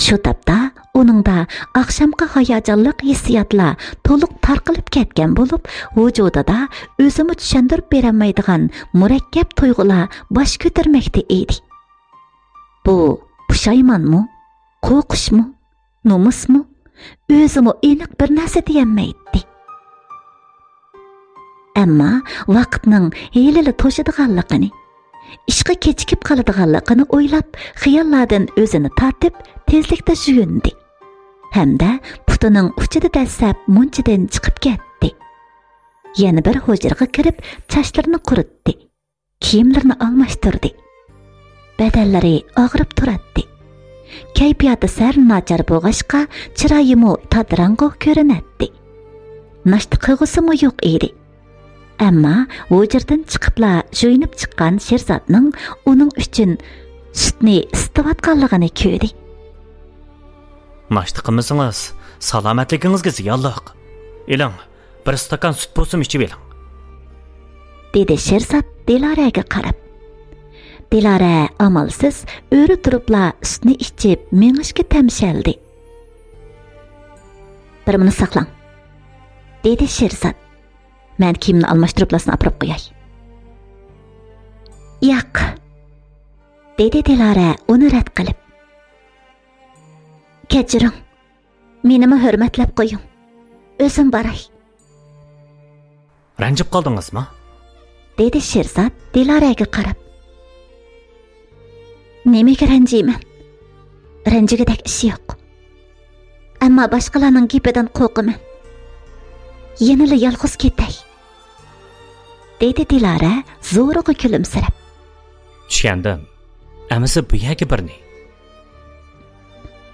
شۇ تاپتا ئۇنىڭدا ئاخشامقى ھاياجانلىق ھېسسىياتلار تولۇق تارقىلىپ كەتكەن بولۇپ، ۋۇجۇدىدا ئۆزىمۇ چۈشەندۈرۈپ بېرەلمەيدىغان مۇرەككەپ تۇيغۇلار باش كۆتۈرمەكتە ئىدى. بۇ پۇشايمانمۇ؟ قورقۇشمۇ؟ نومۇسمۇ؟ ئۆزىمۇ ئېنىق بىر نەرسە دېيەلمەيتتى. ئەمما ۋاقىتنىڭ ھېلىلا توشىدىغانلىقىنى، ئىشقا كېچىكىپ قالىدىغانلىقىنى ئويلاپ، خىياللاردىن ئۆزىنى تارتىپ، تېزلىكتە يۇيۇندى ھەمدە پۇتىنىڭ ئۇچىدا دەسسەپ مۇنچىدىن چىقىپ كەتتى. يەنە بىر ھۇجرىغا كىرىپ، چاچلىرىنى قۇرۇتتى. كىيىملىرىنى ئالماشتۇردى. بەدەنلىرى ئاغرىپ تۇراتتى. كەيپىياتى سەل ناچار بولغاچقا، چىرايىمۇ تاتىراڭغۇ كۆرۈنەتتى. ناشتا قىلغۇسىمۇ يوق ئىدى. ئەمما ھۇجرىدىن چىقىپلا يۇيۇنۇپ چىققان شىرزاتنىڭ ئۇنىڭ ئۈچۈن سۈتنى ئىسىتىۋاتقانلىقىنى كۆردى. ناشتا قىلمىسىڭىز، سالامەتلىكىڭىزگە زىيانلىق. ئېلىڭ، بىر ئىستاكان سۈت بولسىمۇ ئىچىۋېلىڭ، دېدى شىرزات دىلارەگە قاراپ. دىلارە ئامالسىز ئۆرە تۇرۇپلا سۈتنى ئىچىپ مېڭىشكە تەمشەلدى. بىر مىنۇت ساقلاڭ، دېدى شىرزات. مەن كىيىمنى ئالماشتۇرۇپلا سېنى ئاپىرىپ قوياي. ياق، دېدى دىلارە ئۇنى رەت قىلىپ. كەچۈرۈڭ، مېنىمۇ ھۆرمەتلەپ قويۇڭ، ئۆزۈم باراي. رەنجىپ قالدىڭىزمۇ؟ دېدى شىرزات دىلارەگە قاراپ. نېمىگە رەنجىيمەن؟ رەنجىگۈدەك ئىش يوق. ئەمما باشقىلارنىڭ گېپىدىن قورقىمەن. يەنىلا يالغۇز كېتەي، دېدى دىلارە زورىغا كۈلۈمسىرەپ. چۈشەندىم. ئەمىسە بۇ يەرگە بىرنى.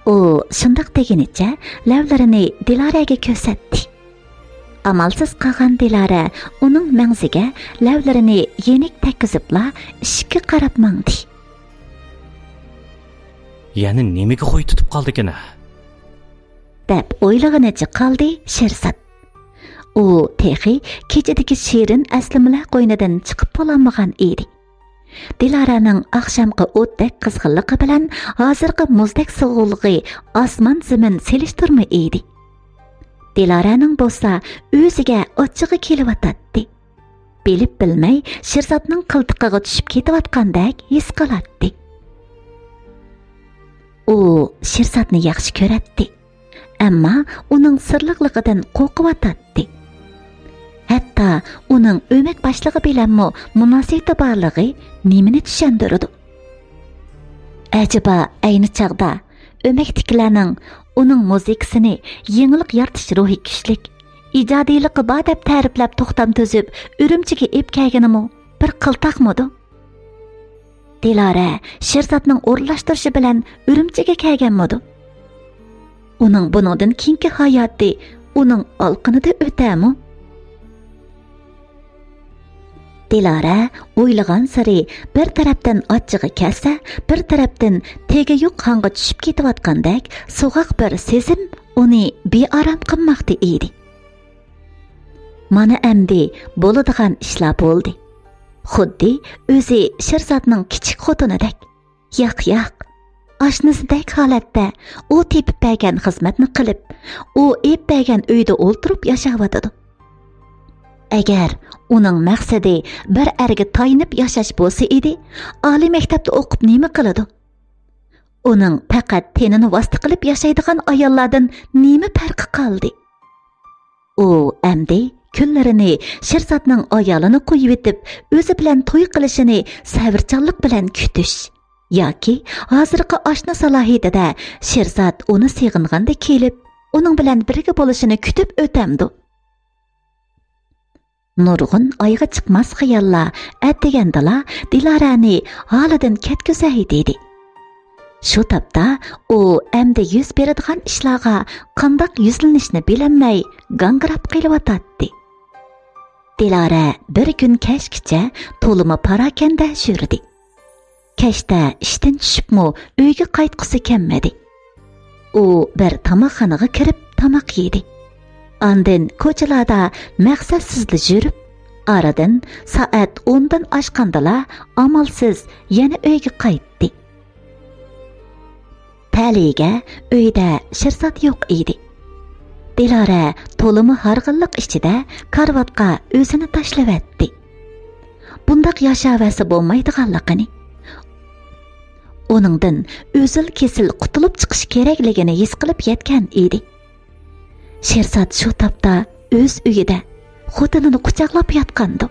ئۇ شۇنداق دېگىنىچە لەۋلىرىنى دىلارەگە كۆرسەتتى. ئامالسىز قالغان دىلارە ئۇنىڭ مەڭزىگە لەۋلىرىنى يېنىك تەگكۈزۈپلا ئىشىككە قاراپ ماڭدى. يەنە نېمىگە خۇي تۇتۇپ قالدىكىن ھە؟ دەپ ئويلىغىنىچە قالدى شىرزات. ئۇ تېخى كېچىدىكى شېرىن ئەسلىمىلەر قوينىدىن چىقىپ بولالمىغان ئىدى. دىلارەنىڭ ئاخشامقى ئوتتەك قىزغىنلىقى بىلەن ھازىرقى مۇزدەك سوغۇقلۇقى ئاسمان زېمىن سېلىشتۇرما ئىدى. دىلارەنىڭ بولسا ئۆزىگە ئاچچىقى كېلىۋاتاتتى. بىلىپ بىلمەي شىرزاتنىڭ قىلتىقىغا چۈشۈپ كېتىۋاتقاندەك ھېس قىلاتتى. ئۇ شىرزاتنى ياخشى كۆرەتتى. ئەمما ئۇنىڭ سىرلىقلىقىدىن قورقۇۋاتاتتى. ھەتتا ئۇنىڭ ئۆمەك باشلىقى بىلەنمۇ مۇناسىۋىتى بارلىقى نېمىنى چۈشەندۈرىدۇ؟ ئەجەبا ئەينى چاغدا ئۆمەكتىكىلەرنىڭ ئۇنىڭ مۇزىكىسىنى يېڭىلىق يارىتىش روھى كۈچلۈك، ئىجادىيلىقى بار دەپ تەرىپلەپ توختام تۈزۈپ ئۈرۈمچىگە ئېلىپ كەلگىنىمۇ بىر قىلتاقمىدۇ؟ دىلارە شىرزاتنىڭ ئورۇنلاشتۇرۇشى بىلەن ئۈرۈمچىگە كەلگەنمىدۇ؟ ئۇنىڭ بۇنىڭدىن كېيىنكى ھاياتى ئۇنىڭ ئالىقىنىدا ئۆتەرمۇ؟ دىلارە ئويلىغانسېرى بىر تەرەپتىن ئاچچىقى كەلسە، بىر تەرەپتىن تېگى يوق ھاڭغا چۈشۈپ كېتىۋاتقاندەك سوغۇق بىر سېزىم ئۇنى بىئارام قىلماقتا ئىدى. مانا ئەمدى بولىدىغان ئىشلار بولدى. خۇددى ئۆزى شىرزاتنىڭ كىچىك خوتۇنىدەك. ياق، ياق. ئاشنىسىدەك ھالەتتە ئۇ تېپىپ بەرگەن خىزمەتنى قىلىپ، ئۇ ئېلىپ بەرگەن ئۆيدە ئولتۇرۇپ ياشاۋاتىدۇ. ئەگەر ئۇنىڭ مەقسىتى بىر ئەرگە تايىنىپ ياشاش بولسا ئىدى، ئالىي مەكتەپتە ئوقۇپ نېمە قىلىدۇ؟ ئۇنىڭ پەقەت تېنىنى ۋاسىتە قىلىپ ياشايدىغان ئاياللاردىن نېمە پەرقى قالدى؟ ئۇ ئەمدى كۈنلىرىنى شىرزاتنىڭ ئايالىنى قويۇۋېتىپ، ئۆزى بىلەن توي قىلىشىنى سەۋرچانلىق بىلەن كۈتۈش ياكى ھازىرقى ئاشنا سالاھىيىتىدە شىرزات ئۇنى سېغىنغاندا كېلىپ، ئۇنىڭ بىلەن بىرگە بولۇشىنى كۈتۈپ ئۆتەمدۇ؟ نۇرغۇن ئايىغى چىقماس خىياللار ئەتىگەندىلا دىلارەنى ھالىدىن كەتكۈزەي دېدى. شۇ تاپتا ئۇ ئەمدى يۈز بېرىدىغان ئىشلارغا قانداق يۈزلىنىشنى بىلەلمەي گاڭگىراپ قېلىۋاتاتتى. دىلارە بىر كۈن كەچكىچە تولىمۇ پاراكەندە يۈردى. كەچتە ئىشتىن چۈشۈپمۇ ئۆيگە قايتقۇسى كەلمىدى. ئۇ بىر تاماقخانىغا كىرىپ تاماق يېدى. ئاندىن كوچىلاردا مەقسەتسىزلا يۈرۈپ، ئارىدىن سائەت ئوندىن ئاشقاندىلا ئامالسىز يەنە ئۆيگە قايتتى. تەلىيىگە ئۆيدە شىرسات يوق ئىدى. دىلارە تولىمۇ ھارغىنلىق ئىچىدە كارىۋاتقا ئۆزىنى تاشلىۋەتتى. بۇنداق ياشاۋەرسە بولمايدىغانلىقىنى، ئۇنىڭدىن ئۈزۈل-كېسىل قۇتۇلۇپ چىقىش كېرەكلىكىنى ھېس قىلىپ يەتكەن ئىدى. شىرسات شۇ تاپتا ئۆز ئۆيىدە خوتۇنىنى قۇچاقلاپ ياتقانىدى.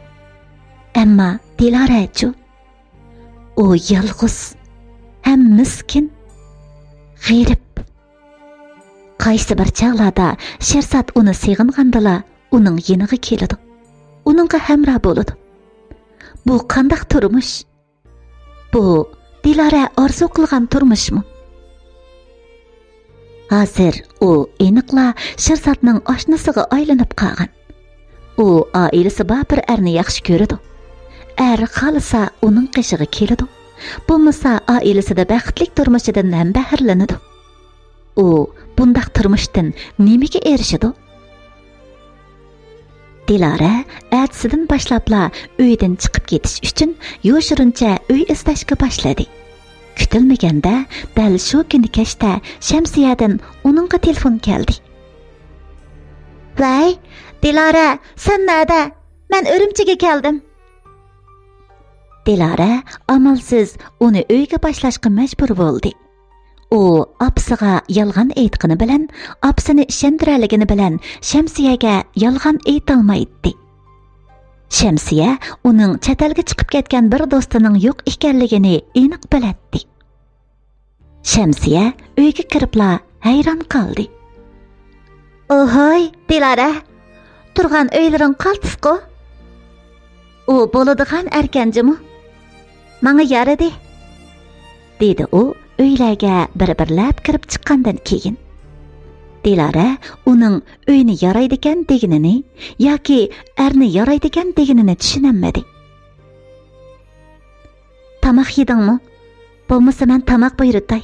ئەمما دىلارەچۇ؟ ئۇ يالغۇز ھەم مىسكىن، غېرىب. قايسى بىر چاغلاردا شىرسات ئۇنى سېغىنغاندىلا ئۇنىڭ يېنىغا كېلىدۇ، ئۇنىڭغا ھەمراھ بولىدۇ. بۇ قانداق تۇرمۇش؟ بۇ دىلارە ئارزۇ قىلغان تۇرمۇشمۇ؟ ھازىر ئۇ ئېنىقلا شىرساتنىڭ ئاشنىسىغا ئايلىنىپ قالغان. ئۇ ئائىلىسى بار بىر ئەرنى ياخشى كۆرىدۇ. ئەر خالىسا ئۇنىڭ قېشىغا كېلىدۇ. بولمىسا ئائىلىسىدە بەختلىك تۇرمۇشىدىن ھەم بەھرىلىنىدۇ. ئۇ بۇنداق تۇرمۇشتىن نېمىگە ئېرىشىدۇ؟ دىلارە ئەتىسىدىن باشلاپلا ئۆيدىن چىقىپ كېتىش ئۈچۈن يوشۇرۇنچە ئۆي ئىزدەشكە باشلىدى. كۈتۈلمىگەندە دەل شۇ كۈنى كەچتە شەمسىيەدىن ئۇنىڭغا تېلېفون كەلدى. ۋەي، دىلارە، سەن نەدە؟ مەن ئۈرۈمچىگە كەلدىم. دىلارە ئامالسىز ئۇنى ئۆيگە باشلاشقا مەجبۇر بولدى. ئۇ ئاپىسىغا يالغان ئېيتقىنى بىلەن، ئاپىسىنى ئىشەندۈرەلىگىنى بىلەن شەمسىيەگە يالغان ئېيتالمايتتى. شەمسىيە ئۇنىڭ چەت ئەلگە چىقىپ كەتكەن بىر دوستىنىڭ يوق ئىكەنلىكىنى ئېنىق بىلەتتى. شەمسىيە ئۆيگە كىرىپلا ھەيران قالدى. ئوھوي، دىلارە، تۇرغان ئۆيلىرىڭ قالتىسقۇ؟ ئۇ بولىدىغان ئەركەن جۇمۇ. ماڭا يارىدى، دېدى ئۇ ئۆيلەرگە بىر-بىرلەپ كىرىپ چىققاندىن كېيىن. دىلارە ئۇنىڭ ئۆينى يارايدىكەن دېگىنىنى ياكى ئەرنى يارايدىكەن دېگىنىنى چۈشىنەلمىدى. تاماق يېدىڭمۇ؟ بولمىسا مەن تاماق بۇيرۇتاي،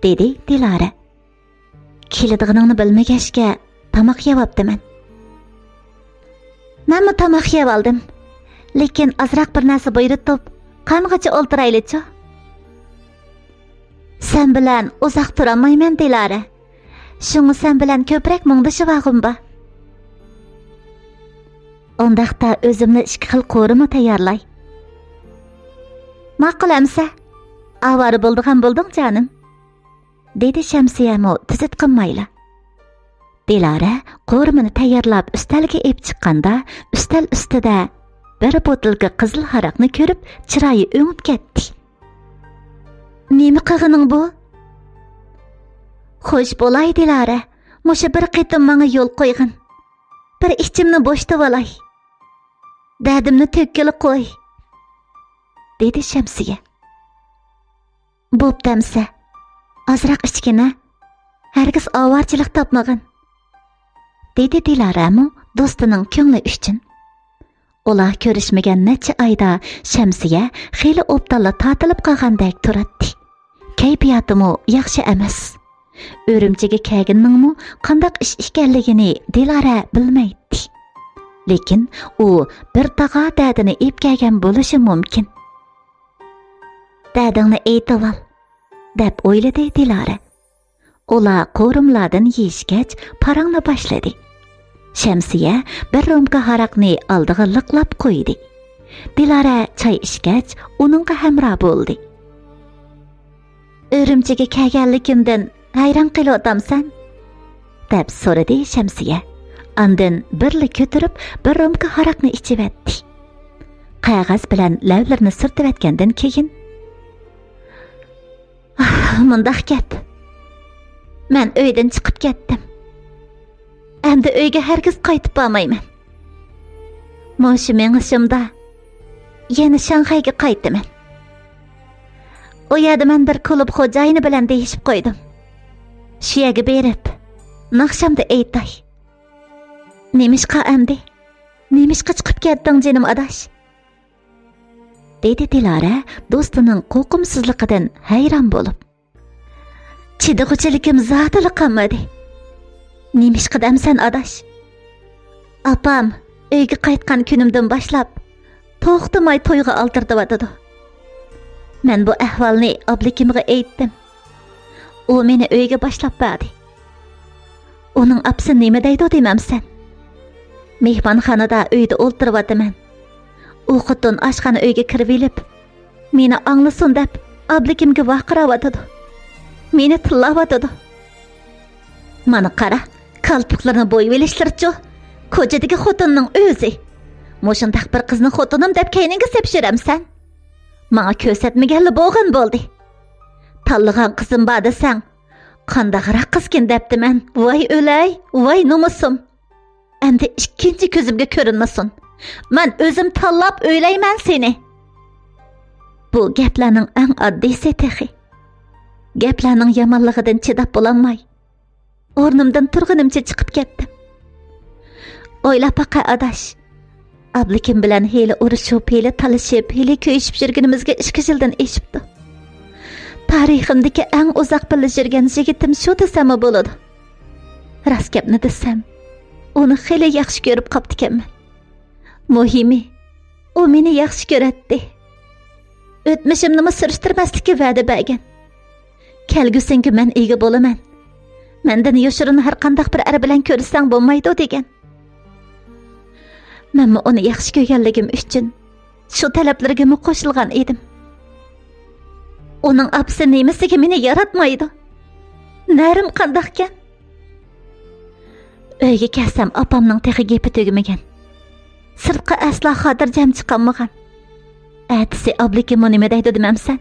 دېدى دىلارە. كېلىدىغىنىڭنى بىلمىگەچكە تاماق يەۋاپتىمەن. مەنمۇ تاماق يەۋالدىم. لېكىن ئازراق بىر نەرسە بۇيرۇتۇپ، قانغىچە ئولتۇرايلىچۇ. سەن بىلەن ئۇزاق تۇرالمايمەن، دىلارە. شۇڭا سەن بىلەن كۆپرەك مۇڭدىشىۋالغۇم بار. ئۇنداقتا ئۆزۈملا ئىككى خىل قورۇما تەييارلاي. ماقۇل ئەمسە. ئاۋارە بولىدىغان بولدۇڭ، جانىم. دېدى شەمسىيەمۇ تۈزۈت قىلمايلا. دىلارە قورۇمىنى تەييارلاپ ئۈستەلگە ئېلىپ چىققاندا، ئۈستەل ئۈستىدە بىر بوتۇلكا قىزىل ھاراقنى كۆرۈپ، چىرايى ئۆڭۈپ كەتتى. نېمە قىلغىنىڭ بۇ؟ خوش بولاي، دىلارە، مۇشۇ بىر قېتىم ماڭا يول قويغىن. بىر ئىچىمنى بوشىتىۋالاي. دەردىمنى تۆككىلى قوي، دېدى شەمسىيە. بوپتۇ ئەمسە، ئازراق ئىچكىنە، ھەرگىز ئاۋارىچىلىك تاپمىغىن، دېدى دىلارەمۇ دوستىنىڭ كۆڭلى ئۈچۈن. ئۇلار كۆرۈشمىگەن نەچچە ئايدا شەمسىيە خېلى ئوبدانلا تارتىلىپ قالغاندەك تۇراتتى. كەيپىياتىمۇ ياخشى ئەمەس. ئۈرۈمچىگە كەلگىنىنىڭمۇ قانداق ئىش ئىكەنلىكىنى دىلارە بىلمەيتتى. لېكىن ئۇ بىر تاغار دەردىنى ئېلىپ كەلگەن بولۇشى مۇمكىن. دەردىڭنى ئېيتىۋال، دەپ ئويلىدى دىلارە. ئۇلار قورۇمىلاردىن يېيىشكەچ، پاراڭلىشىشقا باشلىدى. شەمسىيە بىر رومكا ھاراقنى ئالدىغا لىقلاپ قويدى. دىلارە چاي ئىچكەچ، ئۇنىڭغا ھەمراھ بولدى. ئۈرۈمچىگە كەلگەنلىكىمدىن ھەيران قېلىۋاتامسەن؟ دەپ سورىدى شەمسىيە. ئاندىن بىرلا كۆتۈرۈپ بىر رومكا ھاراقنى ئىچىۋەتتى. قەغەز بىلەن لەۋلىرىنى سۈرتۈۋەتكەندىن كېيىن، ئاھ، مۇنداق گەپ. مەن ئۆيدىن چىقىپ كەتتىم. ئەمدى ئۆيگە ھەرگىز قايتىپ بارمايمەن. مۇشۇ مېڭىشىمدا يەنە شاڭخەيگە قايتىمەن. ئۇ يەردە مەن بىر كۇلۇب خوجايىنى بىلەن دېيىشىپ قويدۇم. شۇ يەرگە بېرىپ، ناخشامدا ئېيتاي. نېمىشقا ئەمدى؟ نېمىشقا چىقىپ كەتتىڭ، جېنىم ئاداش؟ دېدى دىلارە دوستىنىڭ قورقۇمسىزلىقىدىن ھەيران بولۇپ. چىدىغۇچىلىكىم زادىلا قالمىدى. نېمىشقا دەمسەن، ئاداش؟ ئاپام ئۆيگە قايتقان كۈنۈمدىن باشلاپ توختىماي تويغا ئالدىرىتىۋاتىدۇ. مەن بۇ ئەھۋالنى ئابلىكىمغا ئېيتتىم. ئۇ مېنى ئۆيگە باشلاپ بەردى. ئۇنىڭ ئاپىسى نېمە دەيدۇ دېمەمسەن؟ مېھمانخانىدا ئۆيدە ئولتۇرۇۋاتىمەن. ئۇ خوتۇن ئاشخانا ئۆيگە كىرىۋېلىپ، مېنى ئاڭلىسۇن دەپ، ئابلىكىمگە ۋارقىراۋاتىدۇ. مېنى تىللاۋاتىدۇ. مانا قارا، كالپۇكلىرىنى بويىۋېلىشلىرىچۇ، كوچىدىكى خوتۇننىڭ ئۆزى. مۇشۇنداق بىر قىزنى خوتۇنۇم دەپ كەينىڭگە سېپىپ يۈرەمسەن؟ ماڭا كۆرسەتمىگەنلا بولغان بولدى. تاللىغان قىزىم بار دېسەڭ، قانداقراق قىزكىن دەپتىمەن. ۋاي ئۆلەي، ۋاي نومۇسۇم. ئەمدى ئىككىنچى كۆزۈمگە كۆرۈنمىسۇن. مەن ئۆزۈم تاللاپ ئۆيلەيمەن سېنى. بۇ گەپلەرنىڭ ئەڭ ئاددىيسى تېخى. گەپلەرنىڭ يامانلىقىدىن چىداپ بولالماي، ئورنۇمدىن تۇرغىنىمچە چىقىپ كەتتىم. ئويلاپ باقە، ئاداش. ئابلىكىم بىلەن ھېلى ئۇرۇشۇپ، ھېلى تالىشىپ، ھېلى كۆيۈشۈپ يۈرگىنىمىزگە ئىككى يىلدىن ئېشىپتۇ. تارىخىمدىكى ئەڭ ئۇزاق بىللە يۈرگەن يىگىتىم شۇ دېسەممۇ بولىدۇ. راست گەپنى دېسەم، ئۇنى خېلى ياخشى كۆرۈپ قاپتىكەنمەن. مۇھىمى، ئۇ مېنى ياخشى كۆرەتتى. ئۆتمۈشۈمنىمۇ سۈرۈشتۈرمەسلىككە ۋەدە بەرگەن. كەلگۈسىڭگە مەن ئىگە بولىمەن. مەندىن يوشۇرۇن ھەر قانداق بىر ئەر بىلەن كۆرۈشسەڭ بولمايدۇ دېگەن. مەنمۇ ئۇنى ياخشى كۆرگەنلىكىم ئۈچۈن شۇ تەلەپلىرىگىمۇ قوشۇلغان ئىدىم. ئۇنىڭ ئاپىسى نېمىسىگە مېنى ياراتمايدۇ؟ نەرىم قانداقكەن؟ ئۆيگە كەلسەم، ئاپامنىڭ تېخى گېپى تۈگىمىگەن. سىرتقا ئەسلا خاتىرجەم چىقالمىغان. ئەتىسى ئابلىكىممۇ نېمە دەيدۇ دېمەمسەن؟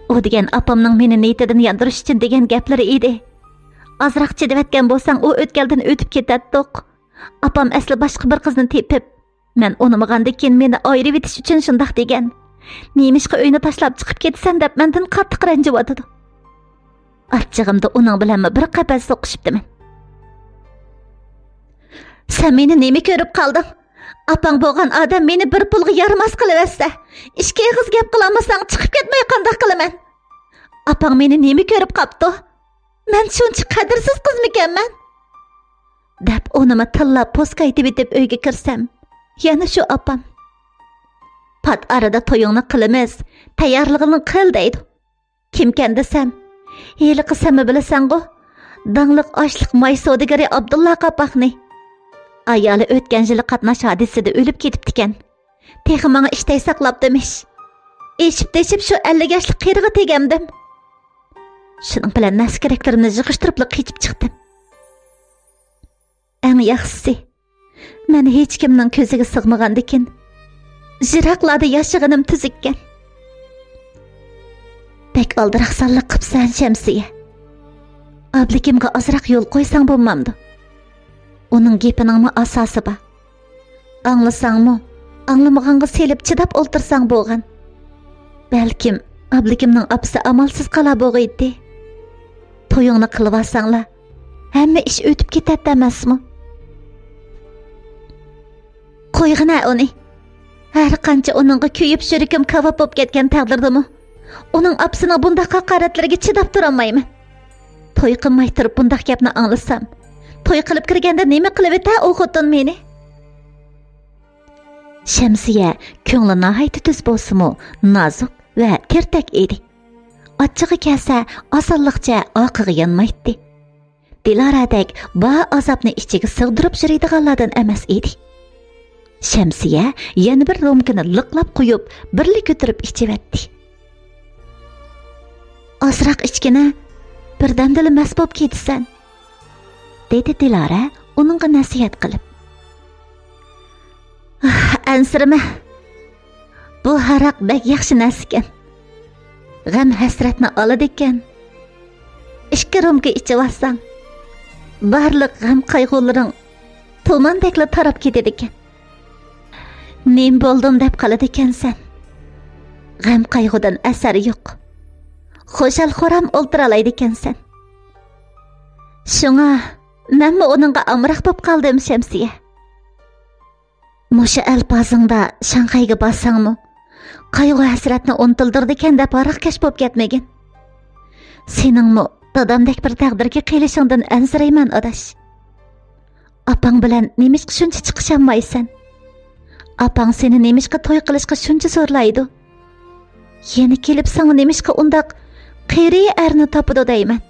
ئۇ دېگەن ئاپامنىڭ مېنى نىيىتىدىن ياندۇرۇش ئۈچۈن دېگەن گەپلىرى ئىدى. ئازراق چىدىۋەتكەن بولساڭ، ئۇ ئۆتكەلدىن ئۆتۈپ كېتەتتۇق. ئاپام ئەسلى باشقا بىر قىزنى تېپىپ، مەن ئۇنىمىغاندىكىن مېنى ئايرىۋېتىش ئۈچۈن شۇنداق دېگەن. نېمىشقا ئۆينى تاشلاپ چىقىپ كېتىسەن دەپ مەندىن قاتتىق رەنجىۋاتىدۇ. ئاچچىقىمدا ئۇنىڭ بىلەنمۇ بىر قەپەس سوقۇشۇپتىمەن. سەن مېنى نېمە كۆرۈپ قالدىڭ؟ ئاپاڭ بولغان ئادەم مېنى بىر پۇلغا يارىماس قىلىۋەتسە، ئىككى ئېغىز گەپ قىلالمىساڭ چىقىپ كەتمەي قانداق قىلىمەن؟ ئاپاڭ مېنى نېمە كۆرۈپ قاپتۇ؟ مەن شۇنچە قەدىرسىز قىزمىكەنمەن؟ دەپ ئۇنىمۇ تىللاپ پوسكايتىۋېتىپ ئۆيگە كىرسەم، يەنە شۇ ئاپام. پات ئارىدا تويۇڭنى قىلىمىز، تەييارلىقىڭنى قىل دەيدۇ. كىمكەن دېسەم، ھېلىقى سەنمۇ بىلىسەنغۇ، داڭلىق ئاشلىق ماي سودىگىرى ئابدۇللا قاپاقنى. ئايالى ئۆتكەن يىلى قاتناش ھادىسىسىدە ئۆلۈپ كېتىپتىكەن. تېخى ماڭا ئىشتەي ساقلاپتىمىش. ئېشىپ تېشىپ شۇ ئەللىك ياشلىق قېرىغا تېگەمدىم. شۇنىڭ بىلەن نەرسە-كېرەكلىرىمنى يىغىشتۇرۇپلا قېچىپ چىقتىم. ئەڭ ياخشىسى، مەن ھېچكىمنىڭ كۆزىگە سىغمىغاندىكىن، يىراقلاردا ياشىغىنىم تۈزۈككەن. بەك ئالدىراقسانلىق قىپسەن، شەمسىيە. ئابلىكىمغا ئازراق يول قويساڭ بولمامدۇ؟ ئۇنىڭ گېپىنىڭمۇ ئاساسى بار. ئاڭلىساڭمۇ، ئاڭلىمىغانغا سېلىپ چىداپ ئولتۇرساڭ بولغان. بەلكىم ئابلىكىمنىڭ ئاپىسى ئامالسىز قالا بوغىيتتى. تويۇڭنى قىلىۋالساڭلا، ھەممە ئىش ئۆتۈپ كېتەتتى ئەمەسمۇ؟ قويغىنە ئۇنى. ھەر قانچە ئۇنىڭغا كۆيۈپ يۈرىكىم كاۋاپ بولۇپ كەتكەن تەقدىردىمۇ، ئۇنىڭ ئاپىسىنىڭ بۇنداق ھاقارەتلىرىگە چىداپ تۇرالمايمەن. توي قىلماي تۇرۇپ بۇنداق گەپنى ئاڭلىسام، توي قىلىپ كىرگەندە نېمە قىلىۋېتە ئۇ خوتۇن مېنى؟ شەمسىيە كۆڭلى ناھايىتى تۈز بولسىمۇ، نازۇك ۋە تېرتەك ئىدى. ئاچچىقى كەلسە، ئاسانلىقچە ئارقىغا يانمايتتى. دىلارەدەك بار ئازابنى ئىچىگە سىغدۇرۇپ يۈرىدىغانلاردىن ئەمەس ئىدى. شەمسىيە يەنە بىر رومكىنى لىقلاپ قۇيۇپ، بىرلا كۆتۈرۈپ ئىچىۋەتتى. ئازراق ئىچكىنە، بىردەمدىلا مەست بولۇپ كېتىسەن، دېدى دىلارە ئۇنىڭغا نەسىھەت قىلىپ. ئاھ، ئەنسىرىمە. بۇ ھاراق بەك ياخشى نەرسىكەن. غەم ھەسرەتنى ئالىدىكەن. ئىككى رومكا ئىچىۋالساڭ، بارلىق غەم قايغۇلىرىڭ تۇماندەكلا تاراپ كېتىدىكەن. نېمە بولدۇم دەپ قالىدىكەنسەن. غەم قايغۇدىن ئەسەر يوق. خۇشال-خۇرام ئولتۇرالايدىكەنسەن. شۇڭا مەنمۇ ئۇنىڭغا ئامراق بولۇپ قالدىم، شەمسىيە. مۇشۇ ئەلپازىڭدا شاڭخەيگە بارساڭمۇ، قايغۇ-ھەسرەتنى ئۇنتۇلدۇرىدىكەن دەپ ھاراقكەش بولۇپ كەتمىگىن. سېنىڭمۇ دادامدەك بىر تەقدىرگە قېلىشىڭدىن ئەنسىرەيمەن، ئاداش. ئاپاڭ بىلەن نېمىشقا شۇنچە چىقىشالمايسەن؟ ئاپاڭ سېنى نېمىشقا توي قىلىشقا شۇنچە زورلايدۇ؟ يەنە كېلىپ ساڭا نېمىشقا ئۇنداق قېرى ئەرنى تاپىدۇ دەيمەن.